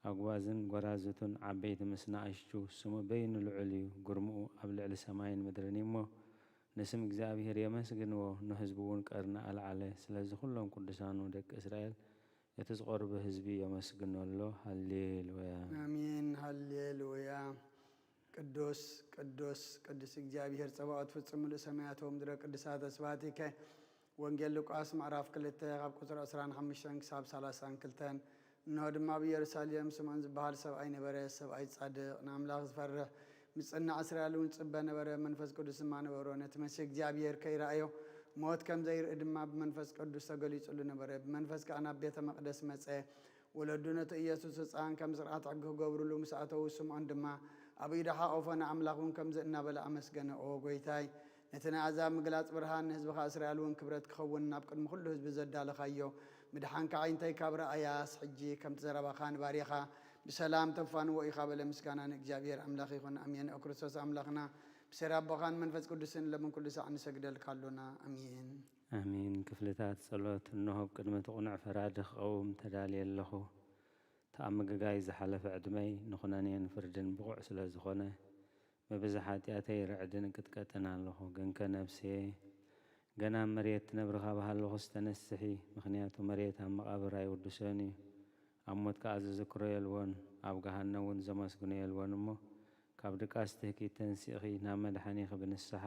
ኣጉባዝን ጓራዙቱን ዓበይቲ ምስ ንኣሽቱ፣ ስሙ በይኑ ልዑል እዩ፣ ግርምኡ ኣብ ልዕሊ ሰማይን ምድርን እዩ እሞ፣ ንስም እግዚኣብሄር የመስግንዎ፣ ንህዝቡ እውን ቀርኒ ኣልዓለ። ስለዚ ኩሎም ቅዱሳኑ ደቂ እስራኤል፣ እቲ ዝቐርቡ ህዝቢ የመስግኖ ኣሎ። ሃሌሉያ። ኣሜን። ሃሌሉያ። ቅዱስ፣ ቅዱስ፣ ቅዱስ እግዚኣብሄር ጸባኦት፣ ፍጹም ምሉእ ሰማያት ወምድረ ቅዱሳት ኣስባቲከ። ወንጌል ሉቃስ ምዕራፍ ክልተ ካብ ቁጽሪ ዕስራን ሓሙሽተን ክሳብ ሰላሳን ክልተን። እንሆ ድማ ኣብ ኢየሩሳሌም ስምዖን ዝበሃል ሰብኣይ ነበረ፣ ሰብኣይ ጻድቕ፣ ንኣምላኽ ዝፈርሕ፣ ምጽናዕ እስራኤል እውን ጽበ ነበረ፣ መንፈስ ቅዱስ ድማ ነበሮ። ነቲ መሲሕ እግዚኣብሄር ከይረኣዮ፣ ሞት ከም ዘይርኢ ድማ ብመንፈስ ቅዱስ ተገሊጹሉ ነበረ። ብመንፈስ ከኣ ናብ ቤተ መቕደስ መጸ። ወለዱ ነቲ ኢየሱስ ህጻን ከም ስርዓት ሕጊ ክገብሩሉ ምስ ኣተዉ፣ ስምዖን ድማ ኣብ ኢዱ ሓቖፎ፣ ንኣምላኽ እውን ከምዚ እናበለ ኣመስገነ፣ ኦ ጐይታይ፣ ነቲ ንኣሕዛብ ምግላጽ ብርሃን፣ ንህዝብኻ እስራኤል እውን ክብረት ክኸውን፣ ናብ ቅድሚ ኩሉ ህዝቢ ዘዳለኻዮ ምድሓንካ ኣዒንተይ ካብ ረኣያስ፣ ሕጂ ከምቲ ዘረባኻ ንባርያኻ ብሰላም ተፋንዎ ኢኻ በለ። ምስጋና ንእግዚኣብሔር ኣምላኽ ይኹን። ኣሜን። ኦ ክርስቶስ ኣምላኽና፣ ብሰሪ ኣቦኻን መንፈስ ቅዱስን ለምን ኩሉ ሳዕ ንሰግደልካ ኣሎና። ኣሜን። ኣሜን። ክፍልታት ጸሎት። እንሆ፣ ኣብ ቅድሚ እቲ ቅኑዕ ፈራዲ ክቐውም ተዳልየ ኣለኹ። እቲ ኣብ ምግጋይ ዝሓለፈ ዕድመይ ንኹነኔን ፍርድን ብቑዕ ስለ ዝኾነ፣ ብብዝሒ ሓጢኣተይ ርዕድን እቅጥቀጥን ኣለኹ። ግንከ ነፍስየ፣ ገና ኣብ መሬት ትነብሪ ካብ ሃለኹስ ተነስሒ፣ ምኽንያቱ መሬት ኣብ መቓብር ኣይውድሶን እዩ፣ ኣብ ሞት ከኣ ዝዝክሮ የልቦን፣ ኣብ ገሃነም እውን ዘመስግኖ የልቦን እሞ፣ ካብ ድቃስ ትህኪት ተንሲእኺ ናብ መድሓኒኺ ብንስሓ፣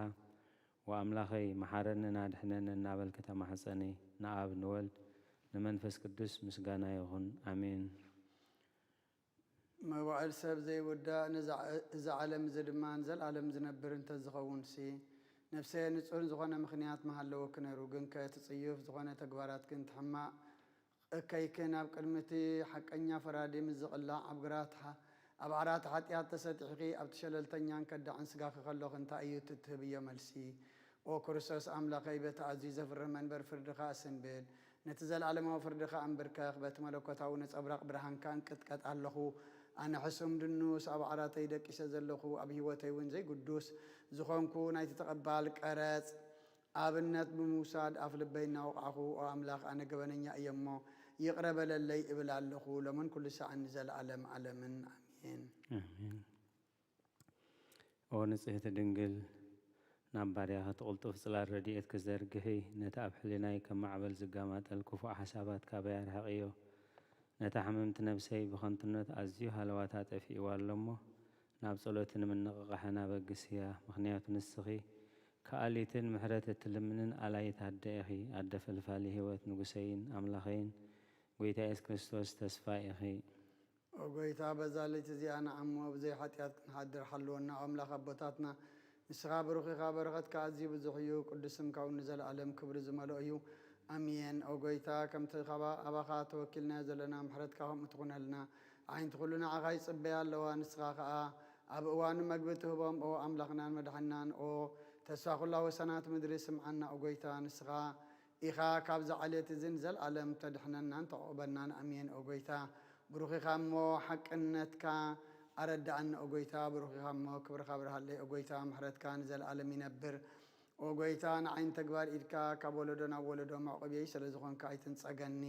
"ወኣምላኸይ፣ መሓረንን ኣድሕነንን" እናበልኪ ተማሕጸኒ። ንኣብ፣ ንወልድ፣ ንመንፈስ ቅዱስ ምስጋና ይኹን። ኣሜን። መዋእል ሰብ ዘይውዳእ፣ ነዛ፣ እዚ ዓለም እዚ ድማ ንዘለኣለም ዝነብር እንተዝኸውንሲ፣ ነፍሰየ ንጹር ዝኾነ ምኽንያት ምሃለወኪ ነይሩ። ግንከ እቲ ጽዩፍ ዝኾነ ተግባራትኪ፣ እቲ ሕማቕ እከይክን ኣብ ቅድሚ እቲ ሓቀኛ ፈራዲ ምስ ዝቕላዕ፣ ኣብ ግራት ሓ-፣ ኣብ ዓራት ሓጢኣት ተሰጢሕኪ፣ ኣብቲ ሸለልተኛን ከዳዕን ስጋኺ ከሎኺ፣ እንታይ እዩ እቲ እትህብዮ መልሲ? ኦ ክርስቶስ ኣምላኸይ፣ በቲ ኣዝዩ ዘፍርህ መንበር ፍርድኻ ኣስንብድ፣ ነቲ ዘለኣለማዊ ፍርድኻ ኣንብርከኽ፣ በቲ መለኮታዊ ነጸብራቕ ብርሃንካ እንቅጥቀጥ ኣለኹ። ኣነ ሕሱም ድኑስ ኣብ ዓራተይ ደቂሰ ዘለኹ፣ ኣብ ህይወተይ እውን ዘይግዱስ ዝኾንኩ፣ ናይቲ ተቐባል ቀረጽ ኣብነት ብምውሳድ ኣፍ ልበይ እናወቕዕኹ፣ "ኦ ኣምላኽ፣ ኣነ ገበነኛ እየ እሞ ይቕረ በለለይ" እብል ኣለኹ፣ ሎምን ኩሉ ሰዓን ንዘለኣለም ዓለምን። ኣሜን። ኣሜን። ኦ ንጽህቲ ድንግል፣ ናብ ባርያኺ እቲ ቅልጡፍ ጽላል ረድኤትኪ ዘርግሒ፣ ነቲ ኣብ ሕሊናይ ከም ማዕበል ዝጋማጠል ክፉእ ሓሳባት ካባይ ኣርሕቕዮ። ነታ ሕምምቲ ነብሰይ ብኸንቱነት ኣዝዩ ሃለዋታ ጠፊእዋ ኣሎ እሞ፣ ናብ ጸሎትን ምንቕቓሕን ኣበግስያ። ምኽንያቱ ንስኺ ከኣሊትን ምሕረት እትልምንን ኣላይት ኣደ ኢኺ። ኣደ ፈልፋሊ ህይወት፣ ንጉሰይን ኣምላኸይን፣ ጐይታ የሱስ ክርስቶስ ተስፋ ኢኺ። ኦ ጐይታ፣ በዛ ለይቲ እዚኣ ንዓሞ ብዘይ ሓጢኣት ክንሓድር ሓልወና። ኦ ኣምላኽ ኣቦታትና፣ ንስኻ ብሩኽ ኢኻ፣ በረኸትካ ኣዝዩ ብዙሕ እዩ፣ ቅዱስ ስምካ እውን ንዘለኣለም ክብሪ ዝመልኦ እዩ። ኣሜን። ኦ ጐይታ፣ ከምቲ ካባ-፣ ኣባኻ ተወኪልናዮ ዘለና፣ ምሕረትካ ከምኡ ትኹነልና። ኣዒንቲ ኩሉ ንዓኻ ይጽበያ ኣለዋ፣ ንስኻ ኸኣ ኣብ እዋኑ መግቢ ትህቦም። ኦ ኣምላኽናን መድሓኒናን፣ ኦ ተስፋ ኩላ ወሰናት ምድሪ፣ ስምዓና። ኦ ጐይታ፣ ንስኻ ኢኻ፣ ካብዚ ዓሌት እዚ ንዘለኣለም ተድሕነናን ተዕቑበናን። ኣሜን። ኦ ጐይታ፣ ብሩኽ ኢኻ እሞ ሓቅነትካ ኣረድኣኒ። ኦ ጐይታ፣ ብሩኽ ኢኻ እሞ ክብርኻ ኣብርሃለይ። ኦ ጐይታ፣ ምሕረትካ ንዘለኣለም ይነብር። ኦ ጐይታ፣ ንዓይ ንተግባር ኢድካ ካብ ወለዶ ናብ ወለዶ መዕቆብየይ ስለ ዝኾንካ ኣይትንጸገኒ።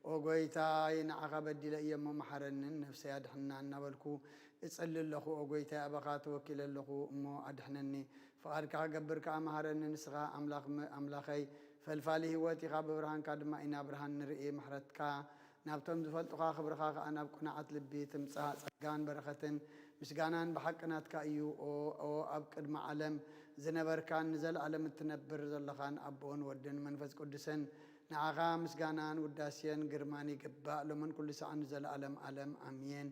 ኦ ጐይታይ፣ ንዓኻ በዲለ እየ እሞ መሓረንን ነፍሰይ ኣድሕና እናበልኩ እጽሊ ኣለኹ። ኦ ጐይታይ፣ ኣባኻ ተወኪለ ኣለኹ እሞ ኣድሕነኒ። ፍቓድካ ክገብር ከኣ መሃረኒ። ንስኻ ኣምላኽ ም-፣ ኣምላኸይ ፈልፋሊ ህይወት ኢኻ፣ ብብርሃንካ ድማ ኢና ብርሃን ንርኢ። ምሕረትካ ናብቶም ዝፈልጡኻ፣ ክብርኻ ከኣ ናብ ቅኑዓት ልቢ ትምጻእ። ጸጋን በረኸትን ምስጋናን ብሓቂ ናትካ እዩ። ኦ፣ ኦ ኣብ ቅድሚ ዓለም ዝነበርካን ንዘለኣለም እትነብር ዘለኻን ኣቦን ወድን መንፈስ ቅዱስን፣ ንዓኻ ምስጋናን ውዳሴን ግርማን ይግባእ፣ ሎምን ኩሉ ሰዓን ንዘለኣለም ዓለም። ኣሜን።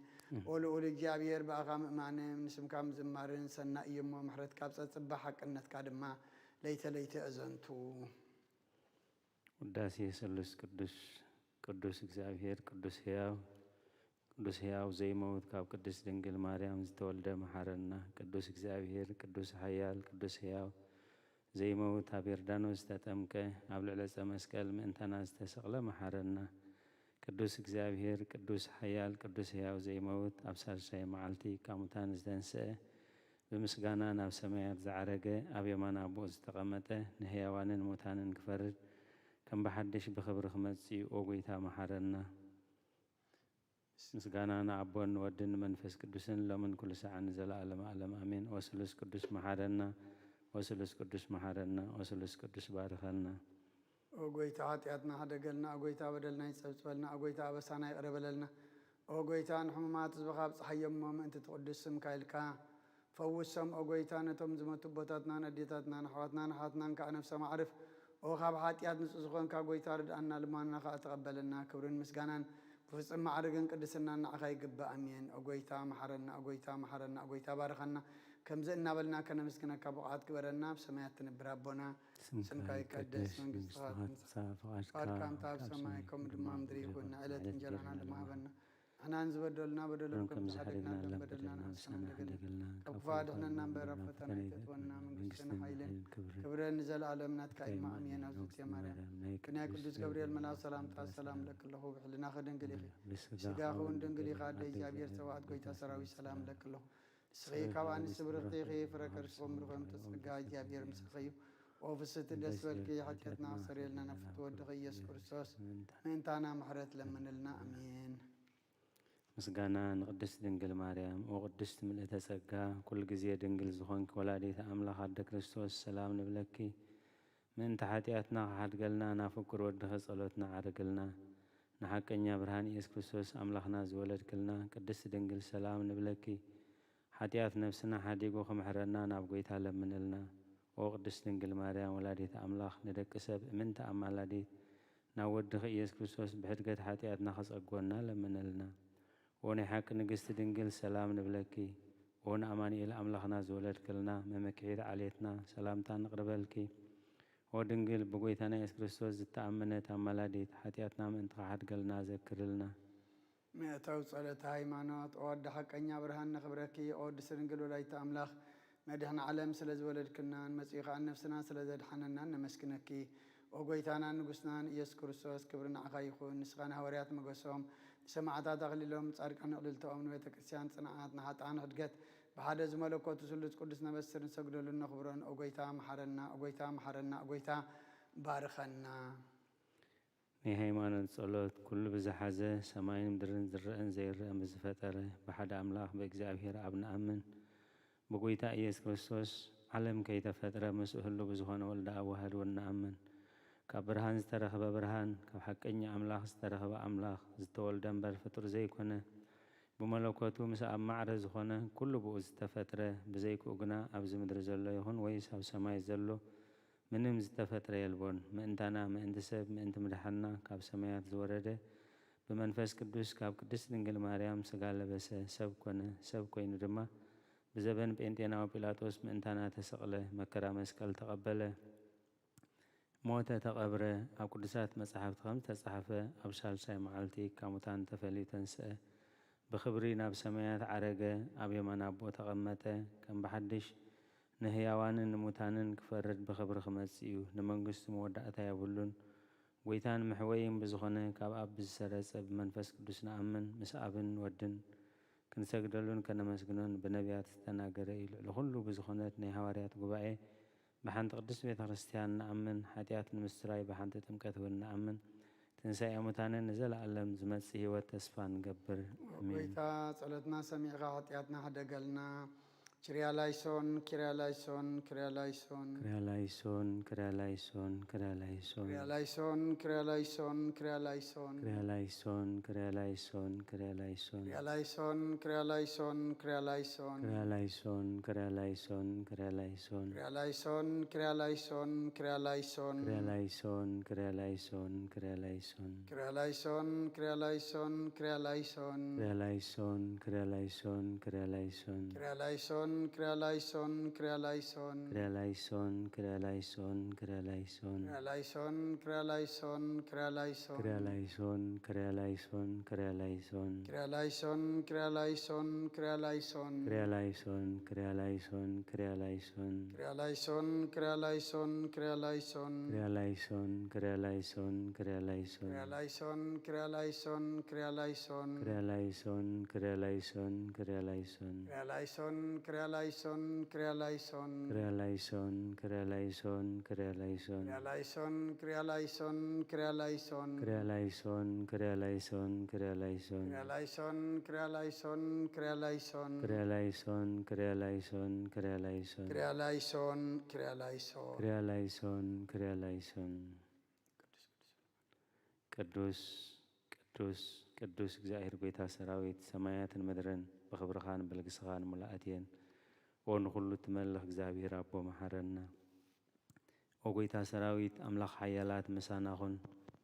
ኦ ልኡል እግዚኣብሔር፣ ብኣኻ ምእማንን ንስምካ ምዝማርን ሰናይ እዩ እሞ፣ ምሕረትካ ኣብ ጸጽባ ሓቅነትካ ድማ ለይተ ለይተ እዘንቱ። ውዳሴ ስሉስ ቅዱስ። ቅዱስ እግዚኣብሔር፣ ቅዱስ ሕያው፣ ቅዱስ ሕያው ዘይመውት፣ ካብ ቅድስት ድንግል ማርያም ዝተወልደ፣ መሓረና። ቅዱስ እግዚኣብሔር፣ ቅዱስ ሓያል፣ ቅዱስ ሕያው ዘይመውት፣ ኣብ ዮርዳኖስ ዝተጠምቀ፣ ኣብ ልዕሊ ዕፀ መስቀል ምእንታና ዝተሰቕለ፣ መሓረና። ቅዱስ እግዚኣብሔር፣ ቅዱስ ሓያል፣ ቅዱስ ሕያው ዘይመውት፣ ኣብ ሳልሳይ መዓልቲ ካብ ሙታን ዝተንስአ፣ ብምስጋና ናብ ሰማያት ዝዓረገ፣ ኣብ የማን ኣቦኡ ዝተቐመጠ፣ ንሕያዋንን ሙታንን ክፈርድ፣ ከም ብሓድሽ ብኽብሪ ክመጽእ እዩ። ኦ ጐይታ፣ መሓረና። ምስጋና ንኣቦን ንወድን ንመንፈስ ቅዱስን ሎምን ኩሉ ሰዓን ንዘለኣለም ኣለም ኣሜን። ወስሉስ ቅዱስ መሓረና፣ ወስሉስ ቅዱስ መሓረና፣ ወስሉስ ቅዱስ ባርኸና። ኦ ጎይታ፣ ሓጢኣትና ሕደገልና። ኦ ጎይታ፣ በደልና ይጸብጽበልና። ኦ ጎይታ፣ ኣበሳና ይቕረ በለልና። ኦ ጎይታ፣ ንሕሙማት ህዝብኻ ኣብጽሓዮም እሞ ምእንቲ ትቕዱስ ስምካ ኢልካ ፈውሶም። ኦ ጎይታ፣ ነቶም ዝመቱ ኣቦታትናን ኣዴታትናን ኣሕዋትናን ኣሓትናን ከኣ ነፍሶም ኣዕርፍ። ኦ ካብ ሓጢኣት ንጹህ ዝኾንካ ጎይታ፣ ርድኣና፣ ልማንና ከኣ ተቐበለና። ክብርን ምስጋናን ብፍጹም ማዕርግን ቅድስናን ንዓኻ ይግባእ። ኣሜን። ኦ ጎይታ፣ መሓረና። ኦ ጎይታ፣ መሓረና። ኦ ጎይታ፣ ባርኸና። ከምዚ እናበልና ከነመስግነካ ብቑዓት ግበረና። ኣብ ሰማያት ትነብር ኣቦና፣ ስምካ ይቀደስ፣ መንግስትኻ ትምጻእ፣ ፍቓድካ ኣብ ሰማይ ከምኡ ድማ ምድሪ ይኹን። ንዕለት እንጀራና ድማ ሃበና። ንሕና ንዝበደሉና በደሎም ከም ዝሓደግና ንበደልና ንሓስና፣ ሕደገልና፣ ካብ ክፉእ ኣድሕነና እምበር ኣብ ፈተና ኣይተእትወና። መንግስትን ሓይልን ክብርን ንዘለኣለም ናትካ እዩ። ኣሜን። ኣዝቲ ማርያም፣ ብናይ ቅዱስ ገብርኤል መልኣክ ሰላምታ ሰላም እብለኪ ኣለኹ፣ ብሕልናኺ ድንግል ኢኺ፣ ብስጋኺ እውን ድንግል ኢኻ። ኣደ እግዚኣብሔር፣ ጸባኦት ጎይታ ሰራዊት ሰላም እብለኪ ኣለኹ። ንስኺ ካብ ኣንስቲ ብርኽቲ ኢኺ፣ ፍረ ከርስኺ እውን ብሩኽ እዩ። ጸጋ እግዚኣብሔር ምሳኺ እዩ። ኦ ፍስሕቲ ደስ በልኪ፣ ሓጢኣትና ኣስተሰርየልና፣ ናብ ፍትወ ወድኺ ኢየሱስ ክርስቶስ ምእንታና ምሕረት ለምንልና። ኣሜን። ምስጋና ንቅድስት ድንግል ማርያም። ኦ ቅድስት ምልእተ ጸጋ፣ ኩሉ ግዜ ድንግል ዝኾንኪ ወላዲተ ኣምላኽ ኣደ ክርስቶስ፣ ሰላም ንብለኪ። ምእንቲ ሓጢኣትና ክሓድገልና፣ ናብ ፍቁር ወድኺ ጸሎትና ዓርግልና። ንሓቀኛ ብርሃን ኢየሱስ ክርስቶስ ኣምላኽና ዝወለድክልና ቅድስት ድንግል፣ ሰላም ንብለኪ። ሓጢኣት ነፍስና ሓዲጉ ክምሕረና ናብ ጐይታ ለምንልና። ኦ ቅድስት ድንግል ማርያም ወላዲተ ኣምላኽ፣ ንደቂ ሰብ እምንቲ ኣማላዲት፣ ናብ ወድኺ ኢየሱስ ክርስቶስ ብሕድገት ሓጢኣትና ክጸግወና ለምንልና። ኦ ናይ ሓቂ ንግስቲ ድንግል፣ ሰላም ንብለኪ። ኦ ንኣማኑኤል ኣምላኽና ዝወለድክልና፣ መመክሒት ዓሌትና፣ ሰላምታ ንቕርበልኪ። ኦ ድንግል፣ ብጐይታና ኢየሱስ ክርስቶስ ዝተኣመነት ኣማላዲት፣ ሓጢኣትና ምእንቲ ክሓድገልና ዘክርልና። መእተዊ ጸሎተ ሃይማኖት። ኦ ኣደ ሓቀኛ ብርሃን፣ ነኽብረኪ። ኦ ቅድስት ድንግል ወላዲተ ኣምላኽ፣ መድሕን ዓለም ስለ ዝወለድክናን መጺኡ ኸኣ ነፍስና ስለ ዘድሓነናን ነመስግነኪ። ኦ ጐይታናን ንጉስናን ኢየሱስ ክርስቶስ፣ ክብሪ ንዓኻ ይኹን። ንስኻ ንሃዋርያት ሞገሶም፣ ንሰማዕታት ኣኽሊሎም፣ ንጻድቃን ኣዕልልቶኦም፣ ንቤተ ክርስቲያን ጽንዓት፣ ንሓጥኣን ሕድገት፣ ብሓደ ዝመለኮቱ ስሉስ ቅዱስ ነበስር ንሰግደሉን ነኽብሮን። ኦ ጐይታ መሓረና፣ ኦ ጐይታ መሓረና፣ ኦ ጐይታ ባርኸና። ናይ ሃይማኖት ጸሎት። ኩሉ ብዝሓዘ ሰማይን ምድርን ዝረአን ዘይረአን ብዝፈጠረ ብሓደ ኣምላኽ ብእግዚኣብሔር ኣብ ንኣምን። ብጐይታ ኢየሱስ ክርስቶስ ዓለም ከይተፈጥረ ምስኡ ህሉው ብዝኾነ ወልደ ኣብ ዋህድ እውን ንኣምን። ካብ ብርሃን ዝተረኽበ ብርሃን፣ ካብ ሓቀኛ ኣምላኽ ዝተረኽበ ኣምላኽ፣ ዝተወልደ እምበር ፍጡር ዘይኮነ፣ ብመለኮቱ ምስ ኣብ ማዕረ ዝኾነ ኩሉ ብኡ ዝተፈጥረ፣ ብዘይክኡ ግና ኣብዚ ምድሪ ዘሎ ይኹን ወይስ ኣብ ሰማይ ዘሎ ምንም ዝተፈጥረ የልቦን። ምእንታና፣ ምእንቲ ሰብ፣ ምእንቲ ምድሓንና ካብ ሰማያት ዝወረደ፣ ብመንፈስ ቅዱስ ካብ ቅድስት ድንግል ማርያም ስጋ ለበሰ፣ ሰብ ኮነ። ሰብ ኮይኑ ድማ ብዘበን ጴንጤናዊ ጲላጦስ ምእንታና ተሰቕለ፣ መከራ መስቀል ተቐበለ፣ ሞተ፣ ተቐብረ። ኣብ ቅዱሳት መጻሕፍቲ ከም ዝተጻሕፈ፣ ኣብ ሳልሳይ መዓልቲ ካብ ሙታን ተፈልዩ ተንስአ፣ ብኽብሪ ናብ ሰማያት ዓረገ፣ ኣብ የማን ኣቦ ተቐመጠ። ከም ብሓድሽ ንህያዋንን ንሙታንን ክፈርድ ብኽብሪ ክመጽእ እዩ። ንመንግስቱ መወዳእታ የብሉን። ጐይታን መሕወይን ብዝኾነ ካብ ኣብ ብዝሰረጸ ብመንፈስ ቅዱስ ንኣምን፣ ምስ ኣብን ወድን ክንሰግደሉን ከነመስግኖን ብነቢያት ዝተናገረ እዩ። ልዕሊ ኹሉ ብዝኾነት ናይ ሃዋርያት ጉባኤ ብሓንቲ ቅድስት ቤተ ክርስቲያን ንኣምን። ሓጢኣት ንምስትራይ ብሓንቲ ጥምቀት እውን ንኣምን። ትንሳኤ ሙታንን ንዘለኣለም ዝመጽእ ህይወት ተስፋ ንገብር። ኣሜን። ጐይታ ጸሎትና ሰሚዕኻ ሓጢኣትና ሕደገልና። ኪርያ ላይሶን፣ ኪርያ ላይሶን፣ ኪርያ ላይሶን። ኪርያ ላይሶን፣ ኪርያ ላይሶን፣ ኪርያ ላይሶን። ኪርያ ላይሶን፣ ኪርያ ላይሶን፣ ኪርያ ላይሶን። ኪርያ ላይሶን፣ ኪርያ ላይሶን፣ ኪርያ ላይሶን። ኪርያ ላይሶን፣ ኪርያ ላይሶን፣ ኪርያ ላይሶን። ኪርያ ላይሶን፣ ኪርያ ላይሶን፣ ኪርያ ላይሶን። ኪርያ ላይሶን፣ ኪርያ ላይሶን፣ ኪርያ ላይሶን። ኪርያ ላይሶን፣ ኪርያ ላይሶን፣ ኪርያ ላይሶን። ኪርያ ላይሶን፣ ኪርያ ላይሶን፣ ኪርያ ላይሶን። ኪርያ ላይሶን፣ ኪርያ ላይሶን፣ ኪርያ ላይሶን። ኪርያ ላይሶን፣ ኪርያ ላይሶን፣ ኪርያ ላይሶን። ኪርያ ላይሶን፣ ኪርያ ላይሶን፣ ኪርያ ላይሶን። ኪርያ ላይሶን፣ ኪርያ ላይሶን፣ ኪርያ ላይሶን። ኪርያ ላይሶን፣ ኪርያ ላይሶን፣ ኪርያ ላይሶን። ኪርያ ላይሶን፣ ኪርያ ላይሶን፣ ኪርያ ላይሶን። ኪርያ ላይሶን፣ ኪርያ ላይሶን፣ ኪርያ ላይሶን። ኪርያ ላይሶን፣ ኪርያ ላይሶን፣ ኪርያ ላይሶን። ኪርያ ላይሶን፣ ኪርያ ላይሶን። ኪርያ ላይሶን፣ ኪርያ ላይሶን፣ ኪርያ ላይሶን። ኪርያ ላይሶን፣ ኪርያ ላይሶን፣ ኪርያ ላይሶን። ኪርያ ላይሶን፣ ኪርያ ክሪያላይሶን፣ ክሪያላይሶን። ክሪያላይሶን፣ ክሪያላይሶን፣ ክሪያላይሶን። ክሪያላይሶን፣ ክሪያላይሶን፣ ክሪያላይሶን። ክሪያላይሶን፣ ክሪያላይሶን፣ ክሪያላይሶን። ክሪያላይሶን፣ ክሪያላይሶን፣ ክሪያላይሶን። ክሪያላይሶን፣ ክሪያላይሶን፣ ክሪያላይሶን። ክሪያላይሶን፣ ክሪያላይሶን። ክሪያላይሶን፣ ክሪያላይሶን። ቅዱስ፣ ቅዱስ፣ ቅዱስ እግዚኣብሔር ጐይታ ሰራዊት፣ ሰማያትን ምድርን ብኽብርኻን ብልግስኻን ምሉኣት እየን። ኦ ንኹሉ እትመልኽ እግዚኣብሔር ኣቦ፣ መሓረና። ኦ ጐይታ ሰራዊት፣ ኣምላኽ ሓያላት፣ ምሳና ኹን።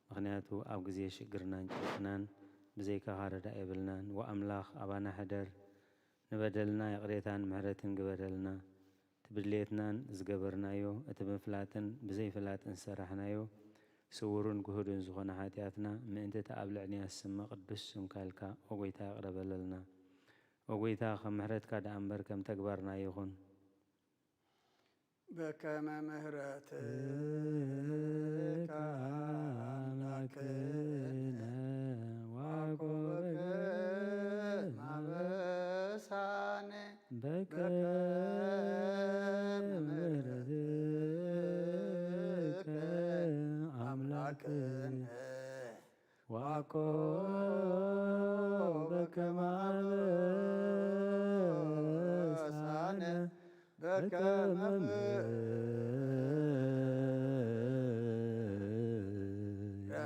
ምኽንያቱ ኣብ ግዜ ሽግርናን ጭንቅናን ብዘይካኻ ረዳኢ የብልናን። ወኣምላኽ ኣባና ሕደር፣ ንበደልና ይቕሬታን ምሕረትን ግበረልና። እቲ ብድሌትናን ዝገበርናዮ፣ እቲ ብምፍላጥን ብዘይፍላጥን ዝሰራሕናዮ፣ ስውርን ግሁድን ዝኾነ ሓጢኣትና፣ ምእንቲ እቲ ኣብ ልዕሌና ዝስመ ቅዱስ ስምካ ኢልካ፣ ኦ ጐይታ፣ ይቕረ በለልና። ኦ ጐይታ፣ ከም ምሕረትካ ደኣ እምበር ከም ተግባርና ኣይኹን። በከመ ምሕረትከ ኣምላክነ ዋኮበከ ማበሳነ በከመ ምሕረትከ ኣምላክነ ዋኮ በከመ አበሳነ በከመ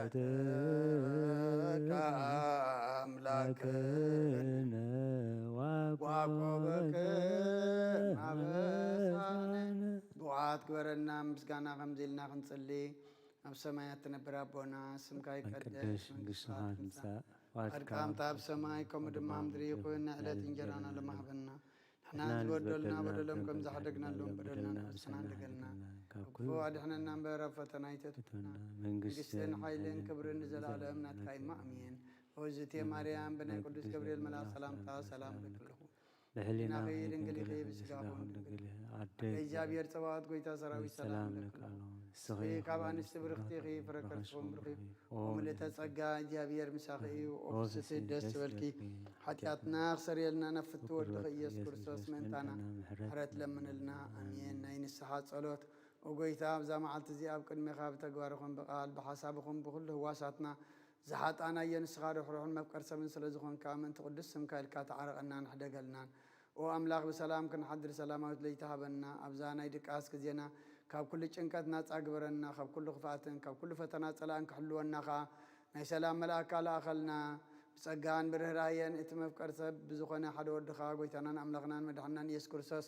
ምሕረትከ አምላክነ ዋኮ በከመ አበሳነ። ብቑዓት ግበረና፣ ምስጋና ከምዚ ኢልና ክንጽሊ። ኣብ ሰማያት ትነብር ኣቦና፣ ስምካ ይቀደስ፣ መንግስትኻ ትምጻእ፣ ፍቃድካ ኣብ ሰማይ ከምኡ ድማ ኣብ ምድሪ ይኹን። ንዕለት እንጀራና ሎሚ ሃበና። ንሕና ዝበደሉና በደሎም ከም ዝሓደግናሎም በደልና ንነስእን ኣይትሓድገና፣ ካብ ክፉ ኣድሕነና እምበር ኣብ ፈተና ኣይተእትወና። መንግስትን ሓይልን ክብርን ንዘለኣለም ናትካ እዩ። ኣሜን። ኦዝቴ ማርያም፣ ብናይ ቅዱስ ገብርኤል መልኣኽ ሰላምታ ሰላም እብለኪ ኣለኹ። ብሕሊናኺ ድንግል ኢኺ፣ ብስጋኺ እውን ድንግል ኢኺ። ኣደ እግዚኣብሔር ጸባኦት፣ ጐይታ ሰራዊት፣ ሰላም እብለኪ ኣለኹ። ንስኺ ካብ ኣንስቲ ብርኽቲ ኢኺ፣ ፍረ ከርስኺ እውን ብሩኽ እዩ። ኦ ምልእተ ጸጋ፣ እግዚኣብሔር ምሳኺ እዩ። ኦ ፍስሕቲ ደስ ይበልኪ፣ ሓጢኣትና ክሰርየልና ናብ ፍትው ወድኺ ኢየሱስ ክርስቶስ ምእንታና ምሕረት ለምንልና። ኣሜን። ናይ ንስሓ ጸሎት። ኦ ጐይታ፣ ኣብዛ መዓልቲ እዚኣ ኣብ ቅድሜኻ ብተግባር ይኹን ብቓል ብሓሳብ ይኹን ብኹሉ ህዋሳትና ዝሓጣናዮ ንስኻ ርሕሩሕን መፍቀር ሰብን ስለ ዝኾንካ፣ ምእንቲ ቅዱስ ስምካ ኢልካ ተዓረቐናን ሕደገልናን። ኦ ኣምላኽ፣ ብሰላም ክንሓድር ሰላማዊት ለይቲ ሃበና። ኣብዛ ናይ ድቃስ ግዜና ካብ ኩሉ ጭንቀት ናጻ ግበረና። ካብ ኩሉ ክፍኣትን ካብ ኩሉ ፈተና ጸላእን ክሕልወና ኸኣ ናይ ሰላም መልኣካ ለኣኸልና። ብጸጋን ብርህራሄን እቲ መፍቀር ሰብ ብዝኾነ ሓደ ወድኻ፣ ጐይታናን ኣምላኽናን መድሓንናን ኢየሱስ ክርስቶስ፣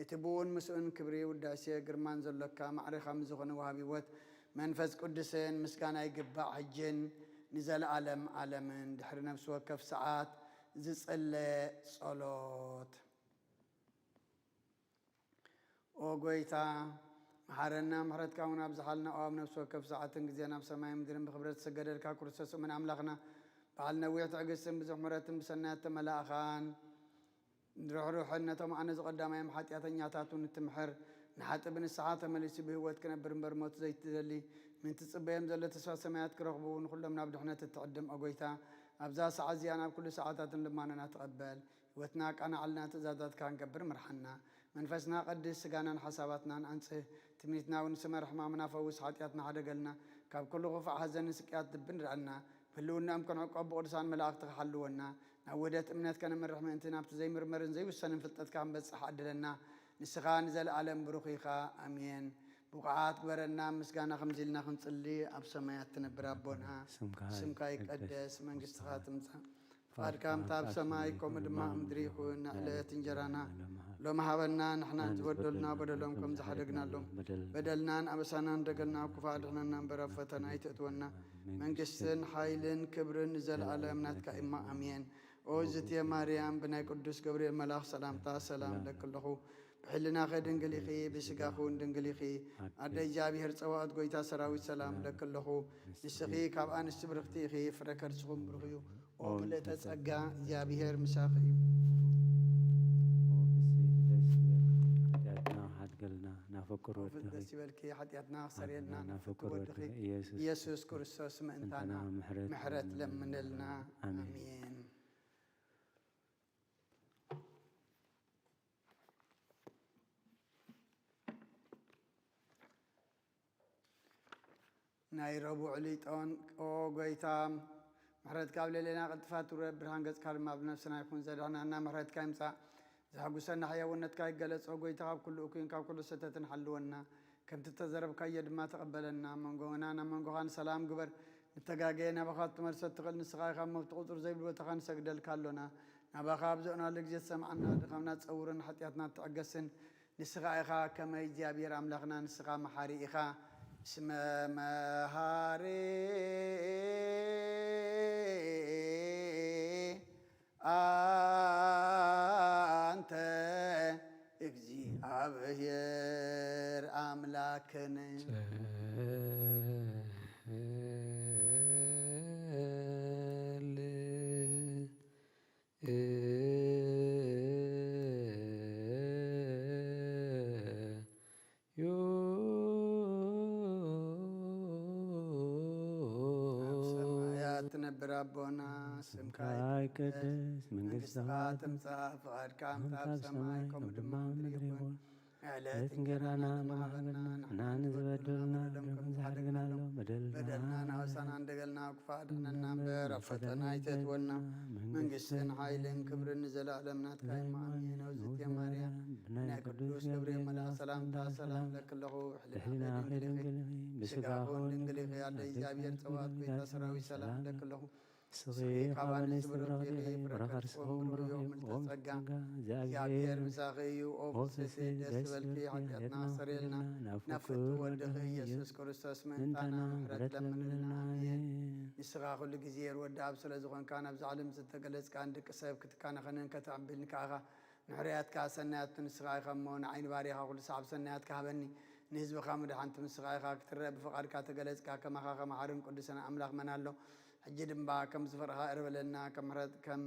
እቲ ብኡን ምስኡን ክብሪ፣ ውዳሴ፣ ግርማን ዘሎካ፣ ማዕሬኻ ምስ ዝኾነ ወሃቢ ህይወት መንፈስ ቅዱስን ምስጋና ይግባእ፣ ሕጅን ንዘለኣለም ዓለምን። ድሕሪ ነፍሲ ወከፍ ሰዓት ዝጽለ ጸሎት። ኦ ጐይታ፣ መሓረና፣ ምሕረትካ እውን ኣብዝሓልና። ኦ ኣብ ነፍሲ ወከፍ ሰዓትን ግዜን ኣብ ሰማይ ምድርን ብኽብረት ዝስገደልካ ክርስቶስ እሙን ኣምላኽና፣ በዓል ነዊሕ ትዕግስትን ብዙሕ ምሕረትን ብሰናያት ተመላእኻን፣ ርሕሩሕን ነቶም ኣነ ዝቐዳማዮም ሓጢኣተኛታት እውን እትምሕር፣ ንሓጢእ ብንስሓ ተመሊሱ ብህይወት ክነብር እምበር ሞት ዘይትደሊ፣ ምእንቲ ትጽበዮም ዘሎ ተስፋ ሰማያት ክረኽቡ፣ ንኹሎም ናብ ድሕነት እትዕድም፣ ኦ ጐይታ፣ ኣብዛ ሰዓት እዚኣን ኣብ ኩሉ ሰዓታትን ልማኖና ተቐበል። ህይወትና ኣቃናዕልና፣ ትእዛዛትካ ክንገብር ምርሓና። መንፈስና ቀድስ፣ ስጋናን ሓሳባትናን ኣንጽህ። ትምኒትና እውን ስመር፣ ሕማምና ፈውስ፣ ሓጢኣትና ሓደገልና። ካብ ኩሉ ክፉእ ሓዘንን ስቅያት ልብን ርኣና። ብህልውናኦም ክንዕቆብ ብቅዱሳን መላእኽትኻ ሓልወና። ናብ ውህደት እምነት ከነምርሕ ምእንቲ ናብቲ ዘይምርመርን ዘይውሰንን ፍልጠትካ ክንበጽሕ ዓድለና። ንስኻ ንዘለኣለም ብሩኽ ኢኻ። ኣሜን። ብቑዓት ግበረና፣ ምስጋና ከምዚ ኢልና ክንጽሊ፣ ኣብ ሰማያት ትነብር ኣቦና፣ ስምካ ስምካ ይቀደስ፣ ይቀደስ፣ መንግስትኻ ትምጻእ፣ ፍቓድካ ከምታ ኣብ ሰማይ ከምኡ ድማ ኣብ ምድሪ ይኹን። ንዕለት እንጀራና ሎሚ ሃበና። ንሕና ዝበደሉና በደሎም ከም ዝሓደግናሎም በደልናን ኣበሳናን ደገልና፣ ኣብ ክፉእ ኣድሕነና እምበር ኣብ ፈተና ኣይተእትወና። መንግስትን ሓይልን ክብርን ንዘለኣለም ናትካ እማ። ኣሜን። ኦ ዝትየ ማርያም፣ ብናይ ቅዱስ ገብርኤል መልኣኽ ሰላምታ ሰላም እብለኪ ኣለኹ። ብሕልናኺ ድንግል ኢኺ፣ ብስጋኺ እውን ድንግል ኢኺ። ኣደ እግዚኣብሔር ጸባኦት፣ ጐይታ ሰራዊት፣ ሰላም እብለኪ ኣለኹ። ንስኺ ካብ ኣንስቲ ብርኽቲ ኢኺ፣ ፍረ ከርስኺ እውን ብሩኽ እዩ። ኦ ምልእተ ጸጋ፣ እግዚኣብሔር ምሳኺ እዩ። ኦ ፍስሕቲ ደስ ይበል፣ ሓጢኣትና ሓድገልና፣ ናፈቅር ኦ ወድኺ። ደስ ይበልኪ፣ ሓጢኣትና ክሰርየልና፣ ሓጢኣትና ናፍቅር ወድኺ። ወድኺ። ኢየሱስ ኢየሱስ ክርስቶስ ምእንታና ምሕረት ምሕረት ለምንልና። ለምንልና። ኣሜን። ኣሜን። ናይ ረቡዕ ሊጦን። ኦ ጎይታ፣ ምሕረትካ ኣብ ልዕሌና ቀልጢፋ ትውረድ፣ ብርሃን ገጽካ ድማ ኣብ ነፍስና ይኹን። ዘድሕነና ምሕረትካ ይምጻእ፣ ዘሐጉሰና ሕያውነትካ ይገለጽ። ኦ ጎይታ፣ ካብ ኩሉ እኩይን ካብ ኩሉ ሰተትን ሓልወና፣ ከምቲ እተዘረብካዮ ድማ ተቐበለና። መንጎና ናብ መንጎኻ ንሰላም ግበር፣ ንተጋገየ ናባኻ ክትመልሶ እትኽእል ንስኻ ኢኻ እሞ፣ ኣብቲ ቁጽሪ ዘይብሉ ቦታኻ ንሰግደልካ ኣሎና። ናባኻ ኣብ ዘእናሉ ግዜ ትሰምዓና፣ ድኻምና ትጸውርን ሓጢኣትና ትዕገስን። ንስኻ ኢኻ ከመይ እግዚኣብሔር ኣምላኽና፣ ንስኻ መሓሪ ኢኻ። እስመ መሃሪ ኣንተ እግዚኣብሔር ኣምላክን። ኣብ ሰማያት ትነብር ኣቦና፣ ስምካ ይትቀደስ፣ መንግስትኻ ትምጻእ፣ ፍቓድካ ከምቲ ኣብ ሰማይ ከምኡ ድማ ኣብ ምድሪ ይኹን። ዕለት እንጌራና ሎሚ ሃበና፣ ንሕና ንዝበደሉና በደሎም ከም ዝሓደግና ሎም በደልና በደልና ናውሳና እንደገልና ክፋ ድሕነና እምበር፣ ኣብ ፈተና ኣይተእትወና። መንግስትን ሓይልን ክብርን ንዘለኣለም ናትካ እዩ። ኣሜን። ኣውዝት ማርያም፣ ብናይ ቅዱስ ገብርኤል መልኣክ ሰላምታ ሰላም ለኪ ኣለኹ። ብሕሊናኺ ድንግል ኢኺ፣ ብስጋኹ ድንግል ኢኺ። ኣደ እግዚኣብሔር ጸባኦት ጎይታ ሰራዊት ሰላም ለኪ ኣለኹ። ንስኺ ካብ ኣንስቲ ብሩኽቲ ኢኺ፣ ፍረ ከርስኺ እውን ብሩኽ እዩ። ምልዕቲ ጸጋ፣ እግዚኣብሔር ምሳኺ እዩ። ኦ ፍስሕቲ ደስ ይበልኪ፣ ሓጢኣትና ኣስተሰርየልና፣ ናብ ፍቁር ወድኺ ኢየሱስ ክርስቶስ ምእንታና ምሕረት ለምንልና። ኣሜን። ንስኻ ኩሉ ግዜ ርወዲ ኣብ ስለ ዝኾንካ፣ ናብዛ ዓለም ዝተገለጽካ ንደቂ ሰብ ክትካነኸንን ከተዕብልን ከኣኻ ንሕርያትካ ሰናያት ንስኻ ኢኻ እሞ፣ ንዓይ ንባርያኻ ኩሉ ሰዓብ ሰናያትካ ሃበኒ። ንህዝብኻ ምድሓንቲ ንስኻ ኢኻ ክትረአ ብፍቓድካ ተገለጽካ። ከማኻ ከመሓርን ቅዱስን ኣምላኽ መን ኣሎ? ሕጂ ድማ ከም ዝፈርኻ እርበለና፣ ከም ምሕረት-፣ ከም፣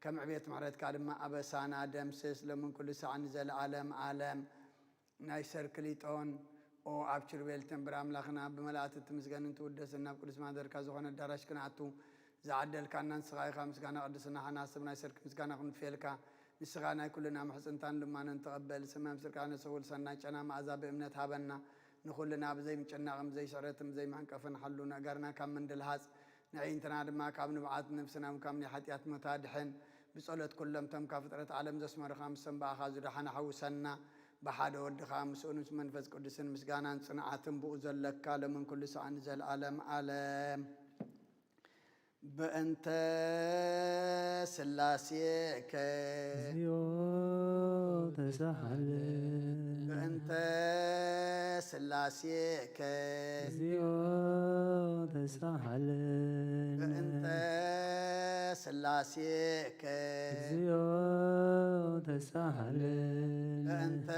ከም ዕቤት ምሕረትካ ድማ ኣበሳና ደምስስ፣ ሎምን ኩሉ ሰዓት ንዘለዓለም ዓለም። ናይ ሰርክሊጦን። ኦ ኣብ ኪሩቤል ትንብር ኣምላኽና፣ ብመላእቲ ትምስገንን ትውደስን፣ ናብ ቅዱስ ማደርካ ዝኾነ ኣዳራሽ ክንኣቱ ዝዓደልካና ንስኻ ኢኻ። ምስጋና ቅድስና ሓናስብ ናይ ሰርክ ምስጋና ክንፌልካ። ንስኻ ናይ ኩልና ምሕጽንታን ልማንን ተቐበል። ስመ ምስርካ ነሰውል ሰናይ ጨና መኣዛ ብእምነት ሃበና። ንኹልና ብዘይ ምጭናቕን ብዘይ ስዕረትን ብዘይ ምሕንቀፍን ሓሉ። ንእገርና ካብ ምንድልሃጽ፣ ንዕይንትና ድማ ካብ ንብዓት፣ ነፍስና እውን ካብ ናይ ሓጢኣት ሞት ኣድሕን። ብጸሎት ኩሎም እቶም ካብ ፍጥረት ዓለም ዘስመሩኻ፣ ምስቶም ብኣኻ ዝደሓኑ ሓውሰና። ብሓደ ወድኻ ምስኡን ምስ መንፈስ ቅዱስን ምስጋናን ጽንዓትን ብኡ ዘለካ፣ ሎምን ኩሉ ሰዓት ንዘለዓለም ዓለም። በእንተ ስላሴከ። እግዚኦ ተሳሃለ። በእንተ ስላሴከ። እግዚኦ ተሳሃለ። በእንተ ስላሴከ። እግዚኦ ተሳሃለ። በእንተ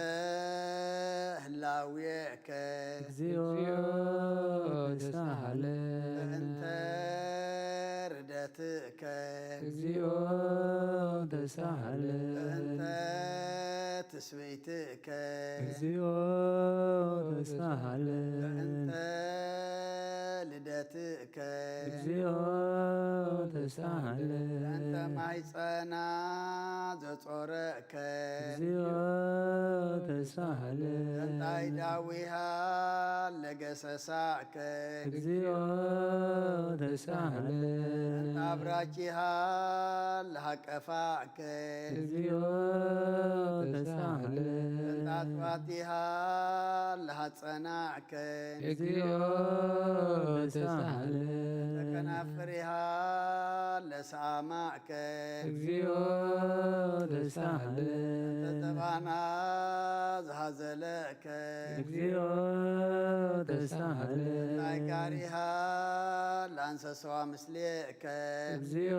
ህላዌከ። እግዚኦ ተሳሃለ። በእንተ ርደትከ። እግዚኦ ተሳሃለ። በእንተ ትስብእትከ። እግዚኦ ተሳሃለ። በእንተ ልደትከ። እግዚኦ ተሳሃለ። በእንተ ማይጸና ዘጾረከ። እግዚኦ ተሳሃለ። በእንታይ ዳዊሃ ለገሰሳከ። እግዚኦ ተሳሃለ። በእንታ ብራኪሃ ለሃቀፋከ። እግዚኦ ተሳሃለ። በእንታ ኣጥባቲሃ ለሃጸናከ። እግዚኦ ተሳሃለ። በእንተ ከናፍሪሃ ለሰኣማከ። እግዚኦ ተሳሃለ። በእንተ ጠባና ዝሃዘለከ። እግዚኦ ተሳሃለ። በእንታይ ጋሪሃ ለኣንሰሰዋ ምስሌከ። እግዚኦ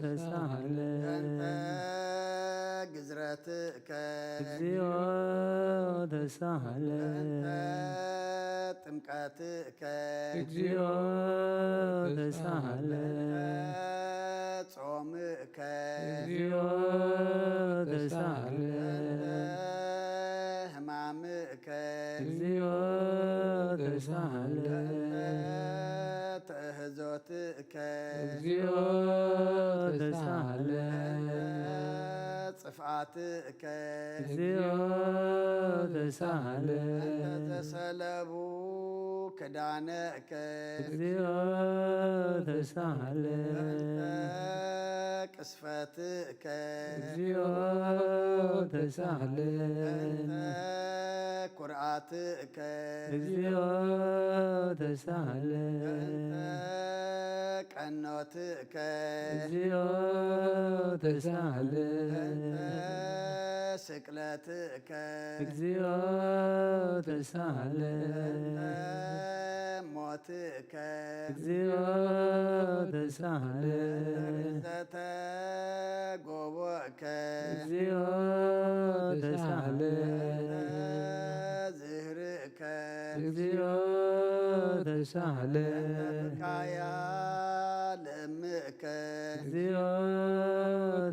ተሳሃለ። በእንተ ግዝረትከ። እግዚኦ ተሳሃለ። በእንተ ጥምቀትከ። እግዚኦ ተሳሃለ። በእንተ ጾምከ። እግዚኦ ተሳሃለ። በእንተ ሕማምከ። እግዚኦ ተሳሃለ። በእንተ ትእህዞትከ። እግዚኦ ተሳሃለ። በእንተ ጽፍኣትከ። እግዚኦ ተሳሃለ። በእንተ ዘሰለቡ ክዳነከ እግዚኦ ተሳሃለ በእንተ ቅስፈትከ እግዚኦ ተሳሃለ በእንተ ኩርዓትከ እግዚኦ ተሳሃለ በእንተ ቀኖትከ እግዚኦ ተሳሃለ በእንተ ስቅለትከ እግዚኦ ተሳሃለ በእንተ ሞትከ እግዚኦ ተሳሃለ ዘተጎቦእከ እግዚኦ ተሳሃለ ዝህርእ ከ እግዚኦ ተሳሃለ ብካያ ለምእከ እግዚኦ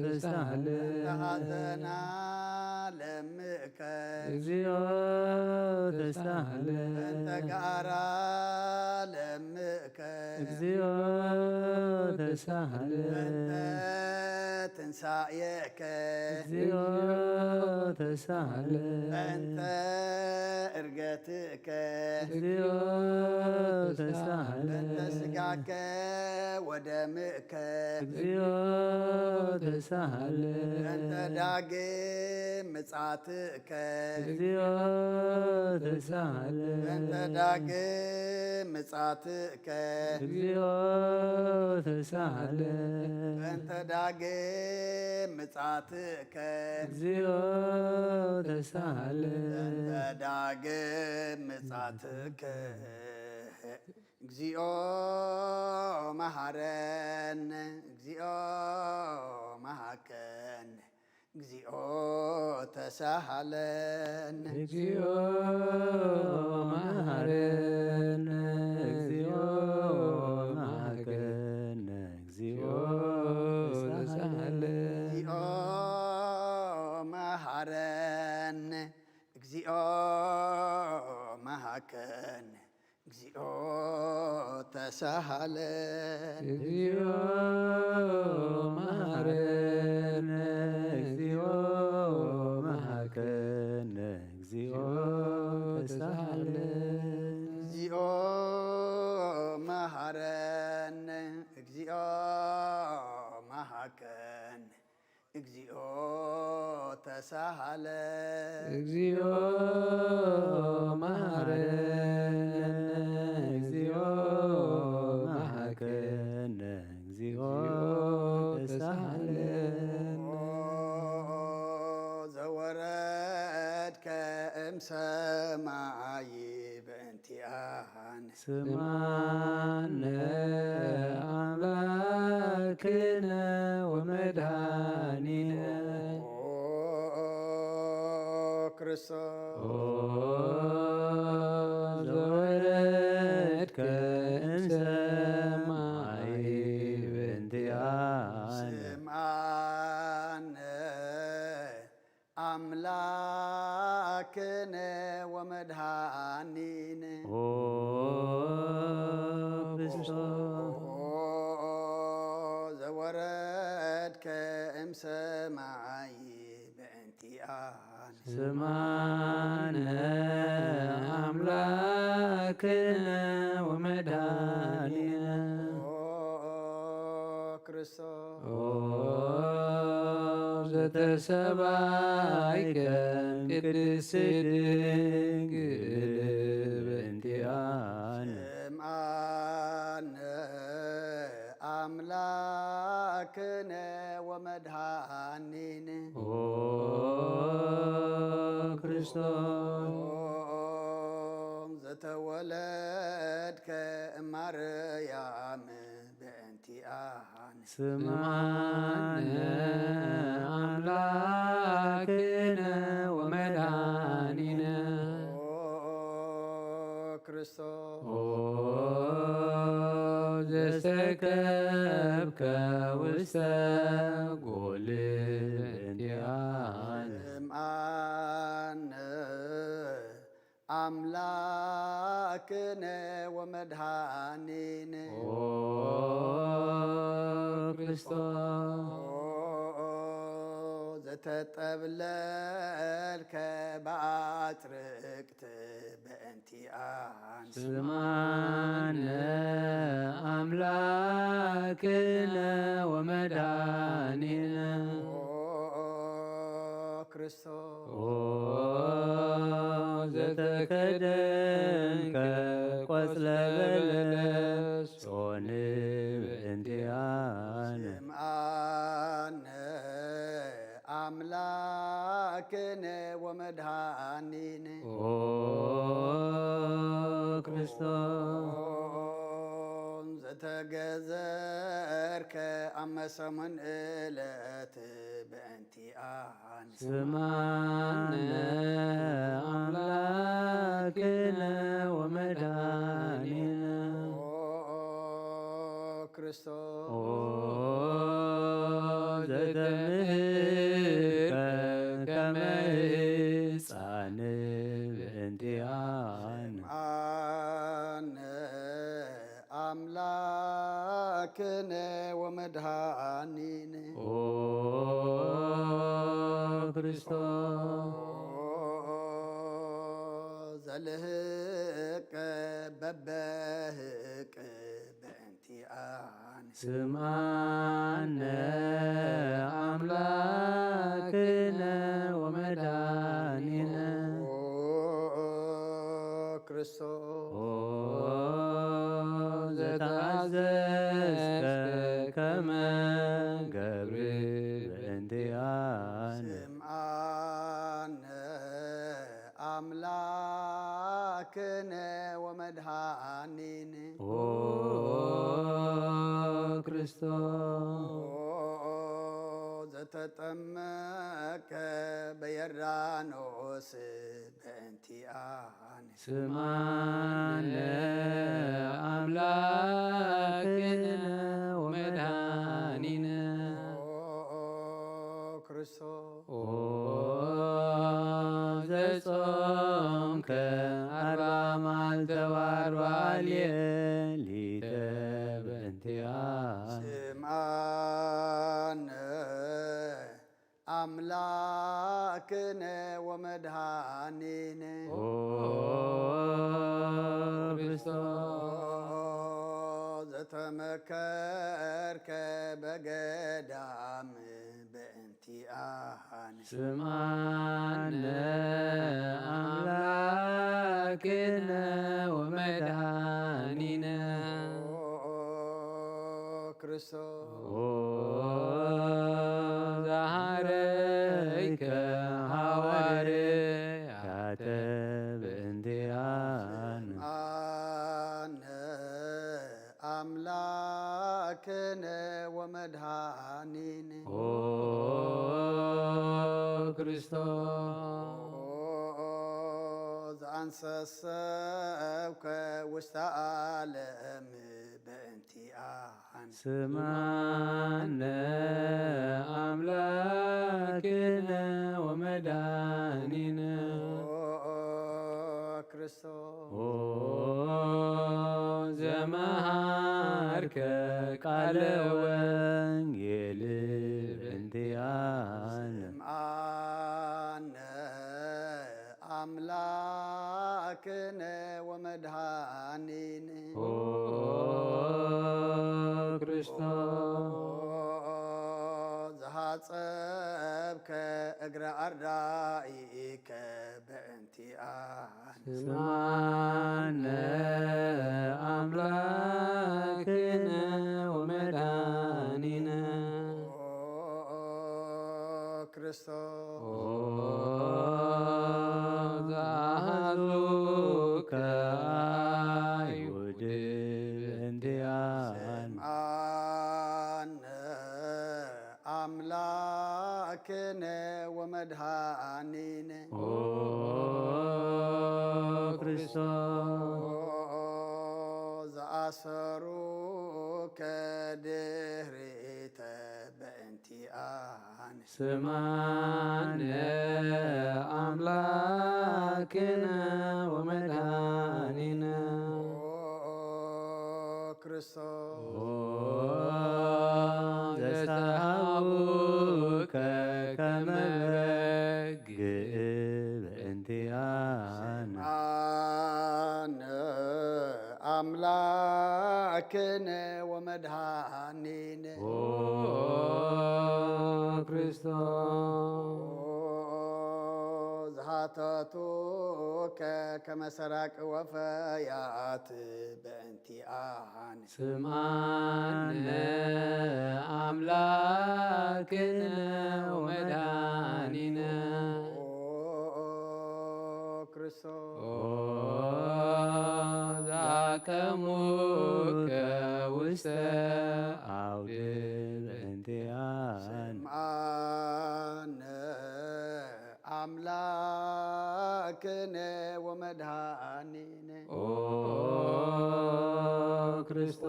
ተሳሃለ ተሓዘና ለምእከ እግዚኦ ተሳሃለ እንተ ጋራ ለምእከ እግዚኦ ተሳሃለ እንተ ትንሳኤከ እግዚኦ ተሳሃለ እንተ እርገትከ እግዚኦ ተሳሃለ እንተ ስጋከ ወደምእከ እግዚኦ ተሳሃለ እንተ ዳግም ምጻትከ እግዚኦ ተሳሃለ እንተ ዳግም ምጻትከ እግዚኦ ተሳሃለ እንተ ዳግም ምጻትከ እግዚኦ ተሳሃለ እንተ ዳግም ምጻትከ እግዚኦ መሃረን እግዚኦ መሃከን እግዚኦ ተሳሃለን እግዚኦ መሃረን እግዚኦ መሃከን እግዚኦ ተሳሃለን እግዚኦ መሃረን እግዚኦ መሃከን እግዚኦ ተሳሃለን እግዚኦ መሃረነ እግዚኦ መሃከነ እግዚኦ ተሳሃለን እግዚኦ መሃረን እግዚኦ መሃከን እግዚኦ ተሳሃለን እግዚኦ መሃረነ እግዚኦ መሃከነ እግዚኦ ተሳሃለን ኦ ዘወረድከ እምሰማይ በእንቲኣነ ስማነ ኣምላክነ ወመድኃኒነ ኦ ክርስቶስ ኦ ዘወረድከ እምሰማይ በእንቲኣነ ስምዓነ ኣምላክነ ወመድኃኒነ ኦ ክርስቶስ ኦ ዘወረድከ እምሰማይ በእንቲኣነ ስማነ ኣምላክነ ወመድኃኒነ ኦ ክርስቶስ ኦ ዘተሰባይከ ቅድስት ድንግል በእንቲኣነ ስምዓነ ኣምላክነ ወመድኃኒነ ኦ ክርስቶስ ኦም ዘተወለድከ እማርያም በእንቲኣነ ስምዓነ ኣምላክነ ወመድኃኒነ ኦ ክርስቶስ ኦ ዘስተከብከ ውስተ ጎል በእንቲኣነ ስምዓነ ኣምላክነ ወመድኃኒነ ኦ ክርስቶስ ኦ ተጠብለልከ ብኣጽርቅት በእንቲኣን። ስማነ ኣምላክነ ወመድኃኒነ። ኦ ክርስቶስ። ኦ ዘተከደንከ ቆጽለ በለስ ጾን በእንቲኣነ። ስምዓነ ኣምላክነ ወመድኃኒነ። ኦ ክርስቶስ። ዘተገዘርከ ኣብ መሰሙን ዕለት በእንቲኣነ። ስምዓነ ኣምላክነ ወመድኃኒነ። ኦ ክርስቶስ። ኦ ዘተምህከ ከመ ሕፃን በእንቲኣነ። ስምዓነ ኣምላክነ ወመድኃኒነ። ኦ ክርስቶስ። ዘልህቅ በበህቅ በእንቲኣነ። ስምዓነ ኣምላክነ ወመድኃኒነ። ኦ ክርስቶስ። ኦ ዘተኣዘዝከ ከመ ገብር በእንቲኣነ። ስምዓነ ኣምላክነ ወመድኃኒነ። ኦ ክርስቶስ። ኦ ዘተጠመቀ በዮርዳኖስ በእንቲኣነ። ስምዓነ ኣምላክነ ወመድኃኒነ። ኦ ክርስቶስ። ኦ ዘጾምከ ኣርባ መዓልተ ወኣርባ ሌሊተ በእንቲኣነ። ስምዓነ ኣምላክነ ወመድኃኒነ። ኦ ክርስቶስ። ዘተመከርከ በገዳም በእንቲኣነ። ስምዓነ ኣምላክነ ወመድኃኒነ። ኦ ክርስቶስ። ኦ ዘሃረይከ ሃዋርያተ በእንቲኣነ። ስምዓነ ኣምላክነ ወመድኃኒነ። ኦ ክርስቶስ። ኦ ዘኣንሰሰብከ ውስተ ዓለም በእንቲኣነ። ስምዓነ ኣምላክነ ወመድኃኒነ። ኦ ክርስቶስ። ኦ ዘመሃርከ ቃለ ወንጌል በእንቲኣነ። ስምዓነ ኣምላክነ ወመድኃኒነ። ኦ ክርስቶስ። ዘሃጸብከ እግረ ኣርዳኢከ በእንቲኣነ። ስምዓነ ኣምላክነ ወመድኃኒነ። ኦ ክርስቶስ። ኦ ዘአሐዙከ አይሁድ በእንቲኣነ። ስምዓነ ኣምላክነ ወመድኃኒነ። ኦ ክርስቶስ። ኦ ዘአሰሩከ ድህሪተ በእንቲኣነ። ስምዓነ ኣምላክነ ወመድኃኒነ። ኦ ክርስቶስ። ኦ ዘስተሃውከ ከመ ክነ ወመድኃኒነ ኦ ክርስቶስ ዝሃተቱከ ከመ ሰራቂ ወፈያት በእንቲኣን ስምዓነ ኣምላክነ ወመድኃኒነ ኦ ክርስቶስ ኦ ዘአቀሙከ ውስተ አውድ በእንቲኣን ስምዓነ ኣምላክነ ወመድኃኒነ ኦ ክርስቶስ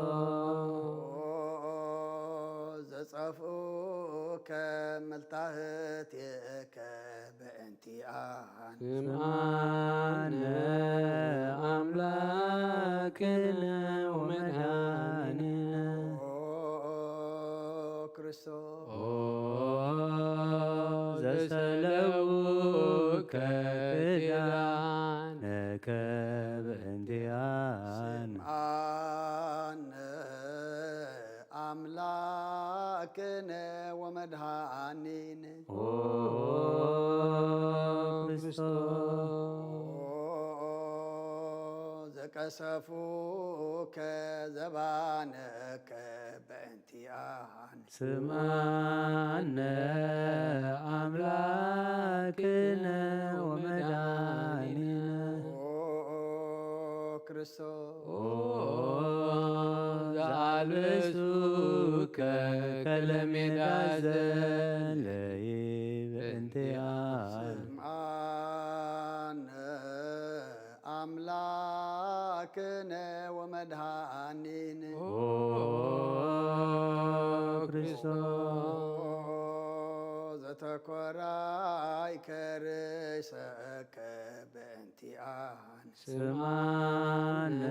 ኦ ዘጸፍኡከ መልታህትከ በእንቲኣን ስምዓነ ኣምላክነ ወመድኃኒነ ኦ ክርስቶስ ኦ ዘሰለውከ ክዳነከ በእንቲኣን ስምዓነ ኣምላክነ ወመድኃኒነ ኦ ክርስቶስ ኦ ዘቀሰፉከ ዘባነከ በእንቲኣን ስምዓነ ኣምላክነ ወመድኃኒነ ኦ ክርስቶስ ኦ ዘአልበሱከ ከለሜዳ ዘለይ በእንቲኣን ስምዓነ ኣምላክነ ወመድኃኒነ ኦ ክርስቶስ ዘተኮራይከ ርእሰከ በእንቲኣን ስምዓነ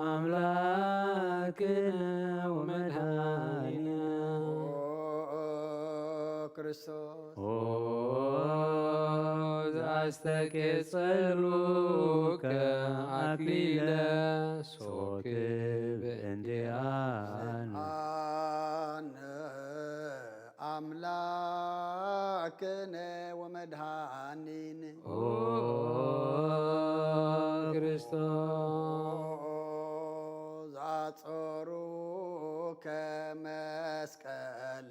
ኣምላክነ ወመድኃኒነ ኦ ክርስቶስ ኦ ዘአስተቄጸሉከ አክሊለ ሶክ በእንቲኣን ኣነ ኣምላክነ ወመድኃኒነ ኦ ክርስቶስ ዛጾሩ ከመስቀለ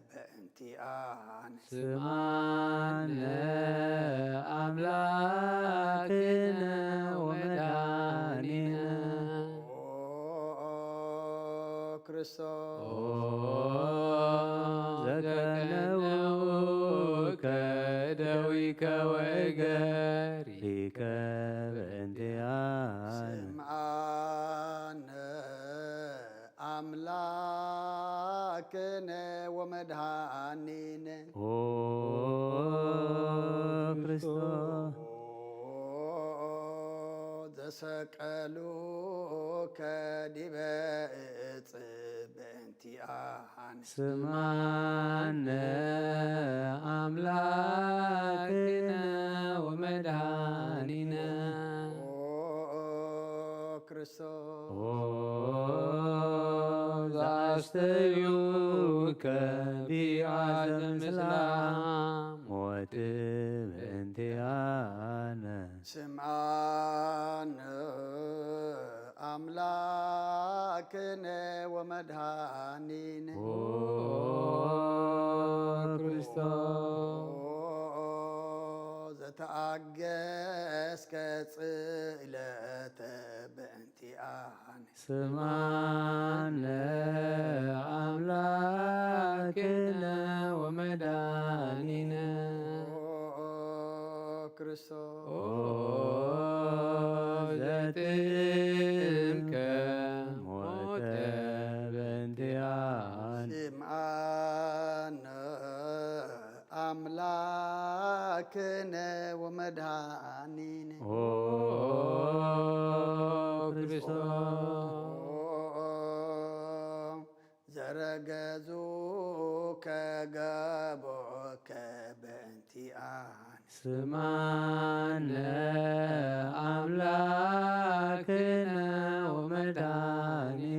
በእንቲኣነ ስምዓነ ኣምላክነ ወመድኃኒነ ኦ ክርስቶስ ኦ ዘቀነውከ ደዊከ ወእገሪከ በእንቲኣነ ስምዓነ ኣምላክነ ወመድኃኒነ ኦ ክርስቶስ ዘሰቀሉከ ዲበ እጽ በእንቲኣነ ስምዓነ ኣምላክነ ወመድኃኒነ ኦ ክርስቶስ ኦ ዘአስተዩከ ቢአዘ ምስላ ሞት በእንቲኣነ ስምዓነ ኣምላክነ ወመድኃኒነ ኦ ክርስቶስ ዘተኣገስከ ጽእለተ በእንቲኣነ ስምዓነ ኣምላክነ ወመድኃኒነ ኦ ክርስቶስ ኦ ዘጥምከ ሞተ በእንቲኣነ ስምዓነ ኣምላክነ ወመድኃኒነ ኦ ክርስቶስ ዘረገዙ ከገቦከ በእንቲኣነ ስምዓነ ኣምላክነ ወመድኃኒነ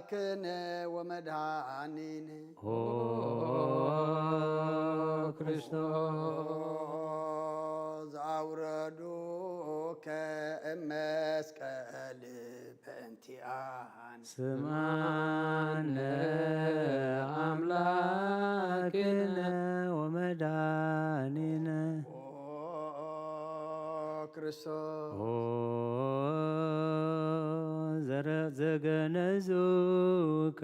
ክነ ወመድኃኒነ ኦ ክርስቶስ ዘአውረዱከ እመስቀል በእንቲአነ ስማነ አምላክነ ወመድኃኒነ ኦ ክርስቶስ ኦ ዘረ- ዘገነዙከ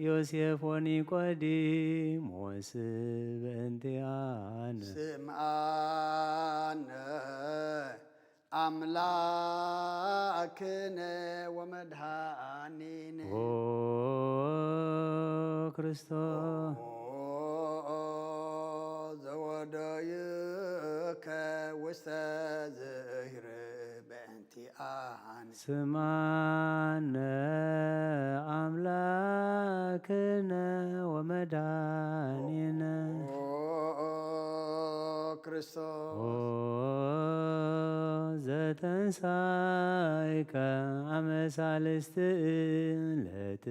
ዮሴፍ ወኒቆዲሞስ በእንቲአነ ስምዓነ አምላክነ ወመድኃኒነ ኦ ክርስቶስ ኦ ዘወደዩከ ውስተ ዝህር በእንቲአነ ስማነ አምላክነ ወመድኃኒነ ኦ ክርስቶስ ኦ ዘተንሳይከ አመሳልስት ዕለት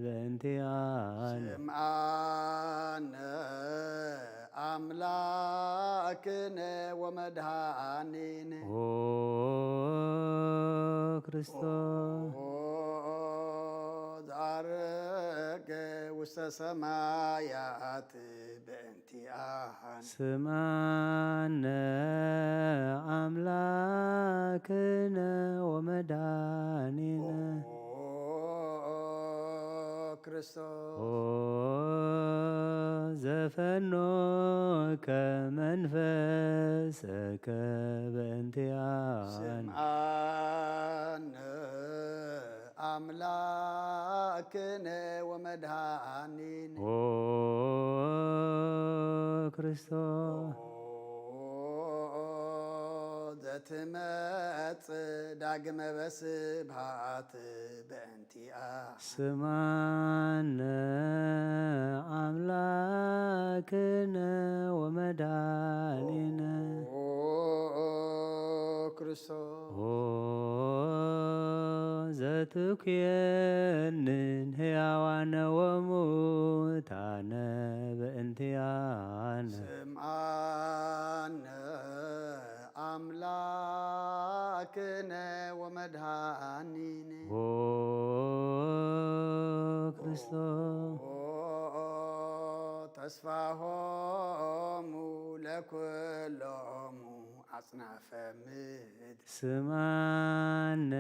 በእንቲአነ ስምዓነ አምላክነ ወመድኃኒነ ኦ ክርስቶስ ኦ ዘዐረገ ውስተ ሰማያት በእንቲአነ ስማነ አምላክነ ወመድኃኒነ ኦ ክርስቶስ ኦ ዘፈኖከ መንፈሰከ በእንቲአነ ስምዓነ አምላክነ ወመድኃኒነ ኦ ክርስቶስ ኦ ዘትመጽእ ዳግመ በስብሐት በእንቲአ ስማነ አምላክነ ወመድኃኒነ ኦ ክርስቶስ ኦ ዘትኩየንን ሕያዋነ ወሙታነ በእንቲአነ ስምዓነ አምላክነ ወመድኃኒነ ኦ ክርስቶስ ኦ ተስፋሆሙ ለኩሎሙ አጽናፈ ምድር ስማነ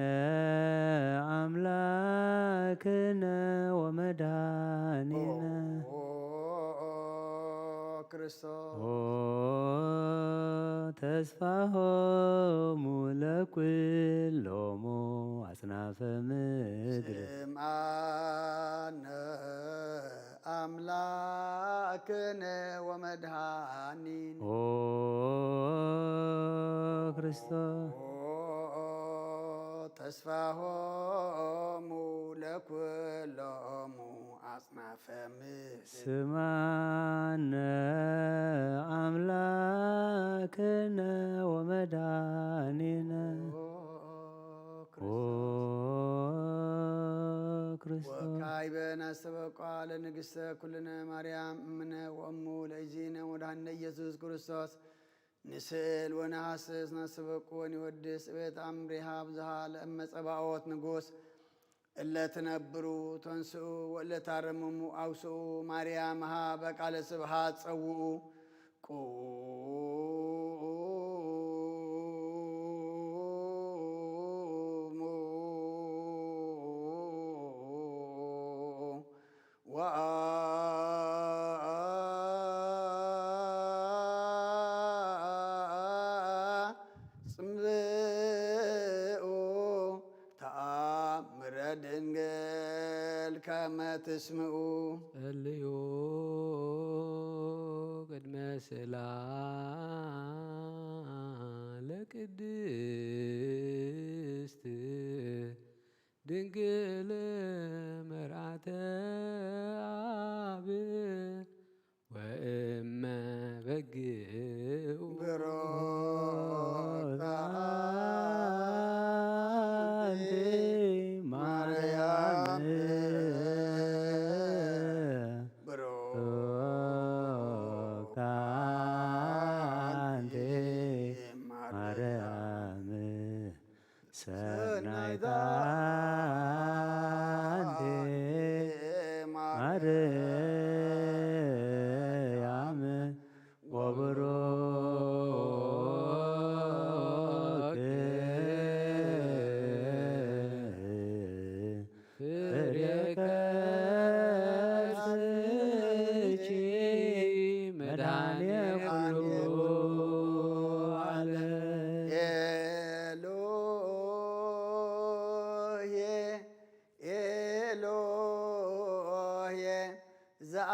አምላክነ ወመድኃኒነ ኦ ክርስቶስ ኦ ተስፋሆሙ ለኩሎሙ አጽናፈ ምድር ስምዓነ አምላክነ ወመድኃኒነ ኦ ክርስቶስ ኦ ተስፋሆሙ ለኩሎሙ አጽናፈ ምድር ስማነ አምላክነ ወመድኃኒነ ኦ ክርስቶስ ወካዕበ ናስተበቋ ለንግሥተ ኩልነ ማርያም እምነ ወእሙ ለእግዚእነ ወመድኃኒነ ኢየሱስ ክርስቶስ ንስእል ወነሐስስ ናስተበቁ ወንወድስ ቤት አምሪሃ ብዝሃ ለእመ ጸባኦት ንጉሥ እለ ትነብሩ ተንስኡ ወእለ ታረምሙ አውስኡ ማርያምሃ በቃለ ስብሃት ጸውኡ ቁሙ ወአጽምኡ ተአምረ ድንግል ከመ ትስምኡ። ጸልዩ ቅድመ ስእላ ለቅድስት ድንግል መርዓተ አብ ወእመ በግኡ ብሩክተ አንቲ ማርያም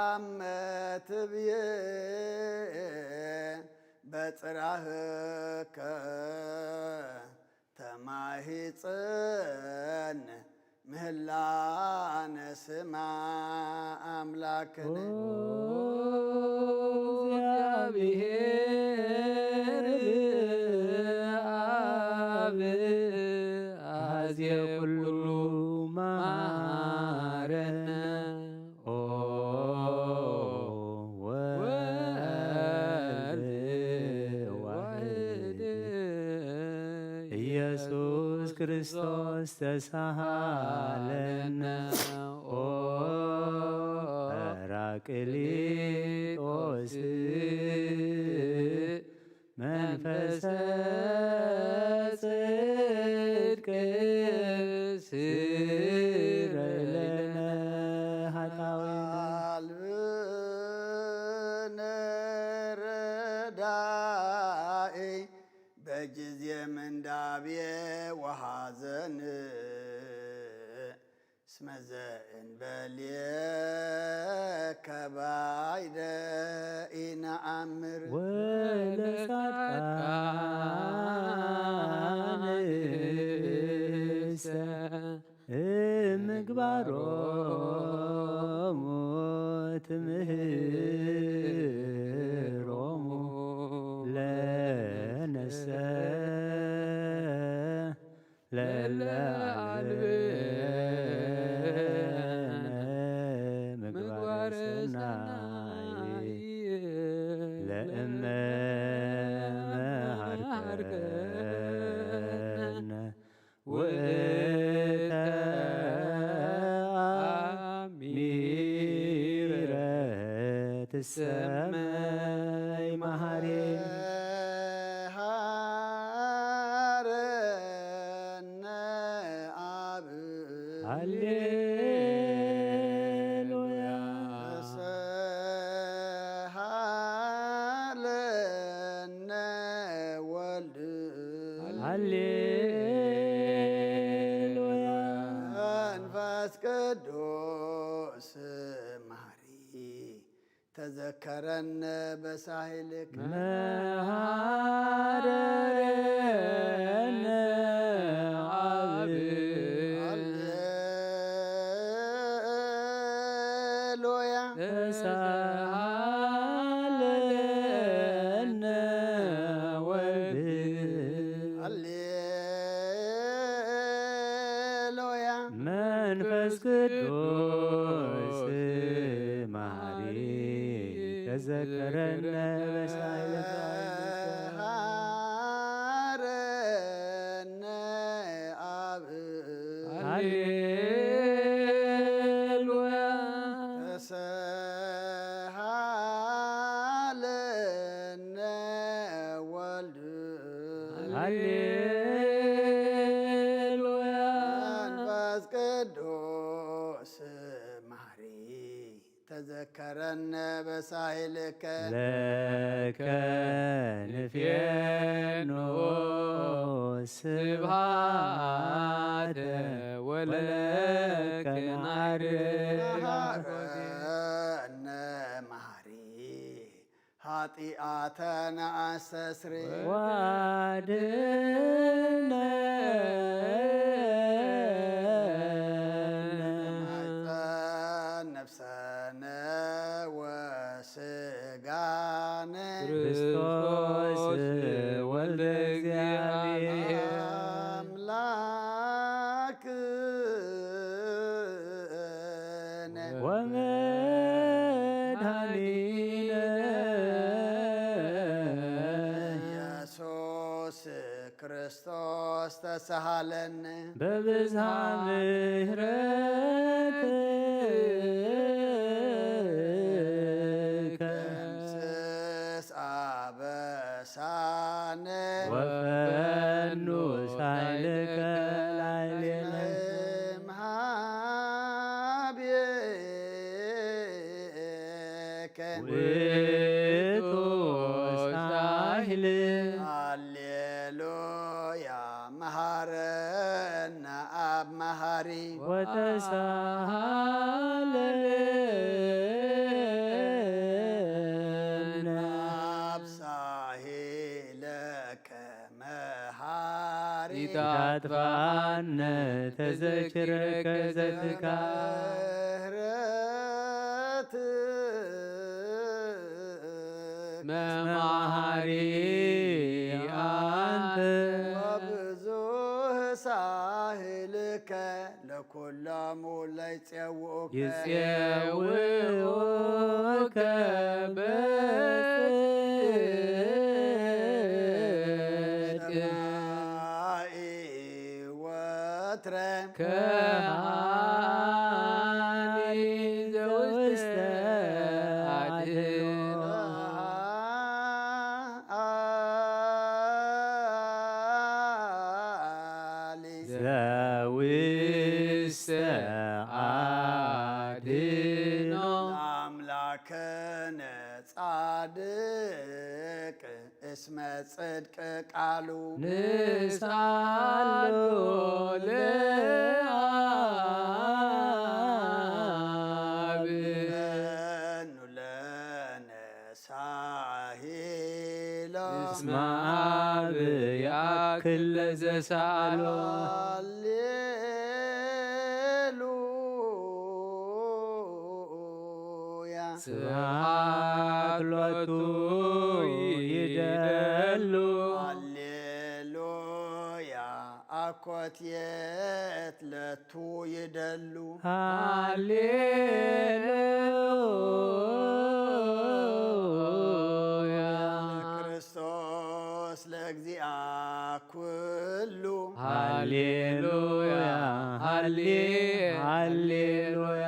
አመ ትብዬ በጽራህከ ተማሂጸን ምህላነ ስማ አምላክነ። እግዚአብሔር አብ አዜ ኩሉ መሐረነ። ኦ ወወልድ ዋሕድ ኢየሱስ ክርስቶስ ተሳሃለነ። ኦ ጳራቅሊጦስ መንፈሰ ጽድቅ ስረይ ለነ ኃጣውኢነ። አልብነ ረዳኢ በጊዜ ምንዳቤ ወሐዘን እስመ ዘእንበሌከ ባይደ ኢነአምር። ወለጻድቃንሰ እምግባሮሙ ትምህሮሙ ለነሰ ለለ አልብነ ምግባረ ሰናይ ለእመ መሃርከነ ውእተ አሚረ ትሰመይ መሃሪ። መሃረነ አብ ሃሌሉያ። ተሰሃለነ ወልድ ሃሌሉያ። መንፈስ ቅዱስ መሐሪ ተዘከረነ በሳህልክ መሃረነ አብ ሃሌሉያ ተሳሃለነ ወልድ ሃሌሉያ መንፈስ ቅዱስ መሐሪ ተዘከረነ በሳይለ መሃረነ አብ ሃሌሉያ ተሰሃለነ ወልድ ሃሌሉያ መንፈስ ቅዱስ መሐሪ ተዘከረነ በሳይልከ ለከ ንፌኖ ስብሃተ ወለከ ናዕርግ መሃረነ መሐሪ ኃጢአተነ አስተስሪ ዋድነ ማይፀን ነፍሰነ ወስጋነ ክርስቶስ ወልደ እግዚአብሔር አምላክነ ወመድኃኒነ ኢየሱስ ክርስቶስ ተሰሃለነ በብዝሃ ምሕረትከ ደምስስ አበሳነ ወፈኑ ሳይልከ ላዕሌነ እምሃቤከ ውእቱ ሳህል ሃሌሉያ መሃረነ አብ መሃሪ ወተሳሃለነ ኢታጥፋነ ተዘኪረከ ዘትካ። መማሃሪ ኣንተ ወብዙህ ሳህልከ ለኩሎሙ ለይጼውኡከ። ይጼውኡከ በጽድቅ። ሰማይ ወትረ ከሃሊ ዘውስተ ኣድህኖ። ዘውስተ ኣድህኖ። ኣምላክነ ጻድቅ እስመ ጽድቅ ቃሉ። ንስኣሎ ለኣብ። መኑ ለነ ሳሂሎ። እስመ ኣብ ያክል ለዘሳሎ። ሃሌሉያ። ስብሐት ሎቱ ይደሉ። ሃሌሉያ። ኣኮቴት ለቱ ይደሉ። ሃሌሉያ። ክርስቶስ ለእግዚኣ ኩሉ። ሃሌሉያ፣ ሃሌ-፣ ሃሌሉያ።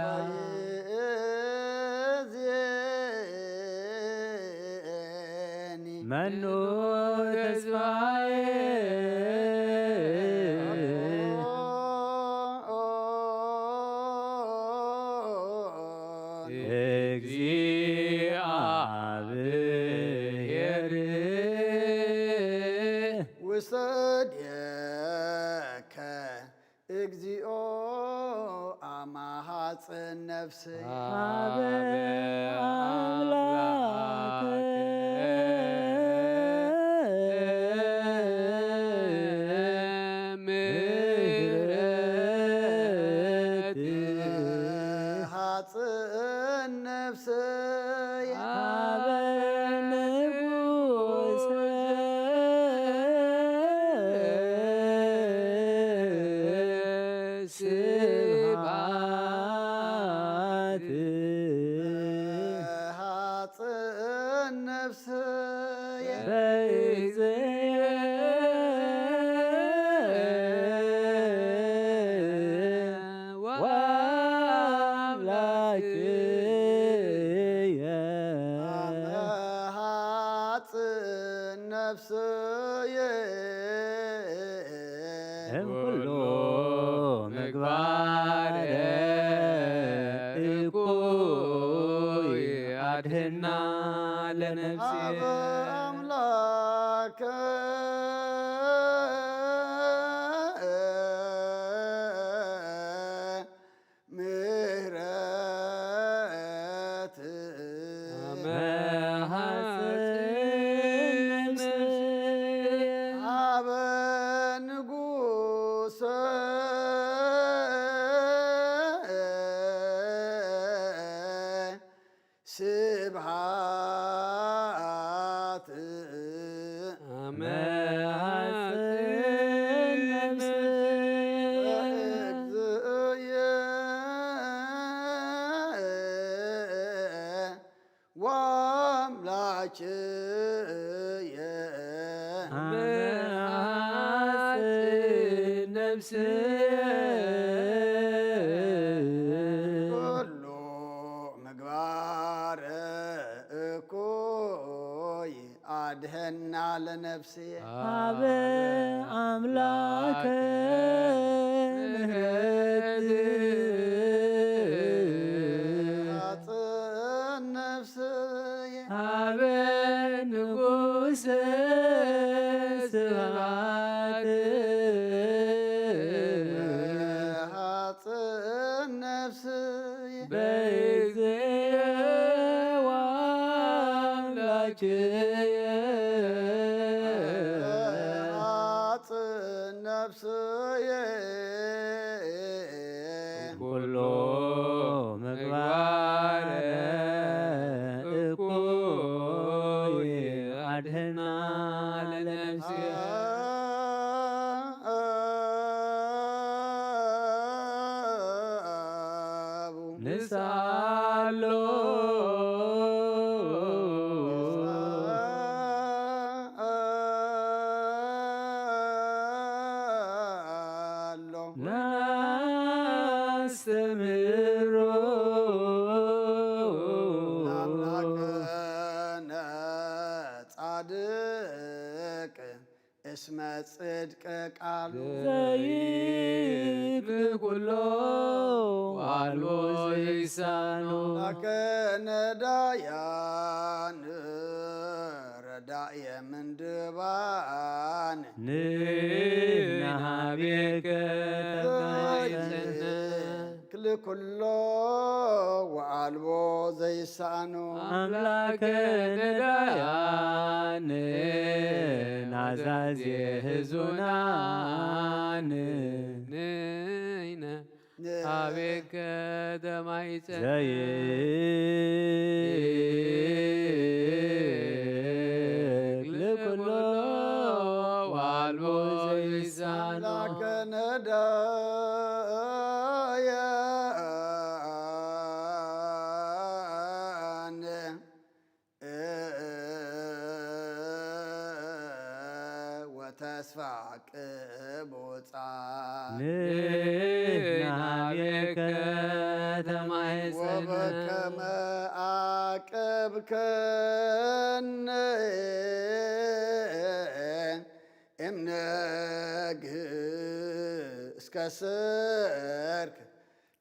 ይእዜኒ መኑ ተስፋዬ። እግዚአብሔር። ውሰድየከ እግዚኦ አማሃጽን ነፍስየ። አበ አምላክ ምህረት። ሃጽን ነፍስየ። አበ ንጉሰ ስብሐት። ሃጽን ነፍስየ። በይዘየ ወአምላክየ። አመ ሃጽን ነፍስየ። እምኩሉ ምግባር እኩይ አድህና ለነፍስየ። አበ አምላከ ምህረት። አመ ሃጽን ነፍስየ። አበ ንጉሰ ስብሐት። አመ ሃጽን ነፍስየ። እግዝእየ ወአምላክየ። አመ ሃጽን ነፍስየ። ኩሉ ምግባር እኩይ አድህና ለነፍስየ። አበ አምላከ ምህረት። ሃጽን ነፍስየ። አበ ንጉሰ ስብሐት። ሃጽን ነፍስየ። በይዘየ ወአምላክየ። ሃጽን ሳሎ ኣሎ ናስተምህሮ ኣምላክነ ጻድቅ እስመ ጽድቅ ቃሉ ዘይክል ኩሎ ዋልቦ ዘይሳኖ ኣምላክነ ዳያን ረዳየ ምንድባን ንናቤከ ተማይጸነ ክል ኩሎ ወኣልቦ ዘይሳኖ ኣምላከ ነዳያን ናዛዜ ህዙናን ንይነ ኣቤከ ተማይጸነ ዘይክል ኩሎ ዋልቦ ዘይሳኖ ላከነዳያን ወተስፋ ቅቡጻ ንናቤከ ተማይጸነ ወበከመ አቀብከነ እምነግ እስከ ሰርክ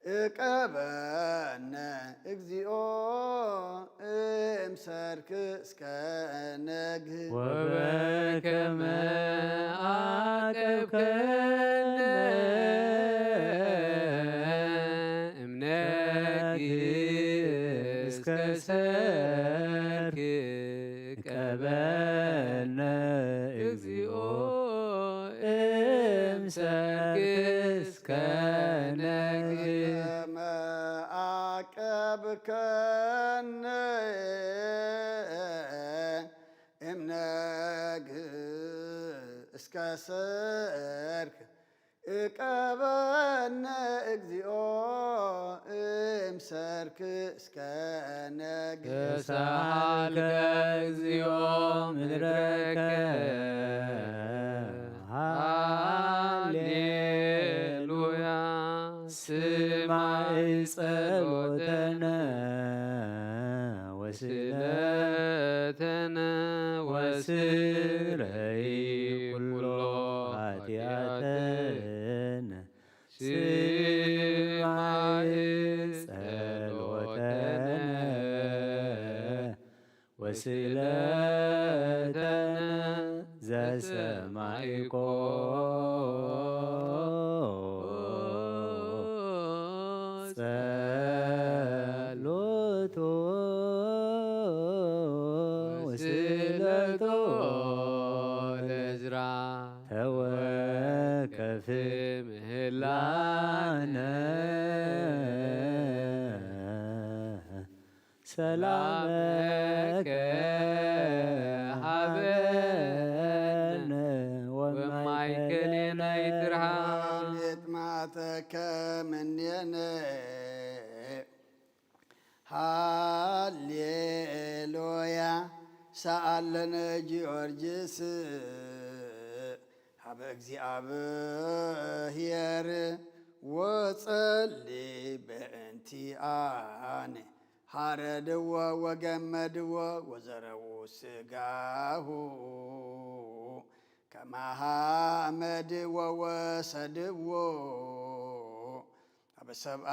እቀበነ እግዚኦ እምሰርክ እስከ ነግህ ወበከመ አቀብከነ እምነግ እስከ ሰርክ ቀበነ እግዚኦ እምሰርክ እስከ ነግህ ከመ አቀብከነ እምነግ እስከ ሰርክ እቀበነ እግዚኦ እምሰርክ እስከ ነግ ተሳሃልከ እግዚኦ ምድረከ ሃሌሉያ ስማዕ ጸሎተነ ወስእለተነ ወስረይ ኩሎ ኃጢአተነ ስማዕ ጸሎተነ ወስእለተነ ዘሰማዕኮ ጸሎቶ ወስእለቶ ለዝራ ተወከፍ ምህላነ ሰላመከ ሃበነ ወማይከሌና ይትርሃብ ቤት ማተከ ምኔነ ሃሌሉያ ሰኣለነ ጊዮርጊስ ሀበ እግዚኣብሔር ወጸሊ በእንቲአነ ሃረድዎ ወገመድዎ ወዘረዉ ስጋሁ ከማሃመድዎ ወሰድዎ ኣብ ሰብኣ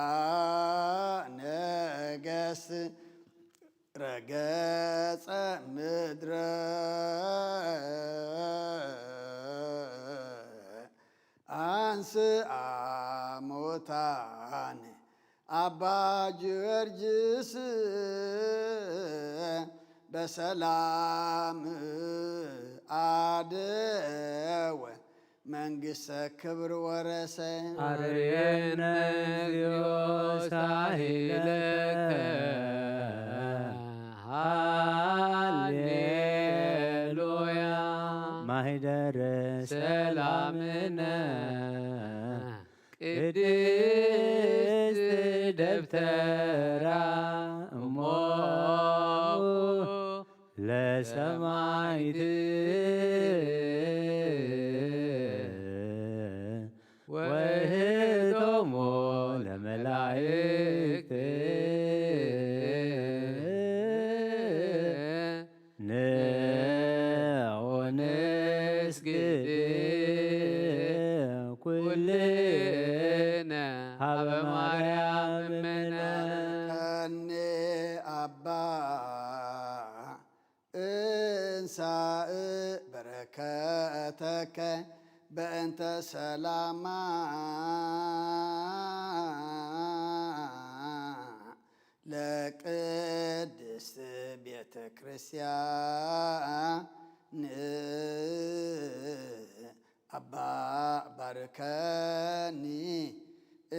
ነገስ ረገጸ ምድረ አንስአ ሙታን አባ ጊዮርጊስ በሰላም አደወ መንግስተ ክብር ወረሰ። አርየነ እግዚኦ ሳሂለከ ሃሌሉያ ማሂደረ ሰላምነ ቅድስት ደብተር ሰማይት ወህቶሞ ለመላእክት ንዑ ንስግድ ኩልነ ሀበ ማርያም እምነ። ከኒ ኣባ እንሳእ በረከተከ በእንተ ሰላማ ለቅድስት ቤተ ክርስቲያን። ኣባ ባርከኒ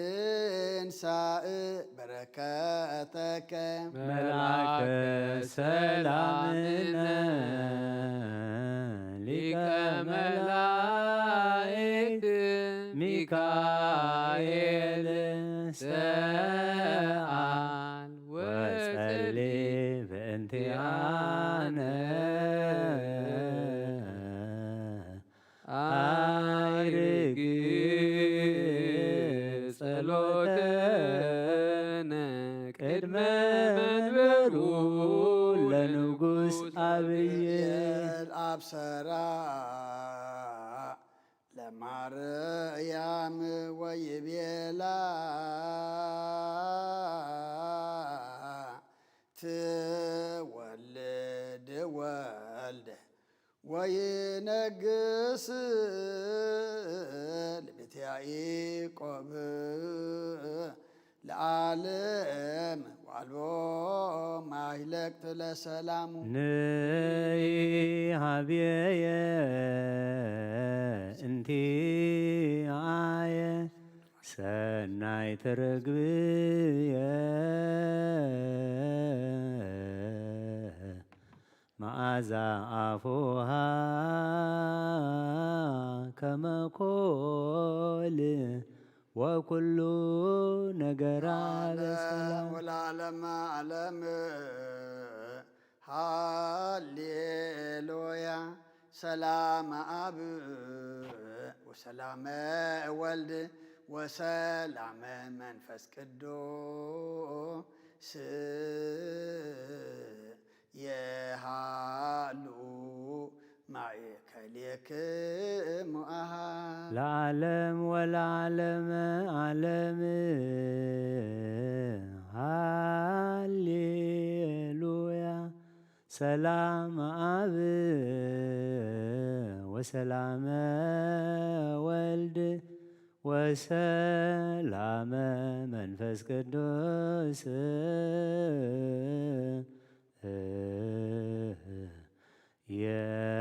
እንሳእ በረከተከ። መልአከ ሰላምነ ሊቀ መላእክት ሚካኤል ሰአል ወጸሊ በእንቲአነ። አይርግ ጸሎተነ ቅድመ መንበሩ ለንጉስ አብይ። አብሰራ ለማርያም ወይቤላ ትወልድ ወልደ ወይነግስ ለቤተ ያዕቆብ ለዓለም ወአልቦ ማይለቅት ለሰላሙ። ንይ ሀብየየ እንቲአየ ሰናይት ርግብየ መዓዛ አፉሃ ከመ ኮል ወኩሉ ነገራ በሰላም። ወለዓለመ ዓለም ሃሌሉያ። ሰላመ አብ ወሰላመ ወልድ ወሰላመ መንፈስ ቅዱስ የሃሉ ማእከሌክሙ አሃው። ለዓለም ወለዓለመ ዓለም ሃሌሉያ። ሰላም አብ ወሰላመ ወልድ ወሰላመ መንፈስ ቅዱስ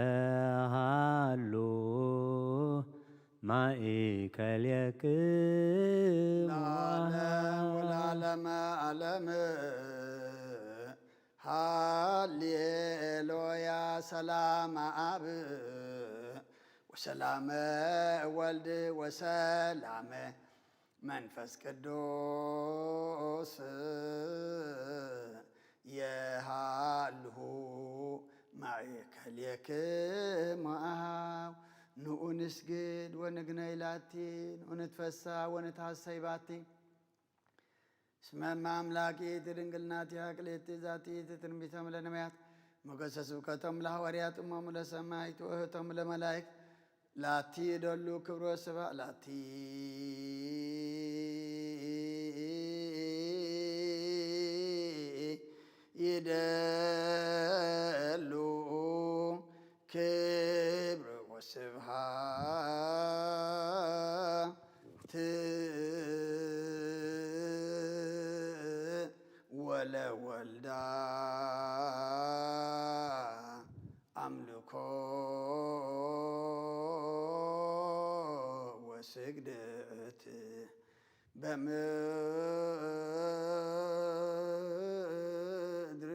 የሃሉ ማእከሌክሙ ለዓለም ወለዓለመ ዓለም ሃሌሉያ። ሰላመ አብ ወሰላመ ወልድ ወሰላመ መንፈስ ቅዱስ የሃልሁ ማእከሌክሙ አሃው። ንኡ ንስግድ ወንግነይ ላቲ፣ ንኡ ንትፈሳ ወንትሃሰይ ባቲ። እስመ እመ አምላክ ይእቲ ድንግል ናቲሃ ክልኤቲ ዛቲ ይእቲ ትንቢቶም ለነቢያት ሞገሰ ስብከቶም ለሐዋርያት እሞሙ ለሰማይት ወእህቶም ለመላይክት ላቲ ይደሉ ክብሮ ስባ ላቲ ይደሉ ክብር ወስብሃት ወለወልዳ አምልኮ ወስግደት በምድር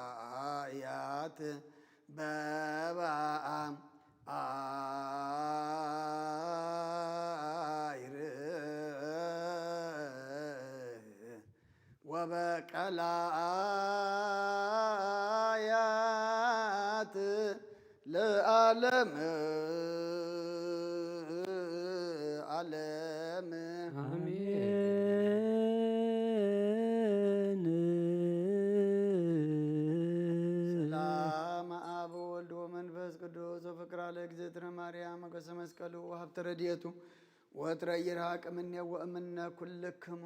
ወበሰማያት በበአም አይር ወበቀላያት ለዓለመ ዓለም። አሜን። ሰላም አብ ወወልድ ወመንፈስ ቅዱስ ወፍቅራ ለእግዝእትነ ማርያም ሞገሰ መስቀሉ ወሀብተ ረድኤቱ ወትረ ይርሃቅ እምኔ ወእምነ ኩልክሙ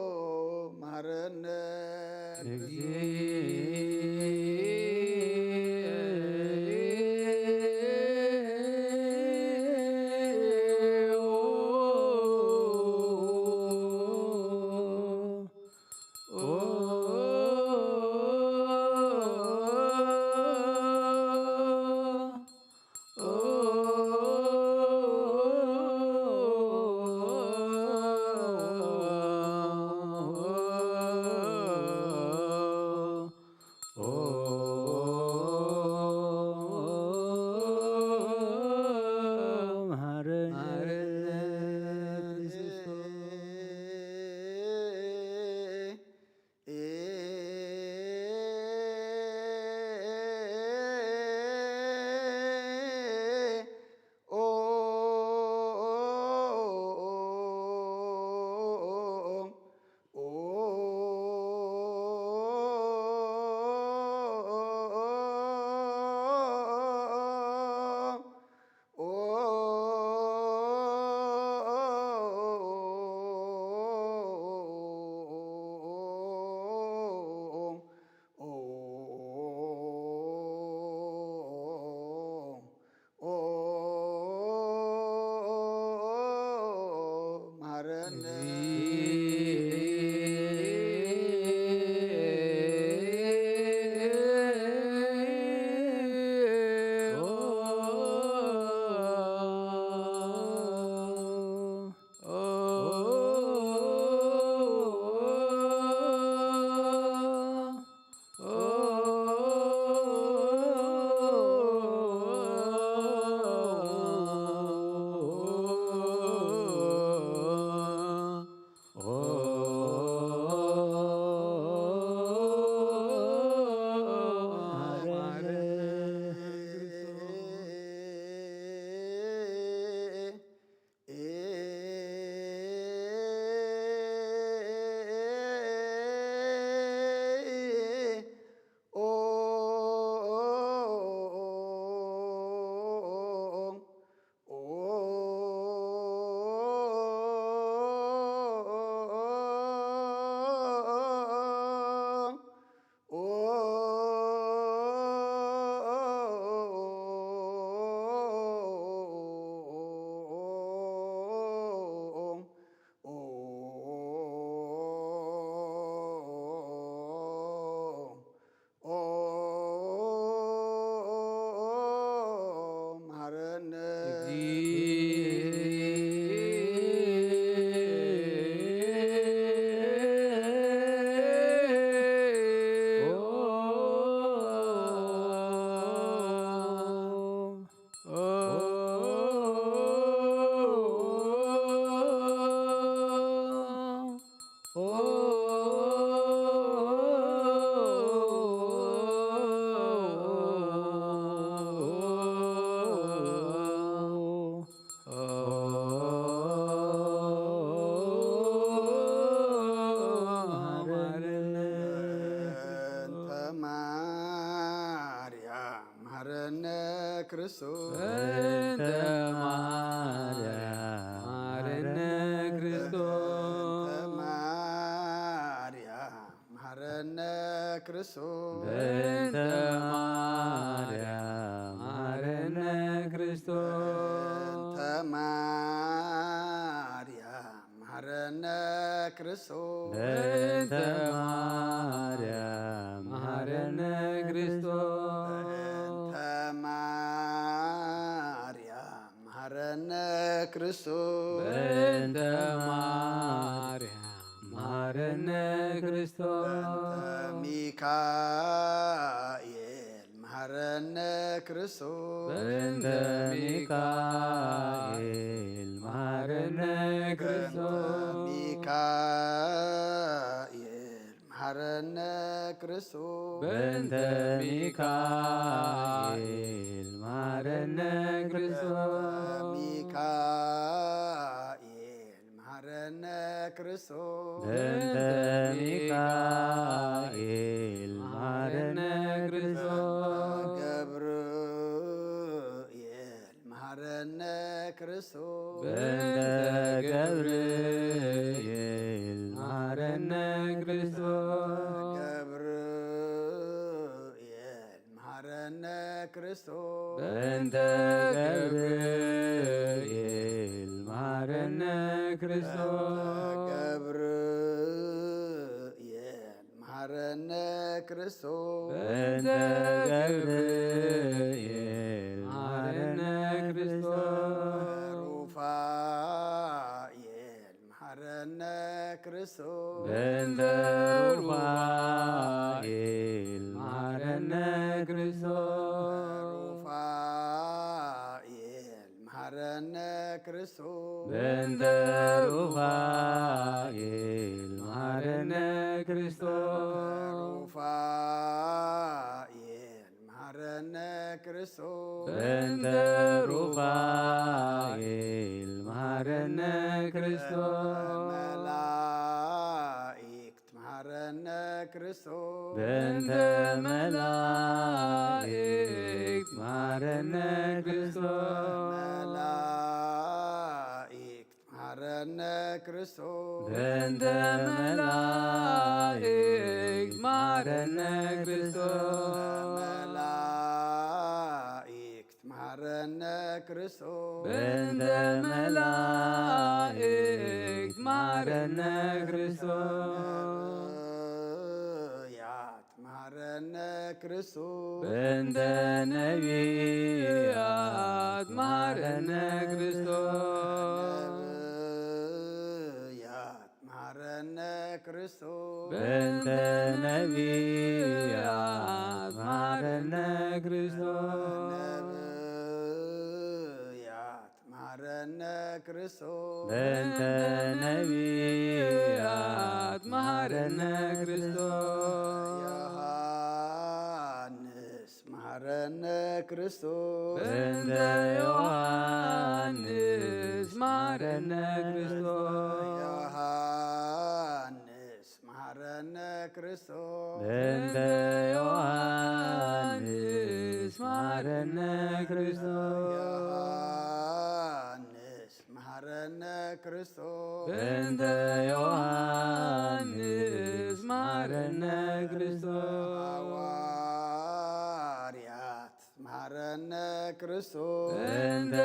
መሐረነ ክርስቶስ በእንተ ማርያም መሐረነ ክርስቶስ በእንተ ማርያም መሐረነ ክርስቶስ በእንተ ማርያም መሐረነ ክርስቶስ በእንተ ማርያም መሐረነ ክርስቶስ በእንተ ማርያም መሐረነ ክርስቶስ በእንተ ሚካኤል መሐረነ ክርስቶስ በእንተ ሚካኤል መሐረነ በእንተ ክርስቶስ ሚካኤል መሐረነ ክርስቶስ በእንተ ሚካኤል መሐረነ ክርስቶስ ሚካኤል መሐረነ ክርስቶስ በእንተ ሚካኤል መሐረነ ክርስቶስ ገብርኤል መሐረነ ክርስቶስ በእንተ ገብርኤል መሐረነ ክርስቶስ ገብርኤል መሐረነ ክርስቶስ በእንተ ገብርኤል መሐረነ ክርስቶስ ገብርኤል መሐረነ ክርስቶስ በእንተ ገብርኤል መሐረነ ክርስቶስ ሩፋኤል መሐረነ ክርስቶስ በእንተ ሩፋኤል መሐረነ ክርስቶስ ሩፋኤል መሐረነ ክርስቶስ በእንተ ሩፋኤል መሐረነ ክርስቶስ ሩፋኤል መሐረነ ክርስቶስ በእንተ ሩፋኤል መሐረነ ክርስቶስ መላእክት መሐረነ ክርስቶስ በእንተ መላእክት መሐረነ ክርስቶስ መላእክት መሐረነ ክርስቶስ በእንተ መላእክት መሐረነ ክርስቶስ መላእክት መሐረነ ክርስቶስ በእንተ መላእክት መሐረነ ክርስቶስ ነቢያት መሐረነ ክርስቶስ በእንተ ነቢያት መሐረነ ክርስቶስ ነቢያት መሐረነ ክርስቶስ በእንተ ነቢያት መሐረነ ክርስቶስ ነቢያት መሐረነ ክርስቶስ በእንተ ነቢያት መሐረነ ክርስቶስ ዮሐንስ መሐረነ ክርስቶስ በእንተ ዮሐንስ መሐረነ ክርስቶስ ዮሐንስ መሐረነ ክርስቶስ በእንተ ዮሐንስ መሐረነ ክርስቶስ ዮሐንስ መሐረነ ክርስቶስ በእንተ ዮሐንስ መሐረነ ክርስቶስ ሐዋርያት መሐረነ ክርስቶስ በእንተ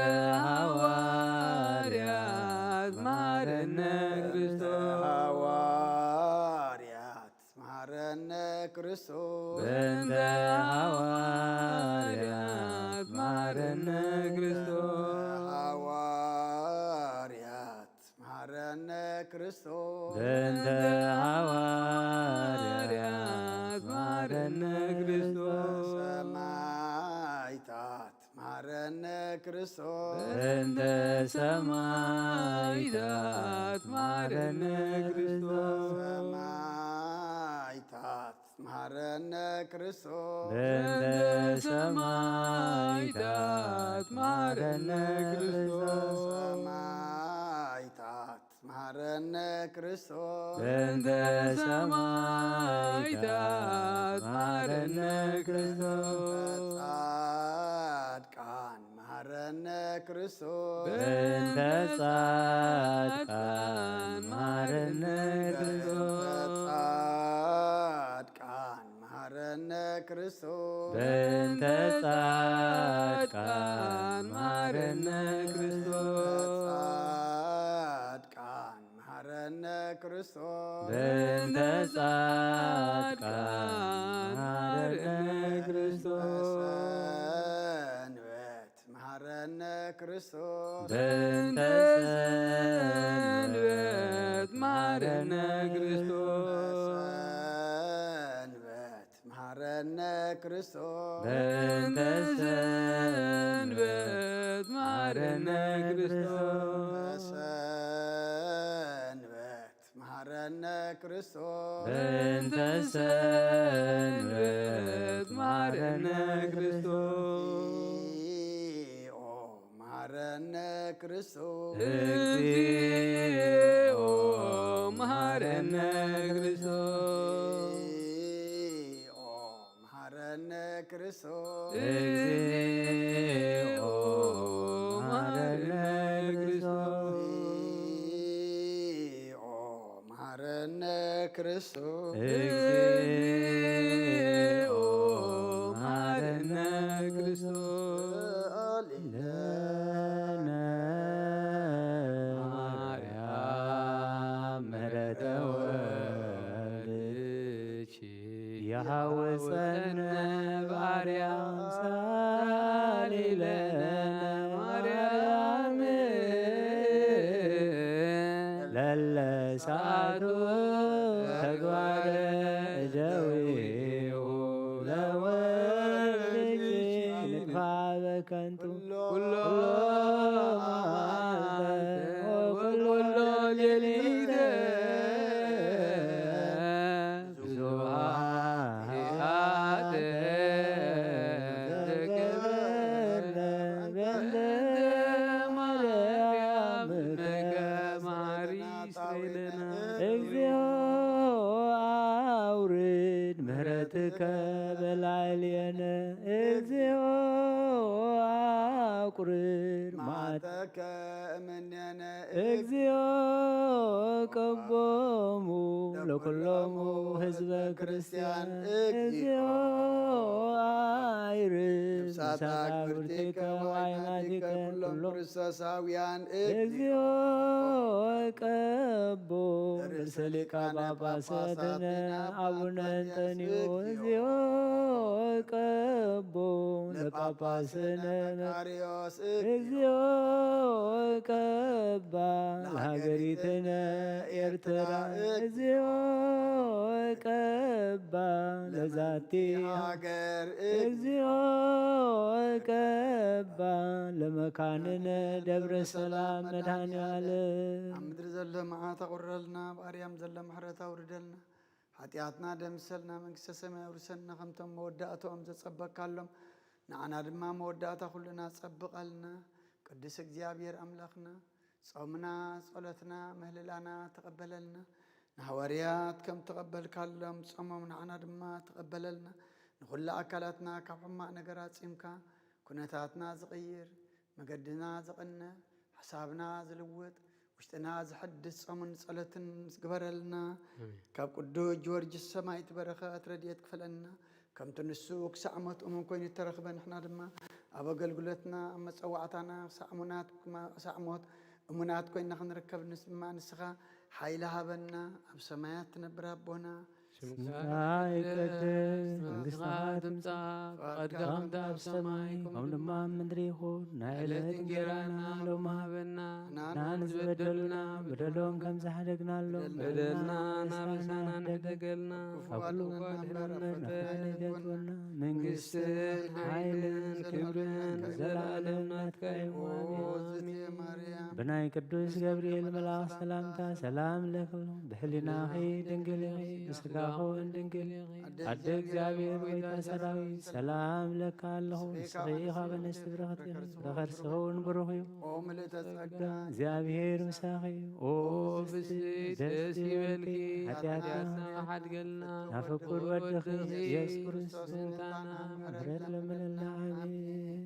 ሐዋርያት መሐረነ ክርስቶስ ሐዋርያት መሐረነ ክርስቶስ በእንተ ሐዋርያት መሐረነ ክርስቶስ ሐዋርያት መሐረነ ክርስቶስ በእንተ ሐዋርያት መሐረነ ክርስቶስ ሰማዕታት መሐረነ ክርስቶስ በእንተ ሰማዕታት መሐረነ ክርስቶስ ሰማዕታት መሐረነ ክርስቶስ በእንተ ሰማዕታት መሐረነ ክርስቶስ ሰማዕታት መሐረነ ክርስቶስ በእንተ ሰማዕታት መሐረነ ክርስቶስ ጻድቃን መሐረነ ክርስቶስ በእንተ ጻድቃን መሐረነ ክርስቶስ ጻድቃን ክርስቶስ በእንተ ጻድቃን መሃረነ ክርስቶስ። ጻድቃን መሃረነ ክርስቶስ። በእንተ ጻድቃን መሃረነ ክርስቶስ። ሰንበት መሃረነ ክርስቶስ። በእንተ ሰንበት መሃረነ ክርስቶስ። ሰንበት መሃረነ ክርስቶስ። በእንተ ሰንበት መሃረነ ክርስቶስ። ሰንበት መሃረነ ክርስቶስ። በእንተ ሰንበት መሃረነ ክርስቶስ። መሐረነ ክርስቶስ። እግዚኦ መሐረነ ክርስቶስ። እግዚኦ መሐረነ ክርስቶስ። እግዚኦ መሐረነ ክርስቶስ። እግዚኦ መሐረነ ክርስቶስ። እግዚኦ መሐረነ ክርስቶስ። ለነ ማርያም ምሕረተ ወልድኪ የሐውፀነ ባርያም ሳሊ ለነ ማርያም ለለ ሰዓቱ ተግባረ እደዊሁ ለወልድኪ ንጥፋ በከንቱ ኩሎ መዓልተ ወኩሎ ሌሊተ ብዙኃ ኃጢአተ ተገብረ በእንተ ማርያም እመከ ማሪ እግዚኦ አውርድ ምሕረትከ በላዕሌነ። እግዚኦ አቁርር መዓተከ እምኔነ። እግዚኦ ቀቦሙ ለኩሎሙ ህዝበ ክርስቲያን። እግዚኦ አይርድ ነፍሳተ አግብርቲከ ወአይማዲከ ኩሎም ክርስቶሳውያን። እግዚኦ ቀቦ ርእሰ ሊቃነ ጳጳሳትነ አቡነ እንጠንዮ። እግዚኦ ቀቦ ለጳጳስነ መቃርዮስ። እግዚኦ ቀባ ለሀገሪትነ ኤርትራ። እግዚኦ ቀባ ለዛቲ ሀገር። እግዚኦ ቀባ ለመካንነ ደብረ ሰላም መድኃኔ ዓለም። ኣብ ምድሪ ዘሎ መዓት ኣቑረልና፣ ኣብ ኣርያም ዘሎ ምሕረት ኣውርደልና። ሓጢኣትና ደምሰልና፣ መንግስተ ሰማይ ኣውርሰና። ከምቶም መወዳእታኦም ዘጸበካሎም ንዓና ድማ መወዳእታ ኩልና ጸብቐልና። ቅዱስ እግዚኣብሔር ኣምላኽና፣ ጾምና፣ ጸሎትና፣ ምህልላና ተቐበለልና። ንሃዋርያት ከም ተቐበልካሎም ጾሞም ንዓና ድማ ተቐበለልና። ንኹሉ ኣካላትና ካብ ሕማቕ ነገር ኣጺምካ፣ ኩነታትና ዝቕይር፣ መገድና ዘቕንዕ፣ ሓሳብና ዝልውጥ፣ ውሽጥና ዘሐድስ ጾምን ጸሎትን ግበረልና። ኣሜን። ካብ ቅዱስ ጊዮርጊስ ሰማይ ትበረኸት ረድኤት ክፈለና። ከምቲ ንሱ ክሳዕ ሞት እሙን ኮይኑ እተረኽበ፣ ንሕና ድማ ኣብ ኣገልግሎትና፣ ኣብ መጸዋዕታና ክሳዕ እሙናት፣ ክሳዕ ሞት እሙናት ኮይንና ክንርከብ ንስ-፣ ድማ ንስኻ ሓይሊ ሃበና። ኣብ ሰማያት ትነብር ኣቦና፣ ስምካ ይቀደስ፣ መንግስትኻ ትምጻእ፣ ፍቓድካ ከምቲ ኣብ ሰማይ፣ ከምኡ ድማ ኣብ ምድሪ ይኹን። ናይ ዕለት እንጌራና ሎሚ ሃበና፣ ንዓና ንዝበደሉና በደሎም ከም ዝሓደግናሎም፣ በደልና ንሕና ንሕደገልና፣ ካብ ኩሉ ኣድሕነና፣ ንሕና ንሕደገልና። መንግስትን ሓይልን ክብርን ዘለዓለም ናትካ እዩ። ኣሜን። ብናይ ቅዱስ ገብርኤል መልኣኽ ሰላምታ ሰላም እብለኪ፣ ብሕሊናኺ ድንግል ኢኺ፣ ብስጋኺ እውን ድንግል ኢኺ። ኣደ እግዚኣብሔር ጎይታ ሰራዊት ሰላም እብለኪ ኣለኹ። ንስኺ ኢኺ ኣብ ኣንስቲ ብርኽቲ፣ ፍረ ከርስኺ እውን ብሩኽ እዩ። ኦ ምልእተ ጸጋ፣ እግዚኣብሔር ምሳኺ እዩ። ኦ ብስቲ ደስ ይበልኪ፣ ሓጢኣትና ሓድገልና፣ ናብ ፍቁር ወድኺ ኢየሱስ ክርስቶስ ምሕረት ለምንልና። ኣሜን።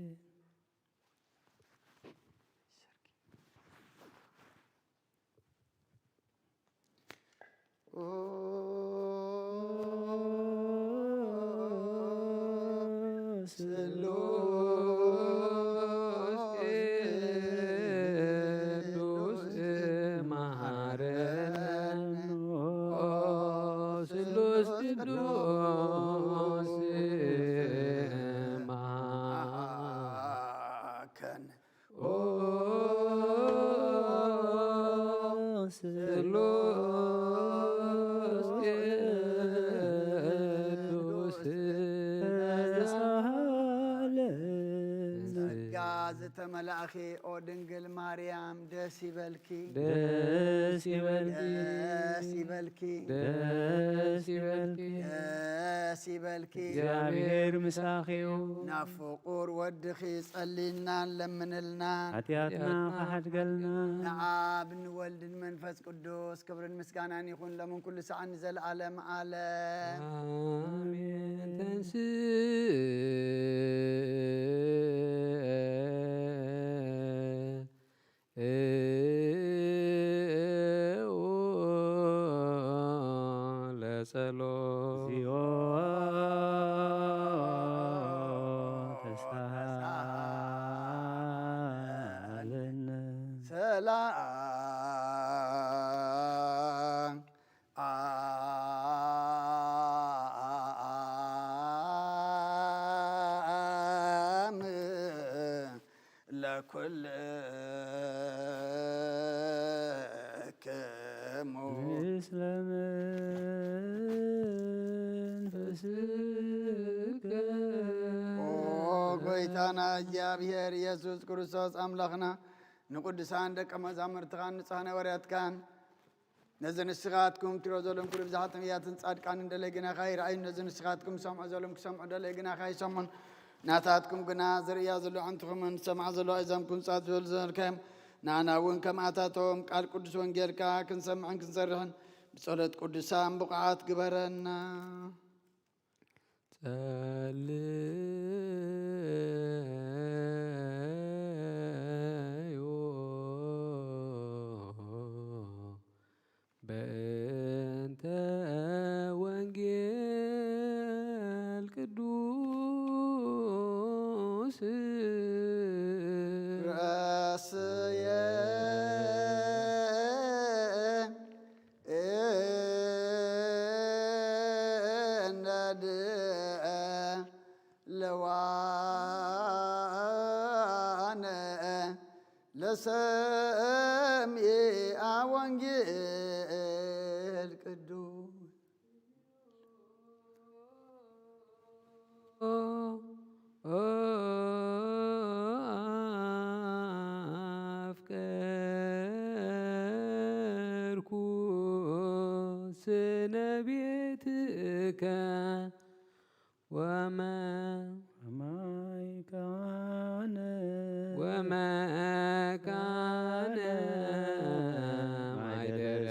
ስሉስ ቅዱስ መሐረነ። ኦ ስሉስ ቅዱስ መሐረነ። ኦ ስሉስ ቅዱስ ተሳሃለነ። ጸጋ ዝተመላእኺ ኦ ድንግል ማርያም ደስ ይበልኪ። ደስ ይበልኪ። ደስ ይበልኪ። ደስ ይበልኪ። ደስ ይበልኪ። እግዚኣብሔር ምሳኺ እዩ። ናብ ፍቁር ወድኺ ጸልይልና ለምንልና። ሓጢኣትና ክሓድገልና። ንኣብ ንወልድን መንፈስ ቅዱስ ክብርን ምስጋናን ይኹን ሎምን ኩሉ ሰዓን ንዘለዓለም ዓለም። ኣሜን። ተንስእ ለጸሎት። እግዚኦ ተሳሃለነ። ሰላም ለኩልክሙ። ምስለ መንፈስከ። ኦ ጎይታና እግዚኣብሔር ኢየሱስ ክርስቶስ ኣምላኽና፣ ንቅዱሳን ደቀ መዛሙርትኻን ንጹሓን ሃዋርያትካን፣ ነዚ ንስኻትኩም ትሪኦ ዘለኹም ኩሉ ብዝሓት ነቢያትን ጻድቃንን ደለይ ግናኻ ይረኣዩ። ነዚ ንስኻትኩም ሰምዖ ዘለኹም ክሰምዑ ደለይ ግናኻ ይሰምዑን። ናታትኩም ግና ዝርእያ ዘለዋ ኣዕንትኹምን ዝሰምዓ ዘለዋ ኣእዛንኩም ጻት ዝበሉ ዘበልካዮም፣ ንኣና እውን ከምኣታቶም ቃል ቅዱስ ወንጌልካ ክንሰምዕን ክንሰርሕን ብጸሎት ቅዱሳን ብቑዓት ግበረና። ጸልዩ በእንተ ወንጌል ቅዱስ ረስየ እነድ ለዋነ ለሰሚአ ወንጌል ቅዱስ። አፍቀርኩ ስነ ቤትከ ወመ-፣ ወማይካነ ወመካነ ማይደረ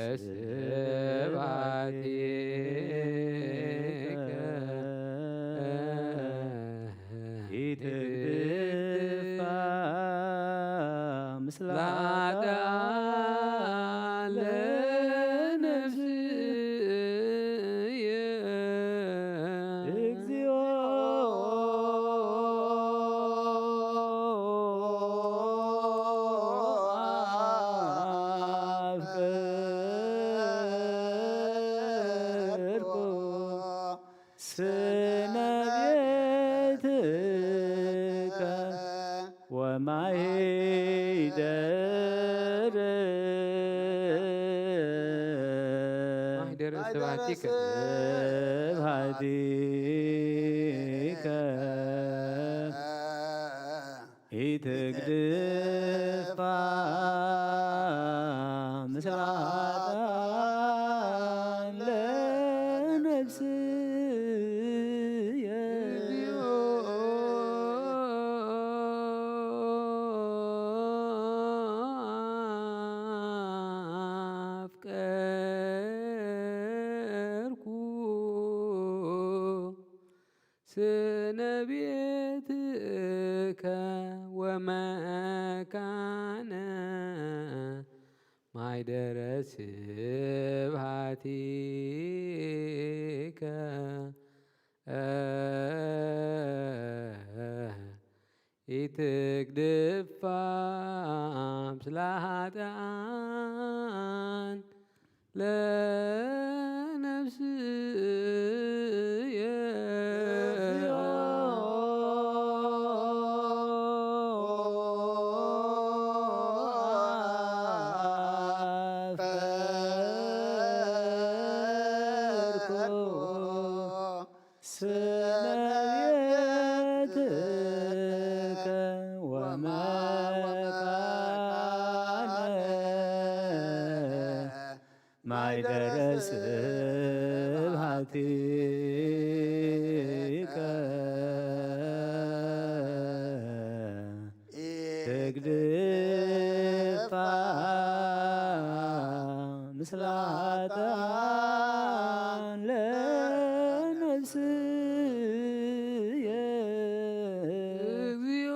ስብሐቲከ ኢትግድፋ ምስለ ኃጥኣን ለነፍስየ። እግዚኦ አፍቀርኩ ስነ ቤትከ ወማይደር ማይደር ስብሐቲከ ስብሐቲከ ኢትግድፋ ምስለ ኃጥኣን ለነፍስየ። አፍቀርኩ ስነ ቤትከ ወመካነ ማይደረ ስብሐቲከ። ኢትግድፋ ምስለ ኃጥኣን ለነፍስየ። ስመቤትከ ወመካነ ማይደረ ስብሐቲከ። ትግድፋ ምስለ ኃጥኣን ለነፍስየ። እግዚኦ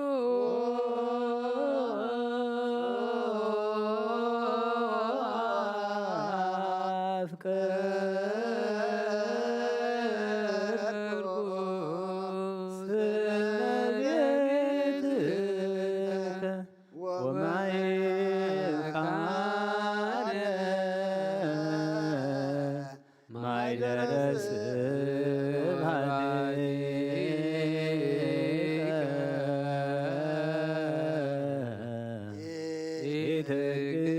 አፍቀርኩ ስመቤትከ ወማይካነ ማይደረ ስብሐቲከ።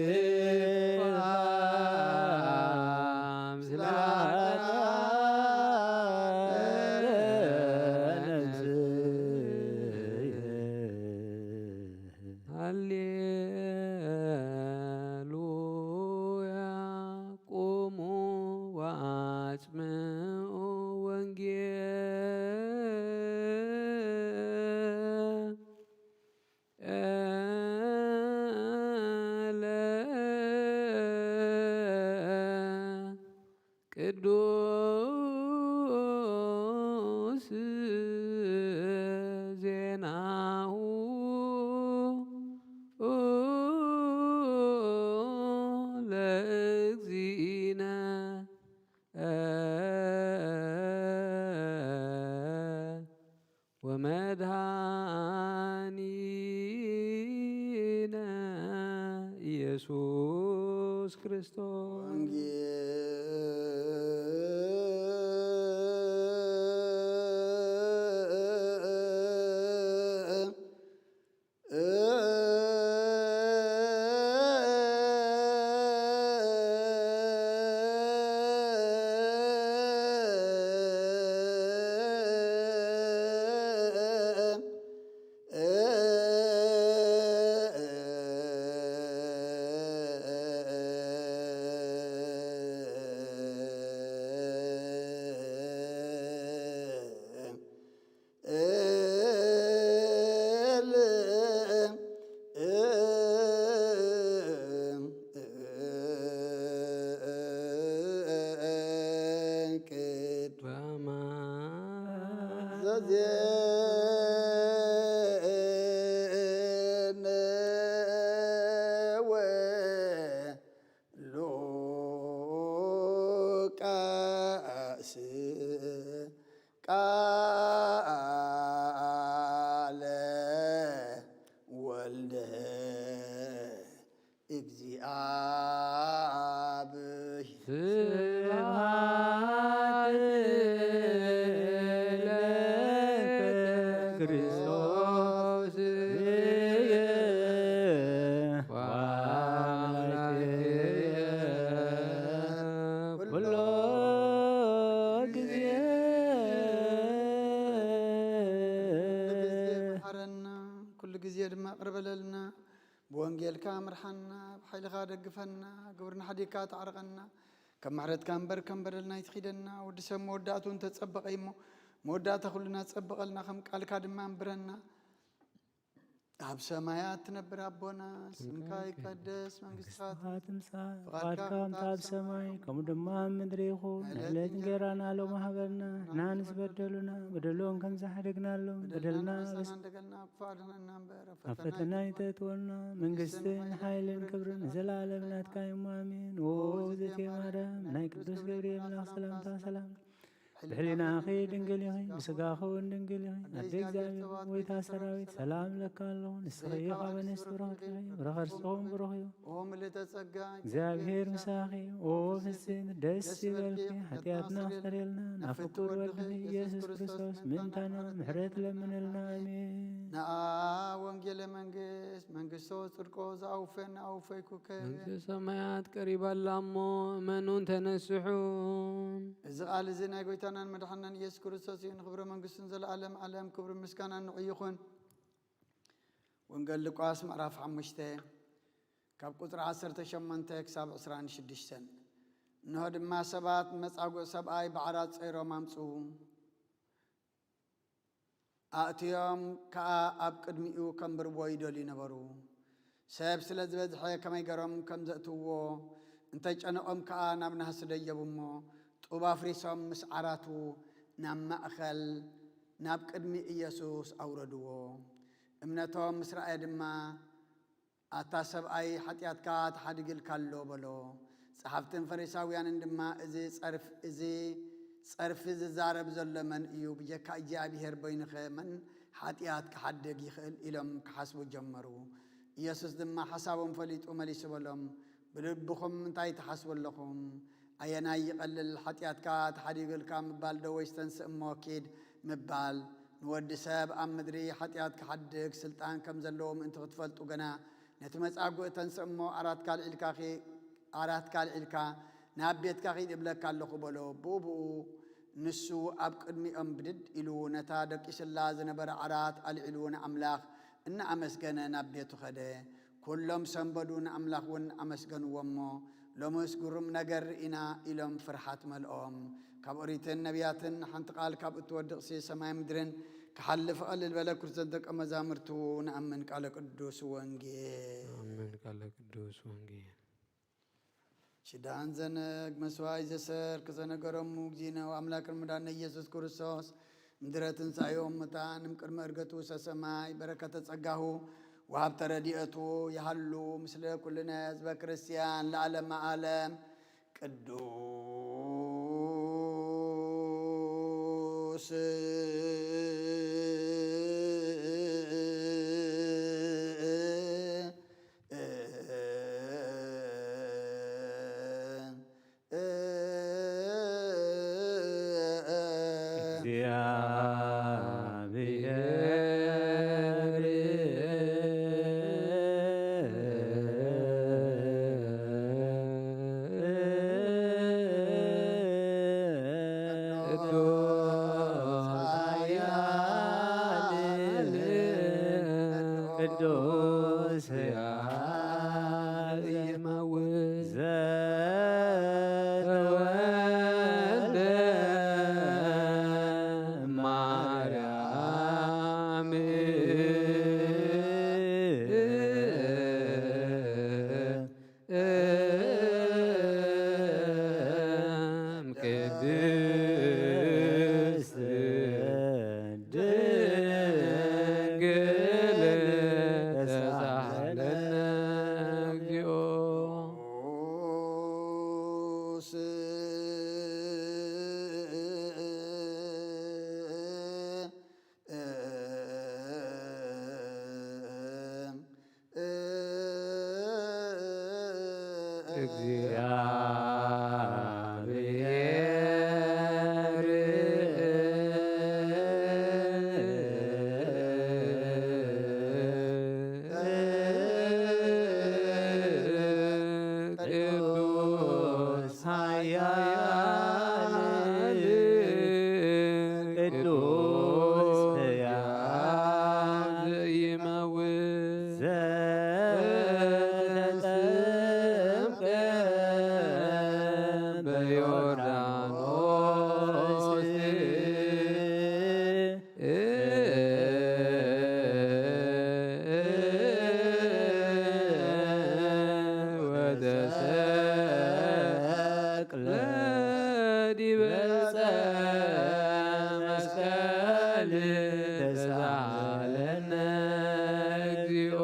ኢትግፋ ምስለ ኃጥኣን ለነፍስየ። ሃሌሉያ። ቁሙ ወአጽምዑ ወንጌለ ቅዱስ ዜናሁ ለእግዚእነ ወመድኃኒነ ኢየሱስ ክርስቶስ። ዘዜነወ ሉቃስ ቃለ ወልደ እግዚአብሔር። ስብሐት ለከ ክርስቶስ ወአምላክየ ኩሎ ግዜ። ኩሉ ግዜ መሓረና፣ ኩሉ ግዜ ድማ ቅርበለልና። ብወንጌልካ ምርሓና፣ ብሓይልኻ ደግፈና፣ ግብርና ሓዲግካ ተዓርቐና። ከም ምሕረትካ እምበር ከም በደልና ኣይትኺደና። ወዲ ሰብ መወዳእቱ እንተጸበቐ እሞ፣ መወዳእታ ኩልና ጸብቐልና፣ ከም ቃልካ ድማ ኣንብረና። ኣብ ሰማያት ትነብር ኣቦና፣ ስምካ ይቀደስ፣ መንግስትኻ መንግስትኻ ትምጻእ፣ ፍቓድካ ፍቓድካ ከምታ ኣብ ሰማይ፣ ከምኡ ድማ ኣብ ምድሪ ይኹን። ናይ ዕለት ዕለት እንጀራና ሎሚ ሃበና፣ ንሕና ንዝበደሉና በደሎም ከም ዝሓደግናሎም በደልና በደልና ንሕና ንበደልና፣ ክፉእ ኣድሕነና እምበር፣ ኣብ ፈተና ኣይተእትወና፣ መንግስትን ሓይልን ክብርን ንዘለኣለም ናትካ እዩ፣ ኣሜን። ኦ እግዝእትየ ማርያም፣ ናይ ቅዱስ ገብርኤል መልኣኽ ሰላምታ ሰላም ብሕሊናኺ ድንግል ኢኺ፣ ብስጋኺ እውን ድንግል ኢኺ። ኣደ እግዚኣብሔር፣ ጎይታ ሰራዊት፣ ሰላም ለካ ኣለኹ። ንስኺ ካብ ኣንስቲ ብሩኽቲ ኢኺ፣ ፍረ ከርስኺ እውን ብሩኽ እዩ። ኦ ምልእተ ጸጋ፣ እግዚኣብሔር ምሳኺ፣ ኦ ፍስሕቲ ደስ ይበልኪ። ሓጢኣትና ኣስተሰርየልና፣ ናብ ፍቁር ወድኺ ኢየሱስ ክርስቶስ ምእንታና ምሕረት ለምንልና። ኣሜን። ነኣ ወንጌለ መንግስት፣ መንግስቶ ጽድቆ ዝኣውፈን ኣውፈይኩ ከ። መንግስተ ሰማያት ቀሪባ ኣላ እሞ እመኑን ተነስሑን። እዚ ቃል እዚ ናይ ጎይታናን መድሓናን ኢየሱስ ክርስቶስ እዩ። ንኽብረ መንግስቱን ዘለዓለም ዓለም ክብሪ ምስጋና ንዑ ይኹን። ወንጌል ሉቃስ ምዕራፍ ሓሙሽተ ካብ ቁጽሪ ዓሰርተ ሸሞንተ ክሳብ ዕስራን ሽዱሽተን። እንሆ ድማ ሰባት ንመጻጉዕ ሰብኣይ ብዓራት ጸይሮም ኣምጽኡ። ኣእትዮም ከኣ ኣብ ቅድሚኡ ከንብርዎ ይደልዩ ነበሩ። ሰብ ስለ ዝበዝሐ ከመይ ገሮም ከም ዘእትውዎ እንተጨነቖም ከኣ ናብ ናህሲ ደየቡ እሞ ጡብ ኣፍሪሶም ምስ ዓራቱ ናብ ማእከል ናብ ቅድሚ ኢየሱስ ኣውረድዎ። እምነቶም ምስ ረኣየ ድማ ኣታ ሰብኣይ፣ ሓጢኣትካ ተሓዲግልካ ኣሎ በሎ። ጸሓፍትን ፈሪሳውያንን ድማ እዚ ጸርፍ-፣ እዚ ጸርፊ ዝዛረብ ዘሎ መን እዩ? ብጀካ እግዚኣብሔር በይኑኸ መን ሓጢኣት ክሓድግ ይኽእል? ኢሎም ክሓስቡ ጀመሩ። ኢየሱስ ድማ ሓሳቦም ፈሊጡ መሊሱ በሎም፣ ብልብኹም እንታይ ትሓስቡ ኣለኹም? ኣየናይ ይቐልል? ሓጢኣትካ ተሓዲግልካ ምባል ዶ ወይስ ተንስእ እሞ ኪድ ምባል? ንወዲ ሰብ ኣብ ምድሪ ሓጢኣት ክሓድግ ስልጣን ከም ዘለዎ ምእንቲ ክትፈልጡ ገና ነቲ መጻጉዕ ተንስእ እሞ ዓራትካ ኣልዒልካ ኺ-፣ ዓራትካ ኣልዒልካ ናብ ቤትካ ኺድ እብለካ ኣለኹ በሎ። ብኡ ብኡ ንሱ ኣብ ቅድሚኦም ብድድ ኢሉ ነታ ደቂስላ ዝነበረ ዓራት ኣልዒሉ ንኣምላኽ እናኣመስገነ ናብ ቤቱ ኸደ። ኩሎም ሰንበዱ፣ ንኣምላኽ እውን ኣመስገንዎ እሞ፣ ሎምስ ግሩም ነገር ርኢና ኢሎም ፍርሓት መልኦም። ካብ ኦሪትን ነቢያትን ሓንቲ ቃል ካብ እትወድቕሲ ሰማይ ምድርን ክሓልፍ ቐልል በለ። ክርስቶስ ደቀ መዛሙርቱ ንኣምን። ቃለ ቅዱስ ወንጌል። ኣምን ቃለ ቅዱስ ወንጌል። ሽዳን ዘነግ መስዋይ ዘሰርክ ዘነገረሙ እግዚእነ ወኣምላክ መድኃኒነ ኢየሱስ ክርስቶስ ምድረ ትንሣኤ እሙታን እምቅድመ ዕርገቱ ውስተ ሰማይ በረከተ ጸጋሁ ወሀብተ ረድኤቱ ይሃሉ ምስለ ኩልነ ህዝበ ክርስቲያን ለዓለመ ዓለም። ቅዱስ እግዚአብሔር ቅዱስ ኃያል ቅዱስ ሕያው ዘማውዝ ዘተወልደ ማርያም እም ቅድስት ድንግል ተሳሃለነ እግዚኦ። እግዚአብሔር ቅዱስ ኃያል ቅዱስ ሕያው ዘይመውት ዘተጠምቀ በዮርዳኖስ ወተሰቅለ ዲበ ዕፀ መስቀል ተሳሃለነ እግዚኦ።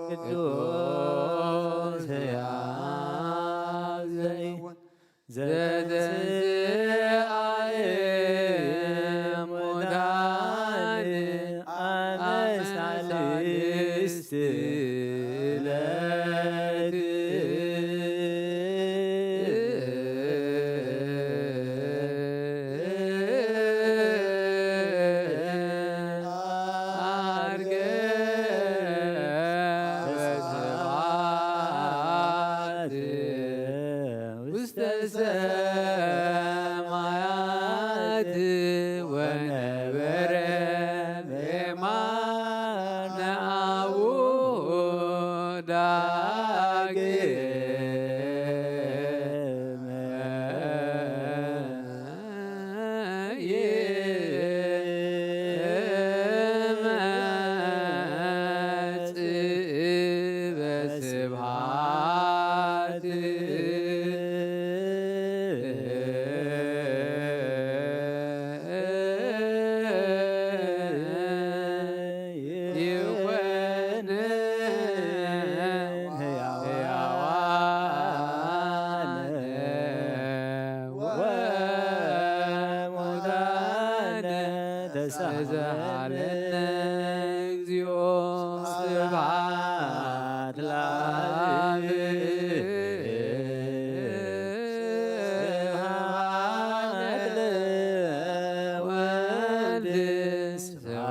ቅዱስ ሕያው ዘይመውት ዘተንሥአ እሙታን አመ ሣልስት ዕለት። ዐርገ በስብሐት ውስተ ሰማያት ወነበረ በየማነ አቡሁ ዳግመ። ይመጽእ በስብሐት። ይኮንን ሕያዋን ወሙታን ተሳሃለነ እግዚኦ። ስብሐት ለአብ። ስብሐት ለወልድ። ስብሐት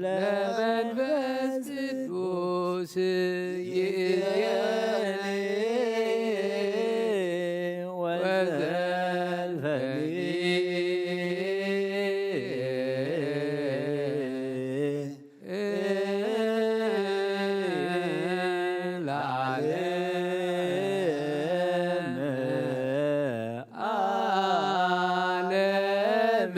ለመንፈስ ቅዱስ። ይእዜኒ ወዘልፈኒ ለዓለመ ዓለም።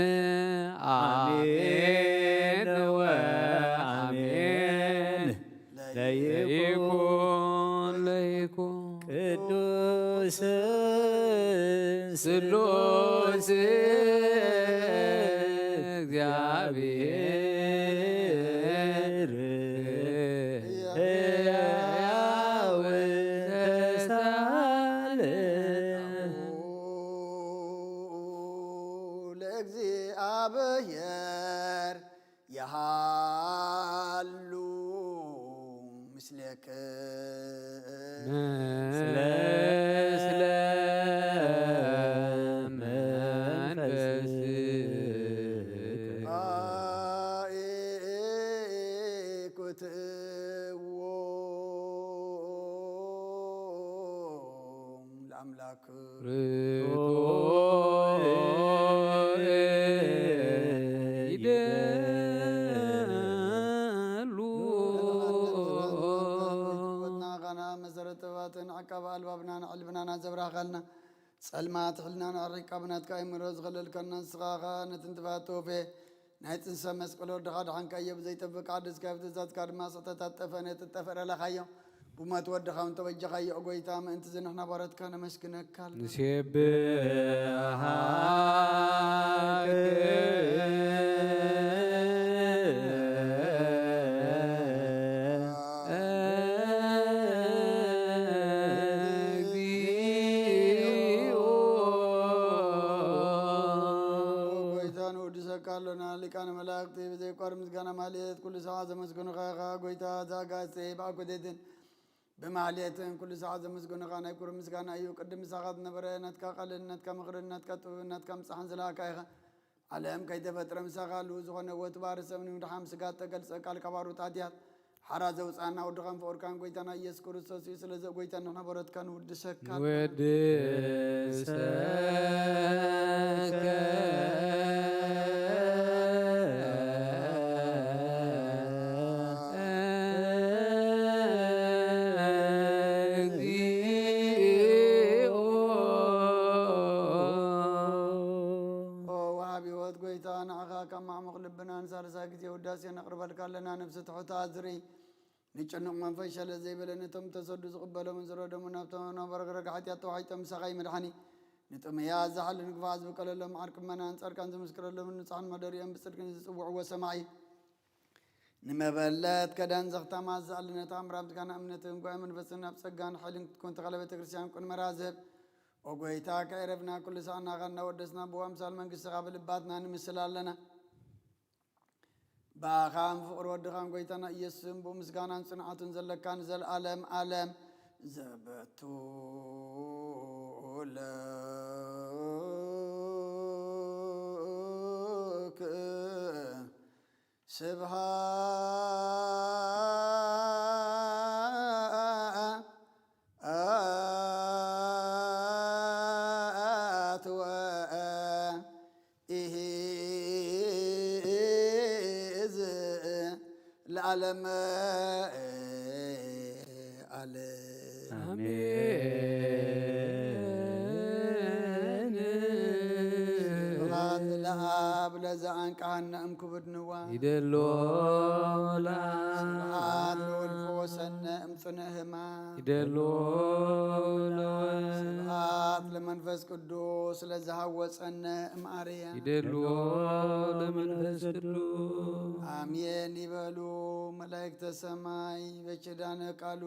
አሜን ወአሜን። ለይኩን ለይኩን። ቅዱስ ስሉስ እግዚአብሔር ሕያው ተሳለ። ለእግዚአብሔር የሃሉ ምስሌክ። ስለ መንፈስከ። አኢኩትዎ ለአምላክ። ርቱዕ ይደሉ። ና ኻና መሰረት ጥበባትን ዓቃቢ ኣልባብናን ዕልብናና ዘብራኸልና፣ ጸልማት ሕልናና ኣሪቃ ብናትካ ኣእምሮ ዝኸለልካና ንስኻ ኸኣ ነቲ ንጥፋት ተወፌ ናይ ጽንሰ መስቀል ወድኻ ድሓንካዮ። ብዘይጠፍእ ቃል ደስካ ብትእዛዝካ ድማ ስሕተታት ጠፈ ነቲ ጠፈ ረለኻዮ። ብሞት ወድኻ እውን ተበጀኻዮ። ኦ ጐይታ፣ ምእንቲ እዚ ንሕና ባሮትካ ነመስግነካ ኣለና። ንሴብሐከ እግዚኦ። ኦ ጐይታ፣ ንውድሰካ ኣሎና። ሊቃነ መላእክቲ ብዘይቋር ምስጋና ማህሌት ኩሉ ሰዓት ዘመስግኑኻ ኢኻ። ጐይታ፣ እዛ ኣጋእዝተይ ብኣኮቴትን ብማህሌትን ኩሉ ሰዓት ዘመስግኑኻ ናይ ክብሪ ምስጋና እዩ። ቅድም ምሳኻ ዝነበረ ናትካ ቃልን ናትካ ምኽርን ናትካ ጥበብን ናትካ ምጽሓን ዝለኣካ ኢኻ። ዓለም ከይተፈጥረ ምሳኻ ህልው ዝኾነ ወትባሪ ሰብ ንምድሓን ስጋ እተገልጸ ቃልካ ባሩት ኣድያት ሓራ ዘውጻና ወድኻን ፍቑርካን ጐይታና ኢየሱስ ክርስቶስ እዩ። ስለዚ ጐይታ ንሕና በረትካ ንውድሰካ። ንወድሰከ። እግዚኦ። ኦ ወሃቢ ህይወት ጐይታ፣ ንዓኻ ካብ ማዕሙቕ ልብና ንሳልሳይ ግዜ ውዳሴ ነቕርበልካ ኣለና። ነፍሲ ትሑት ኣዝሪ፣ ንጭኑቕ መንፈስ ሸለል ዘይበለ፣ ነቶም ተሰዱ ዝቕበሎምን ዝረደሙ፣ ናብቶም ናብ ረግረግ ሓጢኣት ተዋሒጦም ምሳኻ ይምድሓኒ። ንጥሙያት ዝሓሊ ንግፋ ዝብቀለሎም፣ ዓርቂ ምእመናን ጻድቃን ዝምስክረሎምን ንጹሓን መደሪኦም ብጽድቂ ንዝጽውዕዎ ሰማዒ ንመበለት ከዳን ዘኽታማት ዝኣለነ ተኣምራት ምስጋና እምነትን ጓይ መንፈስን ኣብ ጸጋን ሓይልን ክትኮን ተኸለ ቤተ ክርስቲያን ቁን መራዘብ። ኦ ጎይታ፣ ከዕረፍና ኩሉ ሰዓና ኻና ወደስና ብዋ ምሳል መንግስትኻ ብልባትና ንምስል ኣለና። ብኣኻን ፍቕሪ ወድኻን ጎይታና ኢየሱስን ብኡ ምስጋናን ጽንዓቱን ዘለካ ንዘለኣለም ኣለም ዘበቱ ለክ ስብሃት ወኢሂዝ ለዓለመ ዓለም። ኣሜን። ስብሐት ለአብ ለዘአንቅሐነ እምክቡድ ንዋ። ይደሎ ለአብ። ስብሐት ለወልድ ፈወሰነ እምጽኑዕ ህማም። ይደሎ ለወልድ። ስብሐት ለመንፈስ ቅዱስ ለዘሃወጸነ እምአርያ። ይደሎ ለመንፈስ ቅዱስ። አሜን ይበሉ መላእክተ ሰማይ በኪዳነ ቃሉ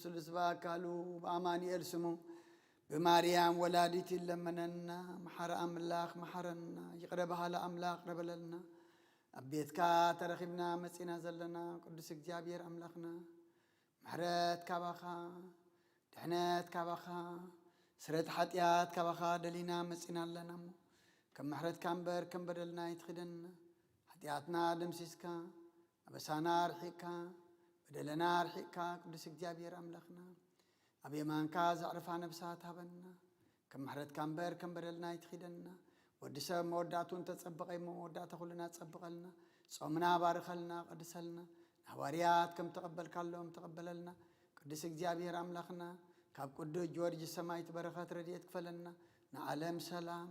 ስሉስ በአካሉ በአማኑኤል ስሙ ብማርያም ወላዲት ይለመነና። መሓሪ ኣምላኽ መሓረና፣ ይቕረ በሃሊ ኣምላኽ ይቕረ በለልና። ኣብ ቤትካ ተረኺብና መጺና ዘለና ቅዱስ እግዚኣብሔር ኣምላኽና፣ ምሕረት ካባኻ፣ ድሕነት ካባኻ፣ ስረት ሓጢኣት ካባኻ ደሊና መጺና ኣለና እሞ፣ ከም ምሕረትካ እምበር ከም በደልና ኣይትኺደና። ሓጢኣትና ደምሲስካ፣ ኣበሳና ኣርሒቕካ፣ በደለና ኣርሒቕካ፣ ቅዱስ እግዚኣብሔር ኣምላኽና፣ ኣብ የማንካ ዘዕርፋ ነብሳት ሃበና። ከም ምሕረትካ እምበር ከም በደልና ኣይትኺደና። ወዲ ሰብ መወዳእቱ እንተጸበቐ እሞ፣ መወዳእታ ኩልና ጸብቐልና። ጾምና ባርኸልና፣ ቀድሰልና። ንሃዋርያት ከም ተቐበልካሎም ተቐበለልና። ቅዱስ እግዚኣብሔር ኣምላኽና፣ ካብ ቅዱስ ጊዮርጊስ ሰማዕት በረኸት ረድኤት ክፈለና። ንዓለም ሰላም፣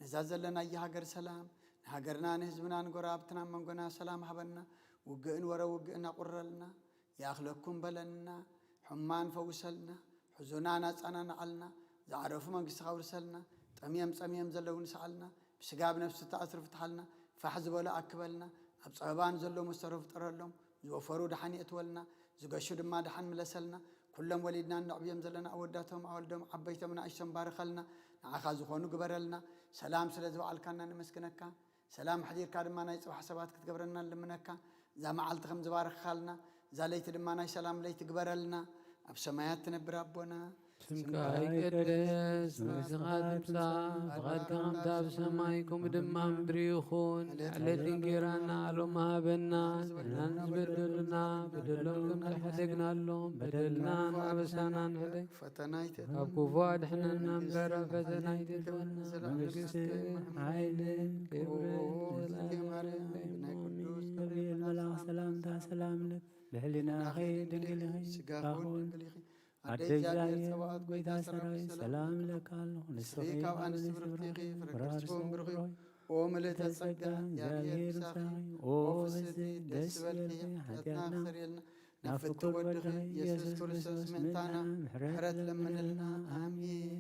ነዛ ዘለናያ ሃገር ሰላም፣ ንሃገርና ንህዝብና ንጎረባብትና መንጎና ሰላም ሃበና። ውግእን ወረ ውግእን ኣቑረልና። ይኣኽለኩም በለና። ሕሙማን ፈውሰልና። ሕዙናን ኣጸናንዓልና። ዝዓረፉ መንግስትኻ ኣውርሰልና። ጠምዮም ጸምዮም ዘለዉ ንስዓልና። ብስጋ ብነፍሲ ተኣስሩ ፍትሓልና። ፋሕ ዝበሉ ኣክበልና። ኣብ ጸበባን ዘለዉ መሰሮ ፍጠረሎም። ዝወፈሩ ደሓን የእትወልና። ዝገሹ ድማ ደሓን ምለሰልና። ኩሎም ወሊድና እነዕብዮም ዘለና ኣወዳቶም ኣወልዶም ዓበይቶም ንኣሽቶም ባርኸልና። ንዓኻ ዝኾኑ ግበረልና። ሰላም ስለ ዝበዓልካና ነመስግነካ። ሰላም ኣሕዲርካ ድማ ናይ ጽባሕ ሰባት ክትገብረና ንልምነካ። እዛ መዓልቲ ከም ዝባረኽካልና፣ እዛ ለይቲ ድማ ናይ ሰላም ለይቲ ግበረልና። ኣብ ሰማያት ትነብር ኣቦና፣ ስምካ ይቀደስ፣ መንግስትኻ ትምጻእ፣ ፍቓድካ ከምታ ኣብ ሰማይ ከምኡ ድማ ኣብ ምድሪ ይኹን። ዕለት እንጌራና ኣሎም ሃበና፣ ንሕናን ዝበደሉና በደሎም ከም ዝሓደግናሎም በደልና ኣበሳና ንሕደግ። ፈተና ይትእትወና፣ ካብ ክፉ ኣድሕነና እምበር፣ ኣብ ፈተና ይትእትወና። መንግስቲ፣ ሓይልን ክብርን ንዘለኣለሙ። ናይ ቅዱስ ገብርኤል መልኣኽ ሰላምታ ሰላም ልክ፣ ብሕሊናኺ ድንግል ኢኺ፣ ስጋኺ እውን ድንግል ኢኺ። ኣደ እግዚኣብሔር ጸባኦት፣ ጎይታ ሰራዊት፣ ሰላም እለካ ኣለኹ። ንስኺ ካብ ኣንስቲ ብርኽቲ ኢኺ፣ ፍረ ከርስኪ እውን ብሩኽ እዩ። ኦ ምልእተ ጸጋ፣ እግዚኣብሔር ምሳኺ፣ ኦ ፍስሕቲ፣ ደስ ይበልኪ፣ ሓጢኣትና ኣስተሰርየልና፣ ናብ ፍቁር ወድኺ ኢየሱስ ክርስቶስ ምእንታና ምሕረት ለምንልና። ኣሜን።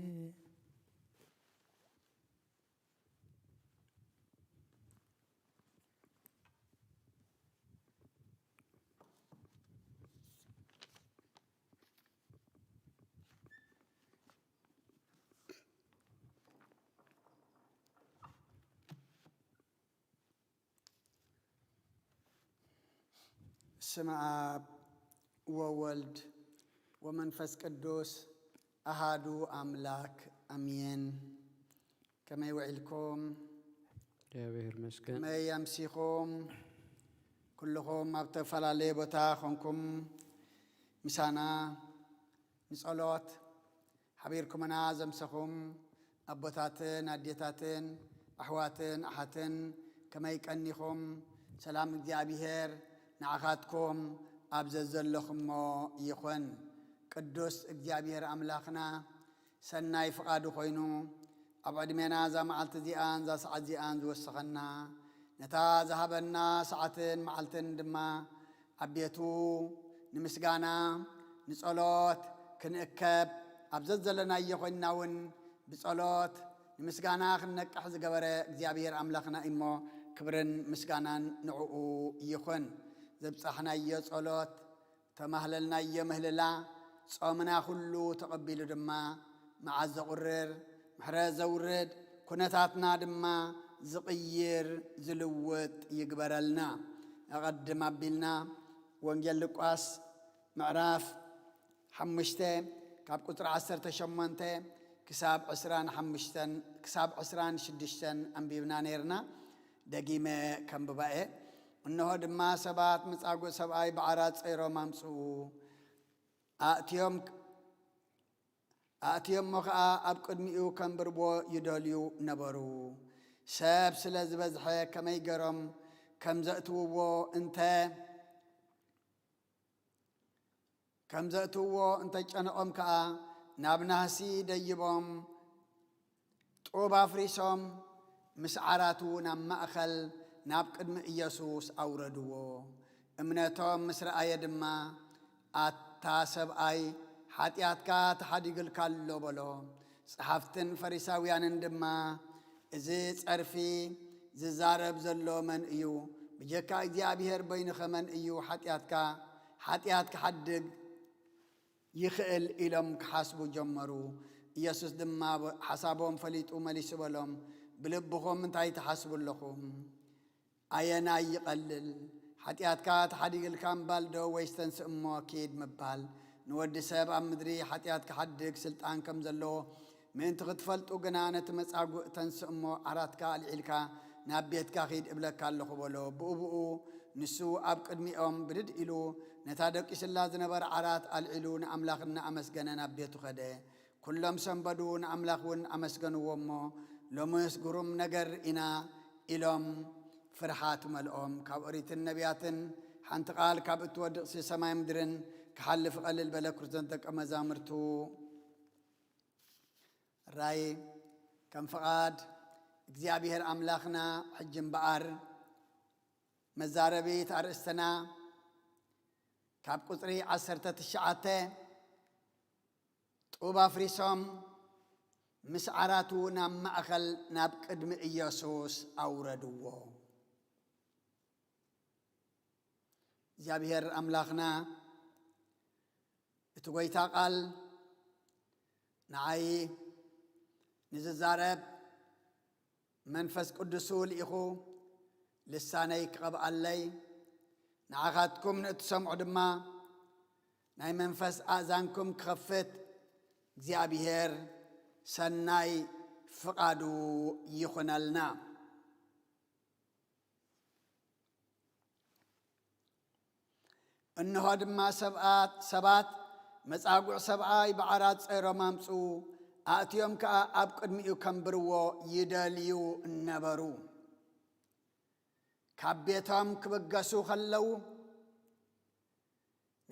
ስመ ኣብ ወወልድ ወመንፈስ ቅዱስ ኣሃዱ ኣምላክ ኣሜን። ከመይ ውዒልኩም? እግዚኣብሔር ይመስገን። ከመይ ኣምሲኹም? ኩልኹም ኣብ ተፈላለየ ቦታ ኾንኩም ምሳና ንጸሎት ሓቢርኩምና ዘምሰኹም ኣቦታትን ኣዴታትን ኣሕዋትን ኣሓትን ከመይ ቀኒኹም? ሰላም እግዚኣብሔር ንዓኻትኩም ኣብ ዘዘለኹሞ ይኹን። ቅዱስ እግዚኣብሔር ኣምላኽና ሰናይ ፍቓዱ ኮይኑ ኣብ ዕድሜና እዛ መዓልቲ እዚኣን እዛ ሰዓት እዚኣን ዝወሰኸና፣ ነታ ዝሃበና ሰዓትን መዓልትን ድማ ኣብ ቤቱ ንምስጋና ንጸሎት ክንእከብ ኣብ ዘዘለናዮ ኮይንና እውን ብጸሎት ንምስጋና ክንነቅሕ ዝገበረ እግዚኣብሔር ኣምላኽና እሞ ክብርን ምስጋናን ንዕኡ ይኹን። ዘብጻሕናዮ ጸሎት፣ ተማህለልናዮ ምህልላ፣ ጾምና ኩሉ ተቐቢሉ ድማ መዓት ዘቑርር፣ ምሕረት ዘውርድ፣ ኩነታትና ድማ ዝቕይር ዝልውጥ ይግበረልና። ኣቐድም ኣቢልና ወንጌል ሉቃስ ምዕራፍ ሓሙሽተ ካብ ቁጽሪ ዓሰርተ ሸሞንተ ክሳብ ዕስራን ሓሙሽተን ክሳብ ዕስራን ሽዱሽተን ኣንቢብና ነይርና። ደጊመ ከንብባ እየ። እንሆ ድማ ሰባት መጻጉዕ ሰብኣይ ብዓራት ጸይሮም ኣምጽኡ። ኣእትዮም ኣእትዮሞ ኸኣ ኣብ ቅድሚኡ ከንብርዎ ይደልዩ ነበሩ። ሰብ ስለ ዝበዝሐ ከመይ ገሮም ከም ዘእትውዎ እንተ ከም ዘእትውዎ እንተጨነቖም ከኣ ናብ ናህሲ ደይቦም ጡብ ኣፍሪሶም ምስ ዓራቱ ናብ ማእኸል ናብ ቅድሚ ኢየሱስ ኣውረድዎ። እምነቶም ምስ ረኣየ ድማ ኣታ ሰብኣይ ሓጢኣትካ ተሓዲግልካ ኣሎ በሎ። ጸሓፍትን ፈሪሳውያንን ድማ እዚ ጸርፊ ዝዛረብ ዘሎ መን እዩ? ብጀካ እግዚኣብሔር በይንኸ መን እዩ ሓጢኣትካ ሓጢኣት ክሓድግ ይኽእል ኢሎም ክሓስቡ ጀመሩ። ኢየሱስ ድማ ሓሳቦም ፈሊጡ መሊሱ በሎም፣ ብልብኹም እንታይ ትሓስቡ ኣለኹም? ኣየናይ ይቐልል? ሓጢኣትካ ተሓዲግልካ ምባል ዶ ወይስ ተንስእ እሞ ኪድ ምባል? ንወዲ ሰብ ኣብ ምድሪ ሓጢኣት ክሓድግ ስልጣን ከም ዘለዎ ምእንቲ ክትፈልጡ ግና ነቲ መጻጉዕ ተንስእ እሞ ዓራትካ ኣልዒልካ ናብ ቤትካ ኪድ እብለካ ኣለኹ በሎ። ብኡ ብኡ ንሱ ኣብ ቅድሚኦም ብድድ ኢሉ ነታ ደቂስላ ዝነበረ ዓራት ኣልዒሉ ንኣምላኽ እናኣመስገነ ናብ ቤቱ ኸደ። ኩሎም ሰንበዱ ንኣምላኽ እውን ኣመስገንዎ እሞ ሎምስ ግሩም ነገር ርኢና ኢሎም ፍርሓት መልኦም። ካብ ኦሪትን ነቢያትን ሓንቲ ቃል ካብ እትወድቕሲ ሰማይ ምድርን ክሓልፍ ቀልል በለ። ክርስቶስ ደቀ መዛሙርቱ ራይ ከም ፍቓድ እግዚኣብሔር ኣምላኽና ሕጂ እምበኣር መዛረቢት ኣርእስትና ካብ ቁጽሪ ዓሰርተ ትሽዓተ ጡብ ኣፍሪሶም ምስ ዓራቱ ናብ ማእኸል ናብ ቅድሚ ኢየሱስ ኣውረድዎ። እግዚኣብሔር ኣምላኽና እቲ ጐይታ ቃል ንዓይ ንዝዛረብ መንፈስ ቅዱሱ ልኢኹ ልሳነይ ክቐብኣለይ፣ ንዓኻትኩም ንእትሰምዑ ድማ ናይ መንፈስ ኣእዛንኩም ክኸፍት እግዚኣብሔር ሰናይ ፍቓዱ ይኹነልና። እንሆ ድማ ሰብኣት ሰባት መጻጉዕ ሰብኣይ ብዓራት ጸይሮም ኣምጽኡ፣ ኣእትዮም ከኣ ኣብ ቅድሚኡ ከንብርዎ ይደልዩ ነበሩ። ካብ ቤቶም ክብገሱ ከለዉ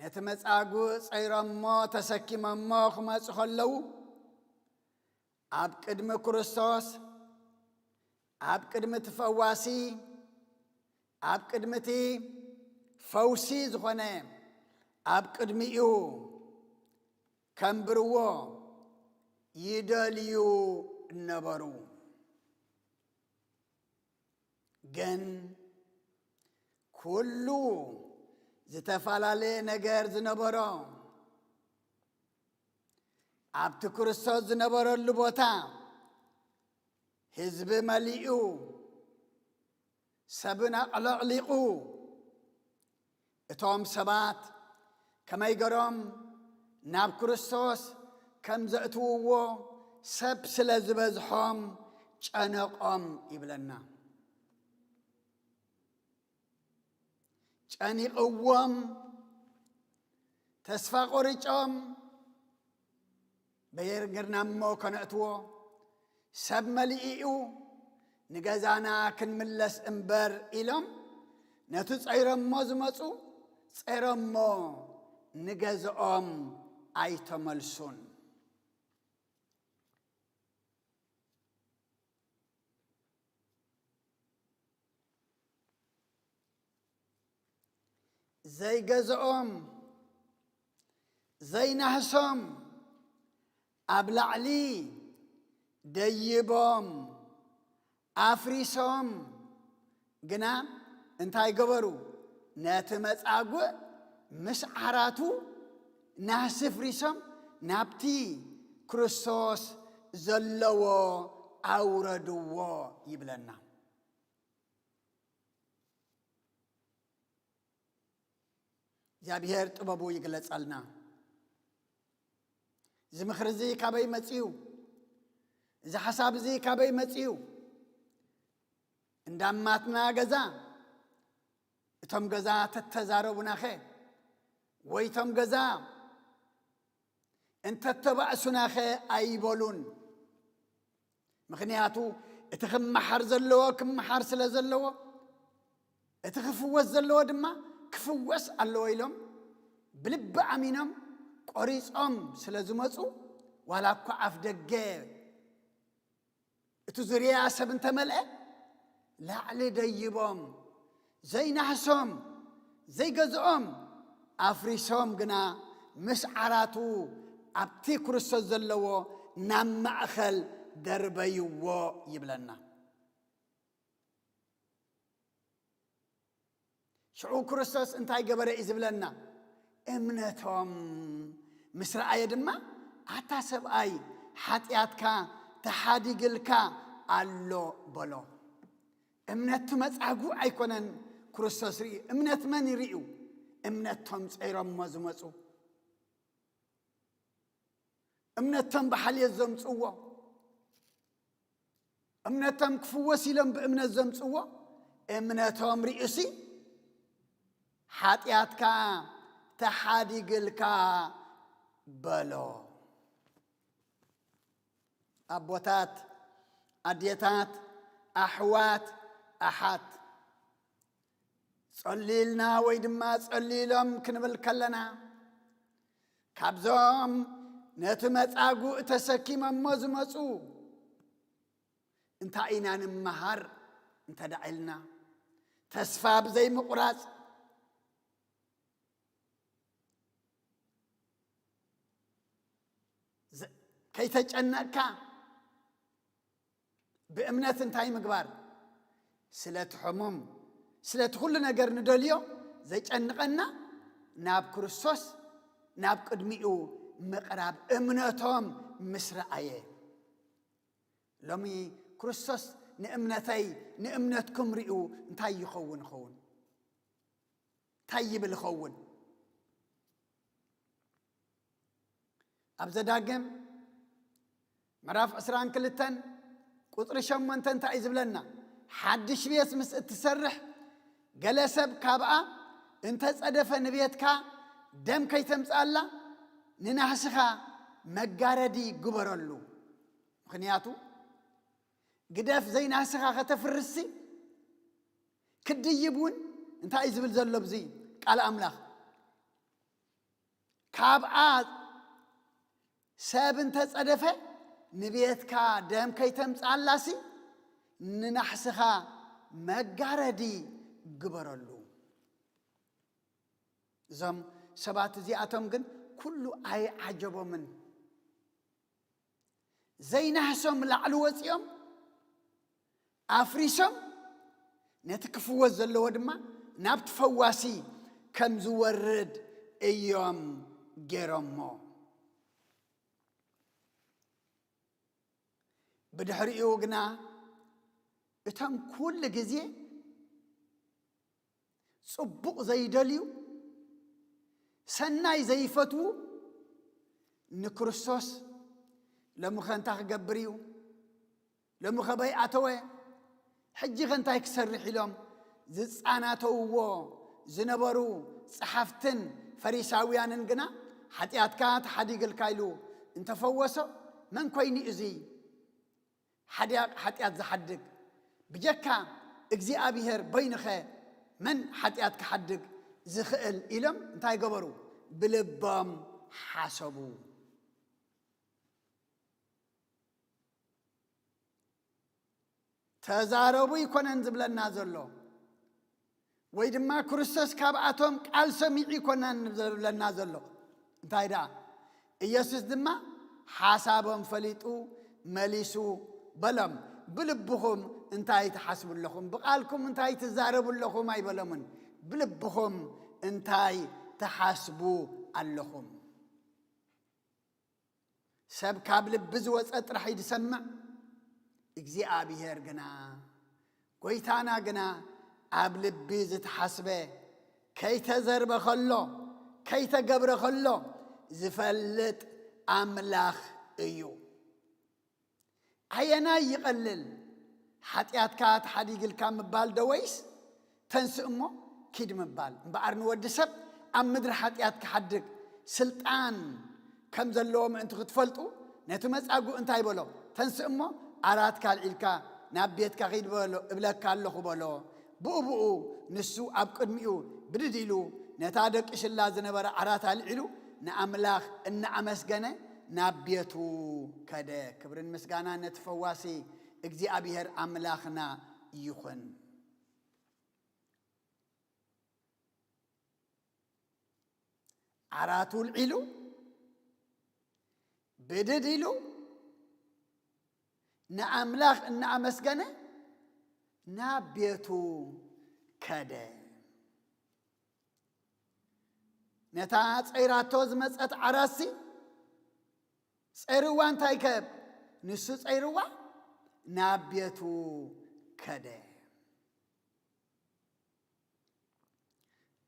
ነቲ መጻጉዕ ጸይሮሞ ተሰኪሞሞ ክመጹ ከለዉ ኣብ ቅድሚ ክርስቶስ ኣብ ቅድሚ እቲ ፈዋሲ ኣብ ቅድሚ እቲ ፈውሲ ዝኾነ ኣብ ቅድሚኡ ከንብርዎ ይደልዩ ነበሩ። ግን ኩሉ ዝተፈላለየ ነገር ዝነበሮ ኣብቲ ክርስቶስ ዝነበረሉ ቦታ ህዝቢ መሊኡ ሰብን ኣዕለቕሊቑ እቶም ሰባት ከመይ ገሮም ናብ ክርስቶስ ከም ዘእትውዎ ሰብ ስለ ዝበዝሖም ጨነቖም ይብለና። ጨኒቕዎም ተስፋ ቆሪጮም በየርገርና እሞ ከነእትዎ ሰብ መሊኡ እዩ ንገዛና ክንምለስ እምበር ኢሎም ነቲ ጸይሮሞ ዝመጹ ጸይሮሞ ንገዝኦም ኣይተመልሱን። ዘይገዝኦም ዘይናህሶም ኣብ ላዕሊ ደይቦም ኣፍሪሶም ግና እንታይ ገበሩ? ነቲ መጻጉዕ ምስ ዓራቱ ናህሲ ኣፍሪሶም ናብቲ ክርስቶስ ዘለዎ ኣውረድዎ ይብለና። እግዚኣብሔር ጥበቡ ይግለጸልና። እዚ ምኽሪ እዚ ካበይ መጺኡ? እዚ ሓሳብ እዚ ካበይ መጺኡ? እንዳማትና ገዛ፣ እቶም ገዛ ተተዛረቡናኸ? ወይ እቶም ገዛ እንተተባእሱናኸ ኣይበሉን? ምኽንያቱ እቲ ክመሓር ዘለዎ ክመሓር ስለ ዘለዎ፣ እቲ ክፍወስ ዘለዎ ድማ ክፍወስ ኣለዎ ኢሎም ብልቢ ኣሚኖም ቆሪጾም ስለ ዝመጹ፣ ዋላ እኳ ኣፍ ደገ እቲ ዙርያ ሰብ እንተመልአ፣ ላዕሊ ደይቦም፣ ዘይናህሶም፣ ዘይገዝኦም ኣፍሪሶም ግና ምስ ዓራቱ ኣብቲ ክርስቶስ ዘለዎ ናብ ማእኸል ደርበይዎ ይብለና። ሽዑ ክርስቶስ እንታይ ገበረ እዩ ዝብለና? እምነቶም ምስ ረኣየ ድማ፣ ኣታ ሰብኣይ፣ ሓጢኣትካ ተሓዲግልካ ኣሎ በሎ። እምነት መጻጉዕ ኣይኮነን ክርስቶስ ርእዩ። እምነት መን ይርእዩ? እምነቶም ጸይሮሞ ዝመጹ። እምነቶም ብሓልዮት ዘምጽዎ፣ እምነቶም ክፍወስ ኢሎም ብእምነት ዘምጽዎ፣ እምነቶም ርእዩሲ፣ ሓጢኣትካ ተሓዲግልካ በሎ። ኣቦታት፣ ኣዴታት፣ ኣሕዋት፣ ኣሓት፣ ጸሊልና ወይ ድማ ጸሊሎም ክንብል ከለና፣ ካብዞም ነቲ መጻጉዕ ተሰኪሞሞ ዝመጹ እንታይ ኢና ንምሃር እንተ ደኣ ኢልና፣ ተስፋ ብዘይምቑራጽ፣ ዘ-፣ ከይተጨነቕካ ብእምነት እንታይ ምግባር? ስለቲ ሕሙም፣ ስለቲ ኩሉ ነገር ንደልዮ ዘጨንቐና ናብ ክርስቶስ፣ ናብ ቅድሚኡ ምቕራብ እምነቶም ምስ ረኣየ። ሎሚ ክርስቶስ ንእምነተይ፣ ንእምነትኩም ሪኡ እንታይ ይኸውን ይኸውን? እንታይ ይብል ይኸውን? ኣብ ዘዳግም ምዕራፍ ዕስራን ክልተን ቁጽሪ ሸሞንተ እንታይ እዩ ዝብለና? ሓድሽ ቤት ምስ እትሰርሕ፣ ገለ ሰብ ካብኣ እንተጸደፈ፣ ንቤትካ ደም ከይተምጽኣላ ንናህስኻ መጋረዲ ግበረሉ። ምኽንያቱ፣ ግደፍ ዘይናህስኻ ከተፍርስሲ፣ ክድይብ እውን እንታይ እዩ ዝብል ዘሎ ኣብዚ ቃል ኣምላኽ? ካብኣ ሰብ እንተጸደፈ፣ ንቤትካ ደም ከይተምጽኣላሲ፣ ንናሕስኻ መጋረዲ ግበረሉ። እዞም ሰባት እዚኣቶም ግን ኩሉ ኣይዓጀቦምን። ዘይናህሶም ላዕሊ ወጺኦም ኣፍሪሶም፣ ነቲ ክፍወስ ዘለዎ ድማ ናብቲ ፈዋሲ ከም ዝወርድ እዮም ገይሮሞ። ብድሕሪኡ ግና እቶም ኩሉ ግዜ ጽቡቕ ዘይደልዩ፣ ሰናይ ዘይፈትዉ ንክርስቶስ፣ "ሎሚ ኸ እንታይ ክገብር እዩ? ሎሚ ኸ በይ ኣተወ? ሕጂ ኸ እንታይ ክሰርሕ?" ኢሎም ዝጻናተውዎ ዝነበሩ ጸሓፍትን ፈሪሳውያንን ግና፣ "ሓጢኣትካ ተሓዲግልካ" ኢሉ እንተፈወሶ፣ መን ኮይኑ እዚ ሓዲያ-፣ ሓጢኣት ዝሓድግ? ብጀካ እግዚኣብሔር በይኑኸ መን ሓጢኣት ክሓድግ ዝኽእል? ኢሎም እንታይ ገበሩ? ብልቦም ሓሰቡ። ተዛረቡ ይኮነን ዝብለና ዘሎ፣ ወይ ድማ ክርስቶስ ካብኣቶም ቃል ሰሚዑ ይኮነን ዝብለና ዘሎ። እንታይ ደኣ? ኢየሱስ ድማ ሓሳቦም ፈሊጡ መሊሱ በሎም፣ "ብልብኹም እንታይ ትሓስቡ ኣለኹም? ብቓልኩም እንታይ ትዛረቡ ኣለኹም?" ኣይበሎምን። ብልብኹም እንታይ ትሓስቡ ኣለኹም? ሰብ ካብ ልቢ ዝወጸ ጥራሕ እዩ ዝሰምዕ፣ እግዚኣብሔር ግና፣ ጎይታና ግና ኣብ ልቢ ዝተሓስበ ከይተዘርበ ከሎ፣ ከይተገብረ ከሎ ዝፈልጥ ኣምላኽ እዩ። ኣየናይ ይቐልል? ሓጢኣትካ ተሓዲግልካ ምባል ዶ ወይስ ተንስእ እሞ ኪድ ምባል? እምበኣር ንወዲ ሰብ ኣብ ምድሪ ሓጢኣት ክሓድግ ስልጣን ከም ዘለዎ ምእንቲ ክትፈልጡ ነቲ መጻጉእ እንታይ በሎ? ተንስእ እሞ ዓራትካ ኣልዒልካ ናብ ቤትካ ኺድ በሎ፣ እብለካ ኣለኹ በሎ። ብኡ ብኡ ንሱ ኣብ ቅድሚኡ ብድድ ኢሉ ነታ ደቂሽላ ዝነበረ ዓራት ኣልዒሉ ንኣምላኽ እናኣመስገነ ናብ ቤቱ ከደ። ክብርን ምስጋናን ነቲ ፈዋሲ እግዚኣብሔር ኣምላኽና ይኹን። ዓራቱ ኣልዒሉ ብድድ ኢሉ ንኣምላኽ እናኣመስገነ ናብ ቤቱ ከደ። ነታ ጸይራቶ ዝመጸት ዓራሲ ጸይርዋ እንታይ ከብ ንሱ ጸይርዋ ናብ ቤቱ ከደ።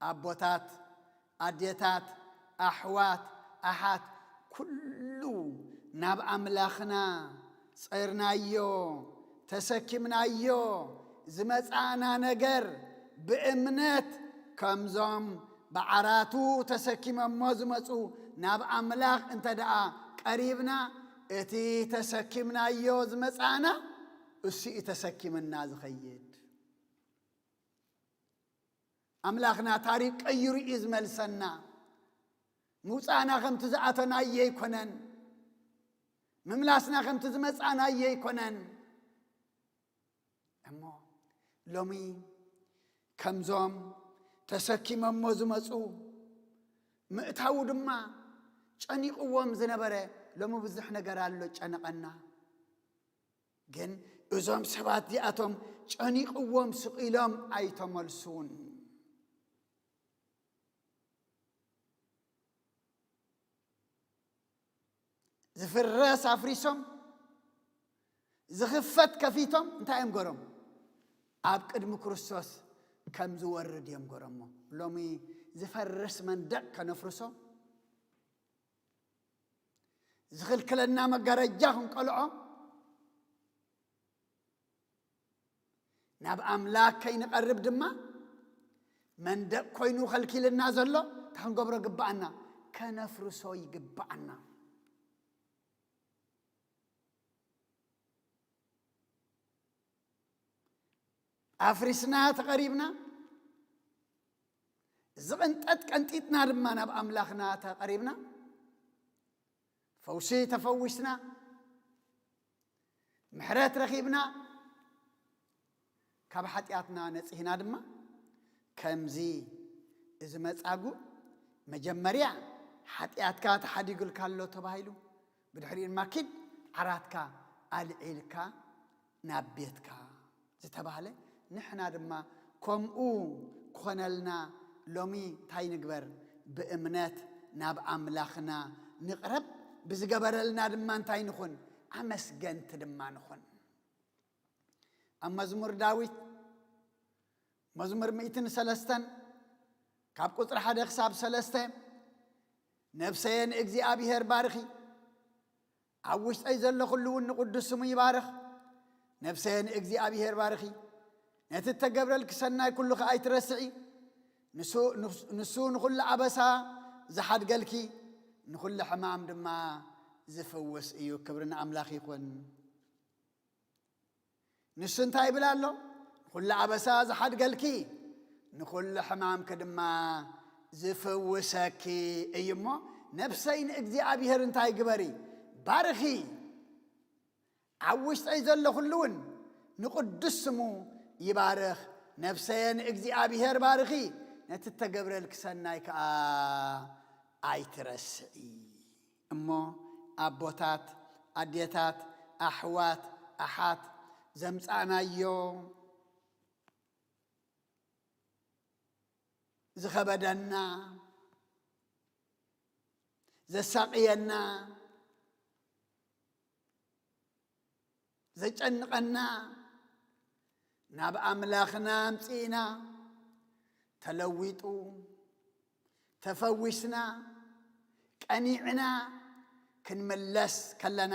ኣቦታት፣ ኣዴታት፣ ኣሕዋት፣ ኣሓት፣ ኩሉ ናብ ኣምላኽና ጸርናዮ፣ ተሰኪምናዮ ዝመጻእና ነገር ብእምነት ከምዞም ብዓራቱ ተሰኪመሞ ዝመጹ ናብ ኣምላኽ እንተ ደኣ ቀሪብና፣ እቲ ተሰኪምናዮ ዝመጻእና እሱ እዩ ተሰኪምና ዝኸይድ። ኣምላኽና ታሪኽ ቀይሩ እዩ ዝመልሰና። ምውጻእና ከምቲ ዝኣተናዮ ኣይኮነን። ምምላስና ከምቲ ዝመጻእናዮ ኣይኮነን። እሞ ሎሚ ከምዞም ተሰኪሞሞ ዝመጹ ምእታዉ ድማ ጨኒቕዎም ዝነበረ፣ ሎሚ ብዙሕ ነገር ኣሎ ጨነቐና። ግን እዞም ሰባት እዚኣቶም ጨኒቕዎም ስቕ ኢሎም ኣይተመልሱን። ዝፍረስ ኣፍሪሶም፣ ዝኽፈት ከፊቶም፣ እንታይ እዮም ገሮም? ኣብ ቅድሚ ክርስቶስ ከም ዝወርድ እዮም ገሮሞ። ሎሚ ዝፈርስ መንደቕ ከነፍርሶ፣ ዝኽልክለና መጋረጃ ክንቀልዖ፣ ናብ ኣምላኽ ከይንቐርብ ድማ መንደቕ ኮይኑ ኸልኪልና ዘሎ እንታይ ክንገብሮ ግብኣና? ከነፍርሶ ይግብኣና። ኣፍሪስና ተቐሪብና፣ ዝቕንጠጥ ቀንጢጥና ድማ ናብ ኣምላኽና ተቐሪብና፣ ፈውሲ ተፈዊስና፣ ምሕረት ረኺብና፣ ካብ ሓጢኣትና ነጺህና ድማ ከምዚ እዚ መጻጉ መጀመርያ ሓጢኣትካ ተሓዲጉልካ ኣሎ ተባሂሉ፣ ብድሕሪኡ ድማ ኪድ ዓራትካ ኣልዒልካ ናብ ቤትካ ዝተባህለ፣ ንሕና ድማ ከምኡ ክኾነልና ሎሚ እንታይ ንግበር? ብእምነት ናብ ኣምላኽና ንቕረብ። ብዝገበረልና ድማ እንታይ ንኹን? ኣመስገንቲ ድማ ንኹን። ኣብ መዝሙር ዳዊት መዝሙር ሚእትን ሰለስተን ካብ ቁጽሪ ሓደ ክሳብ ሰለስተ፣ ነፍሰየ ንእግዚኣብሔር ባርኺ፣ ኣብ ውሽጠይ ዘሎ ኩሉ እውን ንቕዱስ ስሙ ይባርኽ። ነፍሰየ ንእግዚኣብሔር ባርኺ፣ ነቲ እተገብረልኪ ሰናይ ኩሉ ኸኣ ኣይትረስዒ። ንሱ፣ ንሱ ንኹሉ ኣበሳ ዝሓድገልኪ፣ ንኹሉ ሕማም ድማ ዝፍውስ እዩ። ክብሪ ንኣምላኽ ይኹን። ንሱ እንታይ ይብል ኣሎ? ንኹሉ ኣበሳ ዝሓድገልኪ፣ ንኹሉ ሕማምኪ ድማ ዝፍውሰኪ እዩ እሞ፣ ነፍሰይ ንእግዚኣብሔር እንታይ ግበሪ? ባርኺ። ኣብ ውሽጠይ ዘሎ ኩሉ እውን ንቕዱስ ስሙ ይባርኽ። ነፍሰየ ንእግዚኣብሔር ባርኺ፣ ነቲ እተገብረልኪ ሰናይ ከኣ ኣይትረስዒ። እሞ ኣቦታት፣ ኣዴታት፣ ኣሕዋት፣ ኣሓት፣ ዘምጻእናዮ ዝኸበደና፣ ዘሳቕየና፣ ዘጨንቐና ናብ ኣምላኽና ኣምጺእና፣ ተለዊጡ፣ ተፈዊስና፣ ቀኒዕና ክንምለስ ከለና፣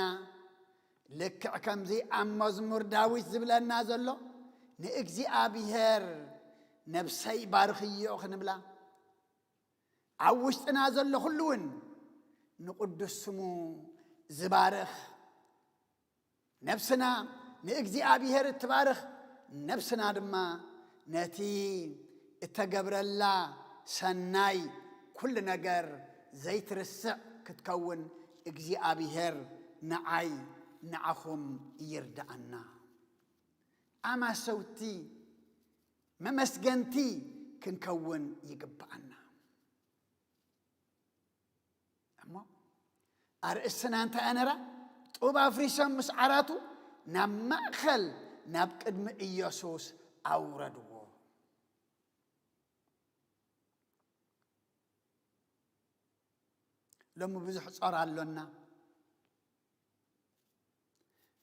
ልክዕ ከምዚ ኣብ መዝሙር ዳዊት ዝብለና ዘሎ፣ ንእግዚኣብሔር ነብሰይ ባርኽዮ ክንብላ፣ ኣብ ውሽጥና ዘሎ ኩሉ እውን ንቕዱስ ስሙ ዝባርኽ፣ ነብስና ንእግዚኣብሔር እትባርኽ፣ ነብስና ድማ ነቲ እተገብረላ ሰናይ ኩሉ ነገር ዘይትርስዕ ክትከውን እግዚኣብሔር ንዓይ ንዓኹም ይርድኣና። ኣማሰውቲ መመስገንቲ ክንከውን ይግብኣና። እሞ ኣርእስትና እንታይ ኣነራ? ጡብ ኣፍሪሶም ምስ ዓራቱ ናብ ማእከል ናብ ቅድሚ ኢየሱስ ኣውረድዎ። ሎሚ ብዙሕ ጾር ኣሎና፣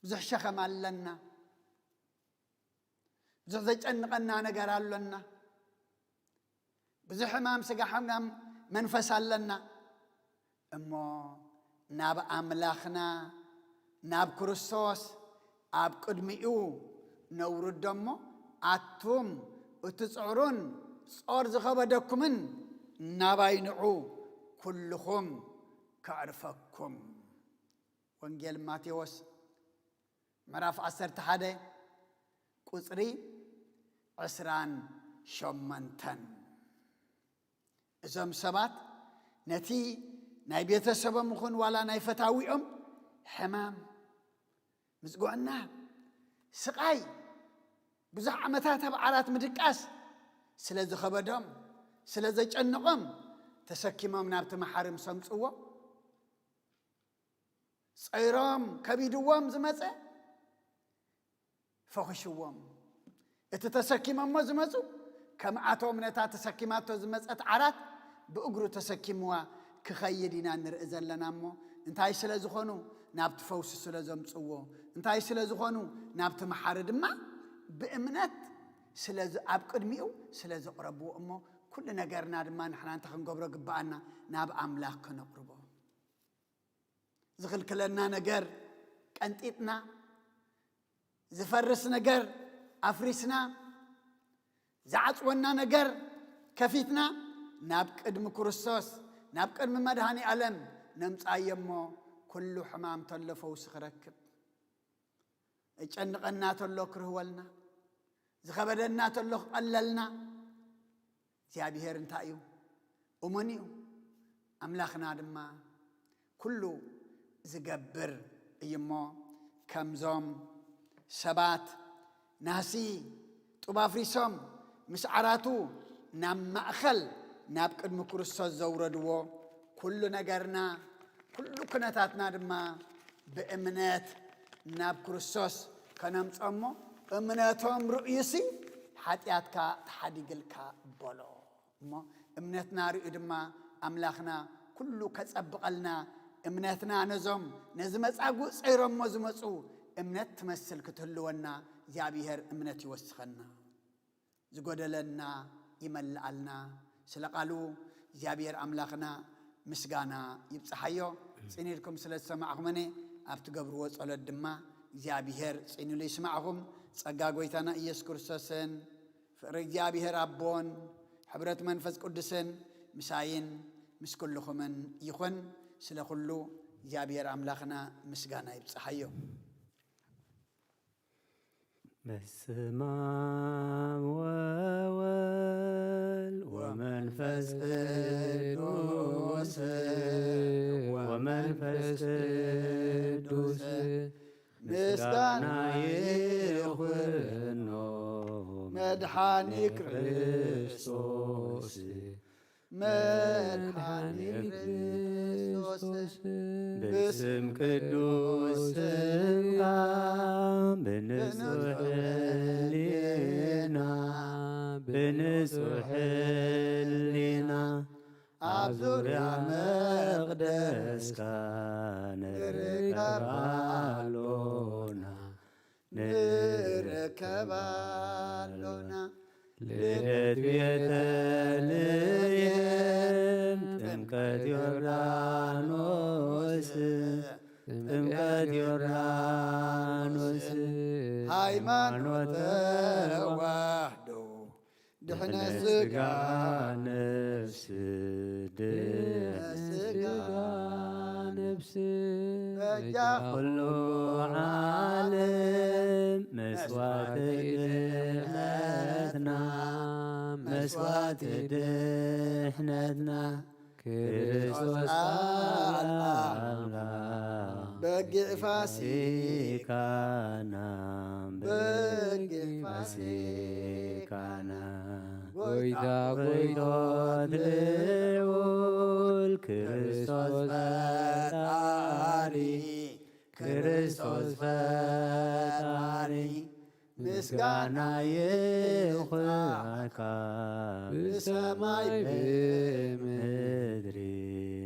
ብዙሕ ሸኸም ኣለና፣ ብዙሕ ዘጨንቐና ነገር ኣሎና፣ ብዙሕ ሕማም ስጋ፣ ሕማም መንፈስ ኣለና። እሞ ናብ ኣምላኽና፣ ናብ ክርስቶስ ኣብ ቅድሚኡ ነውርዶ እሞ፣ ኣቱም እቲ ጽዕሩን ጾር ዝኸበደኩምን ናባይ ንዑ፣ ኩልኹም ከዕርፈኩም። ወንጌል ማቴዎስ ምዕራፍ ዓሰርተ ሓደ ቁጽሪ ዕስራን ሸሞንተን። እዞም ሰባት ነቲ ናይ ቤተሰቦም ይኹን ዋላ ናይ ፈታዊኦም ሕማም፣ ምጽግዕና፣ ስቓይ፣ ብዙሕ ዓመታት ኣብ ዓራት ምድቃስ ስለ ዝኸበዶም፣ ስለ ዘጨንቖም፣ ተሰኪሞም ናብቲ መሓሪ ምስ ኣምጽዎ፣ ጸይሮም ከቢድዎም ዝመጸ ፈኺሽዎም። እቲ ተሰኪሞሞ ዝመጹ፣ ከምኣቶም ነታ ተሰኪማቶ ዝመጸት ዓራት ብእግሩ ተሰኪምዋ ክኸይድ ኢና ንርኢ ዘለና። እሞ እንታይ ስለ ዝኾኑ? ናብቲ ፈውሲ ስለ ዘምጽዎ። እንታይ ስለ ዝኾኑ? ናብቲ መሓሪ ድማ ብእምነት ስለ ዝ-፣ ኣብ ቅድሚኡ ስለ ዘቕረብዎ። እሞ ኩሉ ነገርና ድማ ንሕና እንታይ ክንገብሮ ግብኣና? ናብ ኣምላኽ ከነቕርቦ። ዝኽልክለና ነገር ቀንጢጥና፣ ዝፈርስ ነገር ኣፍሪስና፣ ዝዓጽወና ነገር ከፊትና ናብ ቅድሚ ክርስቶስ፣ ናብ ቅድሚ መድኃኔ ዓለም ነምጽኣዮ እሞ፣ ኩሉ ሕማም ተሎ ፈውሲ ክረክብ፣ እጨንቐና ተሎ ክርህወልና፣ ዝኸበደና ተሎ ክቐለልና፣ እግዚኣብሔር እንታይ እዩ? እሙን እዩ። ኣምላኽና ድማ ኩሉ ዝገብር እዩ እሞ፣ ከምዞም ሰባት ናህሲ ጡብ ኣፍሪሶም ምስ ዓራቱ ናብ ማእከል ናብ ቅድሚ ክርስቶስ ዘውረድዎ፣ ኩሉ ነገርና፣ ኩሉ ኩነታትና ድማ ብእምነት ናብ ክርስቶስ ከነምጾ እሞ፣ እምነቶም ርእዩሲ ሓጢኣትካ ተሓዲግልካ በሎ። እሞ እምነትና ርእዩ ድማ ኣምላኽና ኩሉ ከጸብቐልና፣ እምነትና ነዞም ነዚ መጻጉዕ ጸይሮሞ ዝመጹ እምነት ትመስል ክትህልወና እግዚኣብሔር እምነት ይወስኸና። ዝጎደለና ይመልኣልና። ስለ ቃሉ እግዚኣብሔር ኣምላኽና ምስጋና ይብጽሓዮ። ጽን ኢልኩም ስለ ዝሰማዕኹምኒ፣ ኣብ ትገብርዎ ጸሎት ድማ እግዚኣብሔር ጽን ኢሉ ይስማዕኹም። ጸጋ ጐይታና ኢየሱስ ክርስቶስን ፍቕሪ እግዚኣብሔር ኣቦን ሕብረት መንፈስ ቅዱስን ምሳይን ምስ ኩልኹምን ይኹን። ስለ ኩሉ እግዚኣብሔር ኣምላኽና ምስጋና ይብጽሓዮ። በስመ አብ ወወልድ ወመንፈስ ቅዱስ ወመንፈስ ቅዱስ ምስጋና ይኹኖ መድኃኒ ክርስቶስ መድኃኒ ክርስቶስ ብስም ቅዱስ ስምካ ብንጹሕ ሕሊና ብንጹሕ ሕል ኣብ ዙርያ መቕደስካ ንርከብ ኣሎና፣ ንርከብ ኣሎና። ልደት ቤተልሔም፣ ጥምቀት ዮርዳኖስ፣ ጥምቀት ዮርዳኖስ፣ ሃይማኖት ተዋህዶ፣ ድሕነት ስጋ ነፍስ፣ ድሕነት ስጋ ነፍስ፣ በጃ ኩሉ ዓለም መስዋዕቲ ድሕነትና፣ መስዋዕቲ ድሕነትና፣ ክርስቶስ ኣምላኽ በጊዕ ፋሲካና፣ በጊዕ ፋሲካና፣ ጎይታ ጎይቶት ልዑል ክርስቶስ ፈጣሪ፣ ክርስቶስ ፈጣሪ፣ ምስጋና ይኹንካ ብሰማይ ብምድሪ፣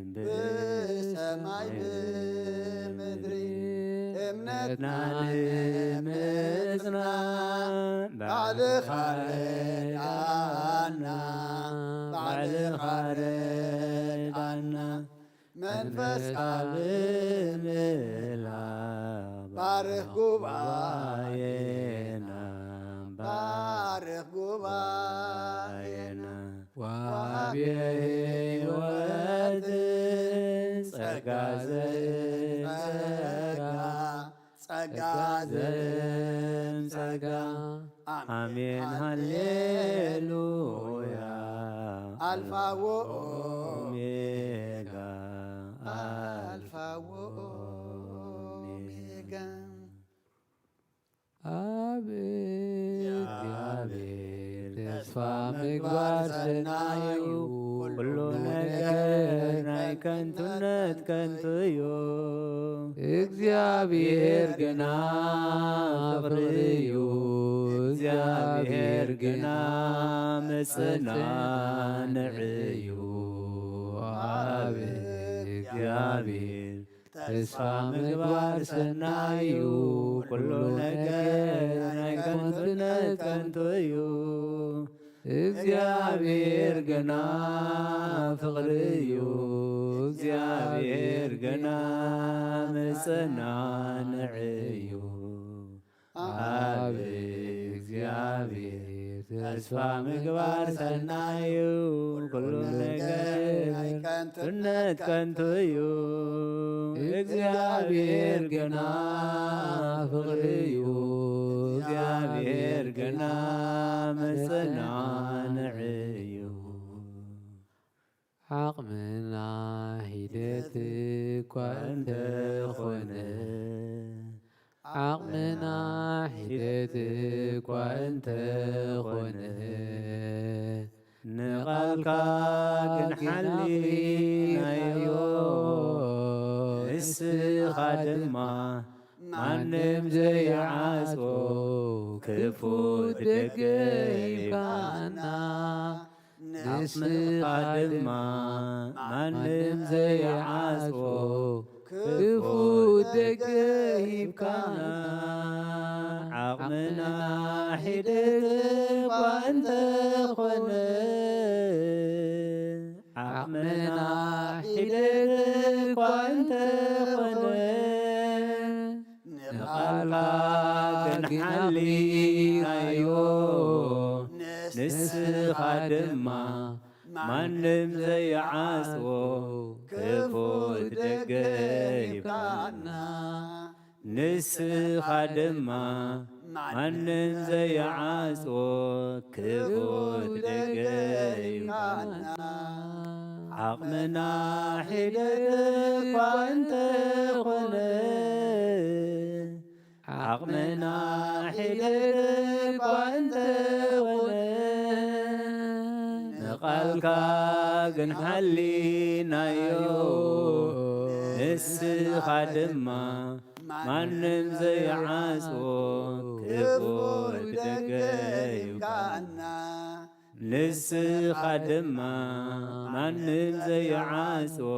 ብሰማይ ብምድሪ። እምነትና ንምጽናዕ ባዕልኻ ርድኣና፣ ባዕልኻ ርድኣና። መንፈስካ ብምህላ ባርኽ ጉባኤና፣ ባርኽ ጉባኤና። ወሃቤ ሕይወት ጸጋ ዘጸጋ፣ ጸጋ ዘጸጋ። ኣሜን ሃሌሉያ። ኣልፋ ወኦሜጋ፣ ኣልፋ ወኦሜጋ። ኣብ እግዚኣብሔር ተስፋ ምግባር ሰናይ እዩ። ኩሉ ነገር ናይ ከንቱነት ከንቱ እዩ። እግዚኣብሔር ግና ፍቕሪ እዩ። እግዚኣብሔር ግና መጽናንዒ እዩ። ኣብ እግዚኣብሔር ተስፋ ምግባር ሰናይ እዩ። ኩሉ ነገር ናይ ከንቱነት ከንቱ እዩ። እግዚኣብሔር ግና ፍቕሪ እዩ። እግዚኣብሔር ግና መጸናንዒ እዩ። ኣብ እግዚኣብሔር ተስፋ ምግባር ሰናይ እዩ። ኩሉ ነገር ናይ ከንቱነት ከንቱ እዩ። እግዚኣብሔር ግና ፍቕሪ እዩ። እግዚኣብሔር ግና መጸናንዒ እዩ። ዓቕምና ሒደት እኳ እንተኾነ፣ ዓቕምና ሒደት እኳ እንተኾነ፣ ንቓልካ ክንሓልናዮ፣ ንስኻ ድማ ማንም ዘይዓጽዎ ክፉት ደገ ሂብካና። ንስኻ ድማ ማንም ዘይዓጽዎ ክፉት ደገ ሂብካና። ዓቕምና ሒደት እኳ እንተኾነ፣ ዓቕምና ሒደት እኳ እንተኾነ፣ ንቓልካ ክንሓልናዮ፣ ንስኻ ድማ ማንም ዘይዓጽዎ ክፉት ደገ ሂብካና። ንስኻ ድማ ማንም ዘይዓጽዎ ክፉት ደገ ሂብካና። ዓቕምና ሒደት እኳ እንተኾነ፣ ዓቕምና ሒደት እኳ እንተኾነ፣ ንቓልካ ግን ሓሊናዮ። ንስኻ ድማ ማንም ዘይዓጽዎ ክፉት ደገ ሂብካና። ንስኻ ድማ ማንም ዘይዓጽዎ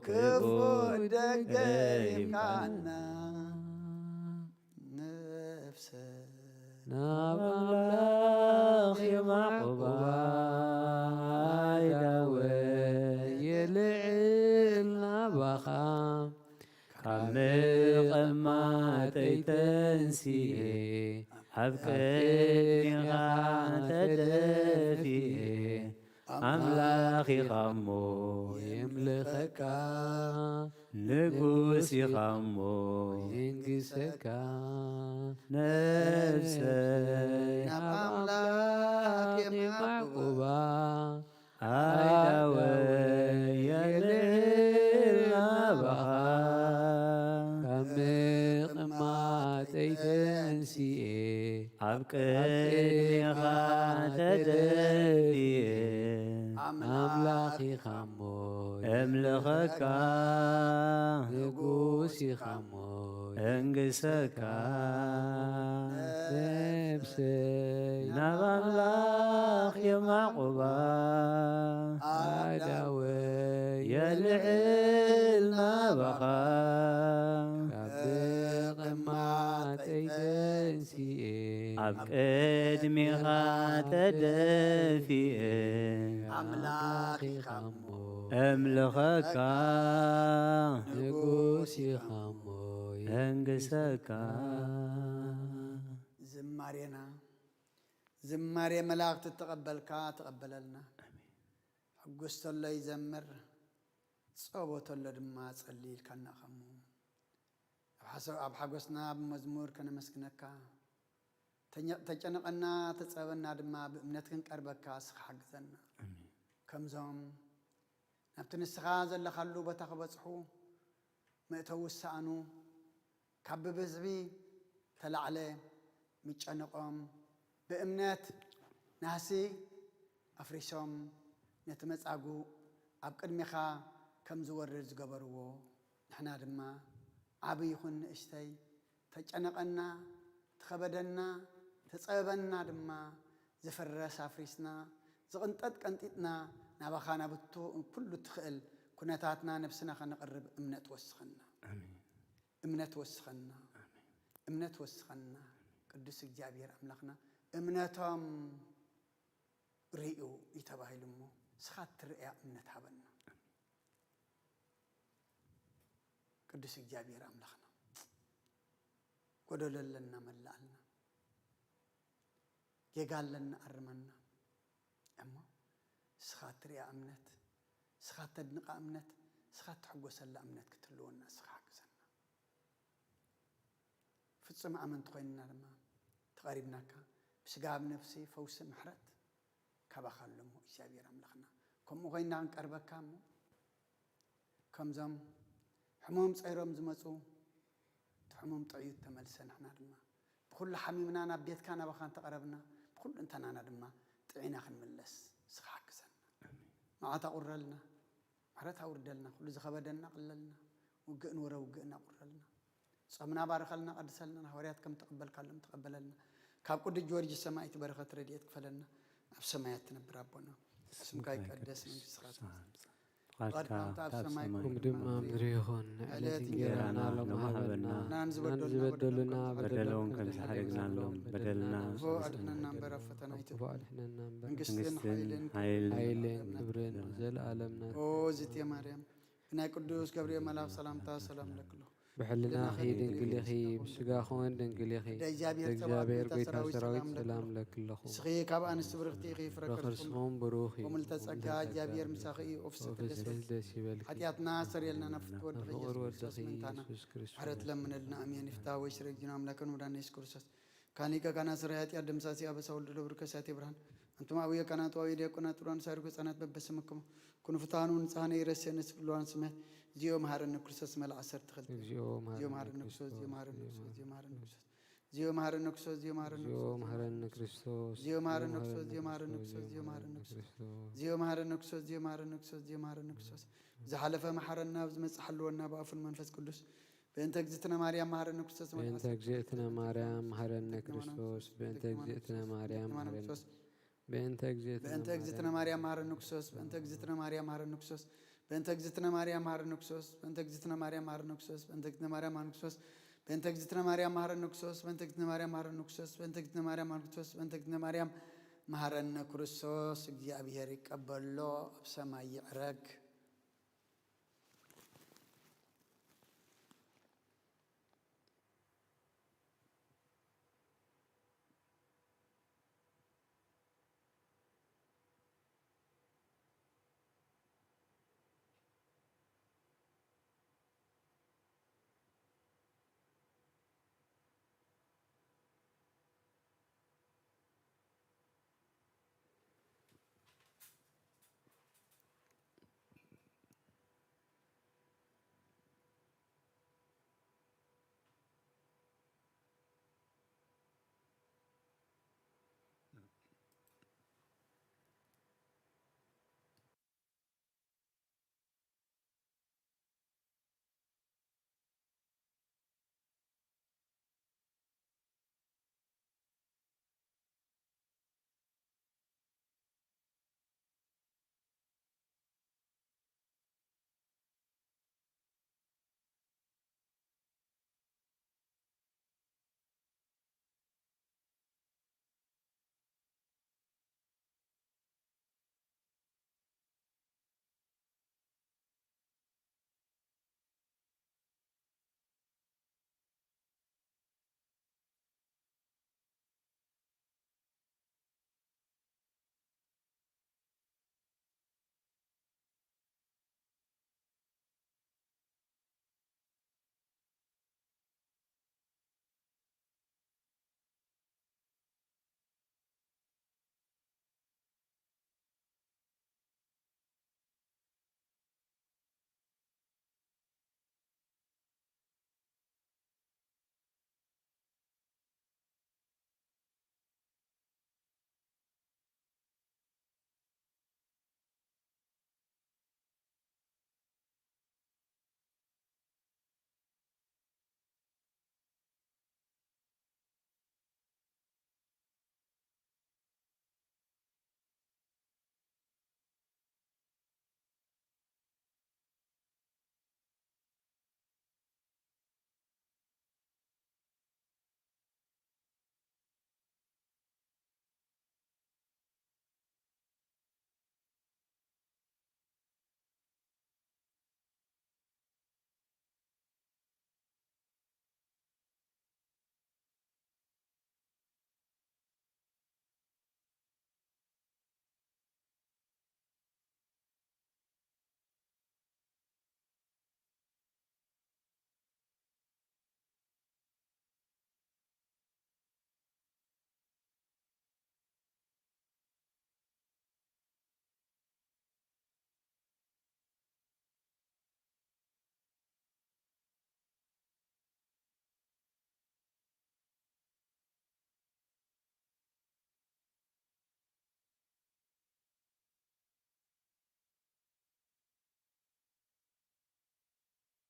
ክፉእ ደገ ይምካና። ነፍሰ ናብ ኣምላኽ የማዕቁባ፣ ኣእዳወ የልዕል ናባኻ። ካብ ምቕማጠይ ተንሲኤ ኣብ ቅድሜኻ ተደፊኤ፣ ኣምላኽ ኢኻ እሞ የምልኸካ፣ ንጉስ ኢኻ እሞ የንግሰካ። ነፍሰይ ናብ ኣምላኽ የማዕቁባ፣ ኣእዳወ የልዕል ናባኻ። ካብ ምቕማጠይ ተንሲኤ ኣብ ቅድሜኻ ተደፊኤ ኣምላኽ ኢኻ እሞ እምልኸካ። ንጉስ ኢኻ እሞ እንግሰካ። ነፍሰይ ናብ ኣምላኽ የማዕቁባ፣ ኣእዳወ የልዕል ናባኻ። ካብ ምቕማጠይ ተንሲኤ ኣብ ቅድሜኻ ተደፊኤ ኣምላኽ ኢኻ እሞ እምልኸካ። ንጉስ ኢኻ እሞ እንግሰካ። ዝማሬና ዝማሬ መላእኽቲ እተቐበልካ ተቐበለልና። ሕጉስ ተሎ ይዘምር፣ ጸቦ ተሎ ድማ ጸሊ ኢልካና ኸሞ ኣብ ሓሶ-፣ ኣብ ሓጎስና ብመዝሙር ከነመስግነካ፣ ተኘ-፣ ተጨነቐና ተጸበና ድማ ብእምነት ክንቀርበካ እስኻ ሓግዘና። ኣሜን። ከምዞም ናብቲ ንስኻ ዘለኻሉ ቦታ ክበጽሑ መእተዊ ዝሰኣኑ፣ ካብ ብብዝሒ ተላዕለ ምጨነቖም፣ ብእምነት ናህሲ ኣፍሪሶም ነቲ መጻጉእ ኣብ ቅድሜኻ ከም ዝወርድ ዝገበርዎ፣ ንሕና ድማ ዓቢ ይኹን ንእሽተይ፣ ተጨነቐና፣ ተኸበደና፣ ተጸበበና ድማ፣ ዝፍረስ ኣፍሪስና፣ ዝቕንጠጥ ቀንጢጥና፣ ናባኻ ናብቱ ኩሉ ትኽእል ኩነታትና ነብስና ከነቕርብ እምነት ወስኸና። ኣሜን። እምነት ወስኸና። ኣሜን። እምነት ወስኸና። ቅዱስ እግዚኣብሔር ኣምላኽና፣ እምነቶም ርእዩ እዩ ተባሂሉ እሞ፣ ንስኻ እትርእያ እምነት ሃበና። ቅዱስ እግዚኣብሔር ኣምላኽና፣ ጎደሎ ኣለና መላኣልና፣ ጌጋ ኣለና ኣርመና። እሞ ንስኻ እትርእያ እምነት፣ ንስኻ እተድንቓ እምነት፣ ንስኻ እትሕጎሰላ እምነት ክትህልወና ንስኻ ሓግዘና። ፍጹም ኣመንቲ ኮይንና ድማ ተቐሪብናካ፣ ብስጋ ብነፍሲ ፈውሲ ምሕረት ካባኻ ኣሎ እሞ እግዚኣብሔር ኣምላኽና፣ ከምኡ ኮይንና ክንቀርበካ እሞ፣ ከምዞም ሕሞም ጸይሮም ዝመጹ፣ እቲ ሕሞም ጥዕዩ እተመልሰ፣ ንሕና ድማ ብኹሉ ሓሚምና ናብ ቤትካ ናባኻ እንተቐረብና፣ ብኹሉ እንተናና ድማ ጥዒና ክንምለስ ንስኻ ሓግዘና። ኣሜን። መዓት ኣቑረልና፣ ምሕረት ኣውርደልና፣ ኩሉ ዝኸበደና ኣቕልለልና፣ ውግእ ንወረ ውግእና ኣቑረልና። ጾምና ባርኸልና፣ ቀድሰልና፣ ንሃዋርያት ከም ተቐበልካሎም ተቐበለልና። ካብ ቅዱስ ጊዮርጊስ ሰማዕት በረኸት ረድኤት ክፈለልና። ኣብ ሰማያት ትነብር ኣቦና፣ ስምካ ይቀደስ፣ መንግስትኻ ትምጻእ። ፍቓድካ ኣብ ሰማይ ከም ከምኡ ድማ ኣብ ምድሪ ይኹን። ዕለት ዕለት እንጀራና እንጀራና ሎሚ ሎሚ ሃበና። ሃበና። ናን ዝበደሉና ዝበደሉና በደሎም በደሎም ከም ከም ዝሓደግናሎም ዝሓደግናሎም በደልና በደልና ንስኻ ኣድሕነና እምበር ኣብ ፈተና ክፉ ኣይተእትወና። ኣድሕነና እምበር። መንግስትን መንግስትን ሓይልን ክብርን ሓይልን ዘለኣለም ክብርን ናትካ። ዘለኣለም ናትካ። ኦ እግዝእትየ ማርያም፣ ብናይ ቅዱስ ገብርኤል መልኣኽ ሰላምታ ሰላም እብለኪ ኣለኹ። ብሕልናኺ ድንግል ኢኺ፣ ብስጋኺ እውን ድንግል ኢኺ። ወደ እግዚኣብሔር ብእግዚኣብሔር ጸባኦት ጌታ ጎይታ ሰራዊት ሰራዊት ሰላም ሰላም ለኪ። ለኪ ኣለኹ። ንስኺ ካብ ኣንስቲ ብርኽቲ ኢኺ፣ ፍረ ከርስኺ ፍረ ከርስኺ እውን ብሩኽ እዩ። ብሩኽ እዩ። ብሩኽ እዩ። ብሙልተ ጸጋ ብሙልተ ጸጋ እግዚኣብሔር ምሳኺ እዩ። ኦፍሲ ኦፍሲ ቅድስቲ ደስ ይበልኪ። ሓጢኣትና ሰረየልና፣ ናብ ፍቅር ወድኺ ናብ ፍቅር ኢየሱስ ክርስቶስ ወድኺ ምእንታና ኢየሱስ ክርስቶስ ምሕረት ለምነልና። ኣሜን። ይፍታ ወይ ስረጅና ኣምላክን መድኃኒና ኢየሱስ ክርስቶስ። ካን ሊቀ ካህናት ሠራየ ኃጢአት ደምሳሴ አበሳ ወልድ ደብር ከሳቴ ብርሃን። አንቱም አቡየ ካህናት ወአቡየ ዲያቆናት ጥሩያን ሳይርኩ ሕፃናት በበስምክሙ ኩኑ ፍትሐኑ ንጽሐነ ይረሴነ ስብሉዋን ስሜት። እግዚኦ መሐረነ ክርስቶስ መልአ ዐሰርተ ክልተ። እግዚኦ መሐረነ ክርስቶስ፣ እግዚኦ መሐረነ ክርስቶስ፣ እግዚኦ መሐረነ ክርስቶስ። እግዚኦ መሐረነ ክርስቶስ፣ እግዚኦ መሐረነ ክርስቶስ፣ እግዚኦ መሐረነ ክርስቶስ። እግዚኦ መሐረነ ክርስቶስ፣ እግዚኦ መሐረነ ክርስቶስ፣ እግዚኦ መሐረነ ክርስቶስ። እግዚኦ መሐረነ ክርስቶስ፣ እግዚኦ መሐረነ ክርስቶስ፣ እግዚኦ መሐረነ ክርስቶስ። ዝሓለፈ መሐረና፣ ኣብዚ መጽእ ሓልወና ብኣፉን መንፈስ ቅዱስ። በእንተ እግዝእትነ ማርያም መሐረነ ክርስቶስ። በእንተ እግዝእትነ ማርያም መሐረነ ክርስቶስ። በእንተ እግዝእትነ ማርያም መሐረነ ክርስቶስ። በእንተ እግዝእትነ በእንተ እግዝእትነ ማርያም መሐረነ ክርስቶስ። በእንተ እግዝእትነ ማርያም መሐረነ ክርስቶስ። በእንተ እግዝእትነ ማርያም መሐረነ ክርስቶስ። በእንተ እግዝእትነ ማርያም መሐረነ ክርስቶስ። በእንተ እግዝእትነ ማርያም መሐረነ ክርስቶስ። በእንተ እግዝእትነ ማርያም መሐረነ ክርስቶስ። በእንተ እግዝእትነ ማርያም መሐረነ ክርስቶስ። በእንተ እግዝእትነ ማርያም መሐረነ ክርስቶስ። በእንተ እግዝእትነ ማርያም መሐረነ ክርስቶስ። እግዚኣብሔር ይቀበሎ፣ ኣብ ሰማይ ይዕረግ።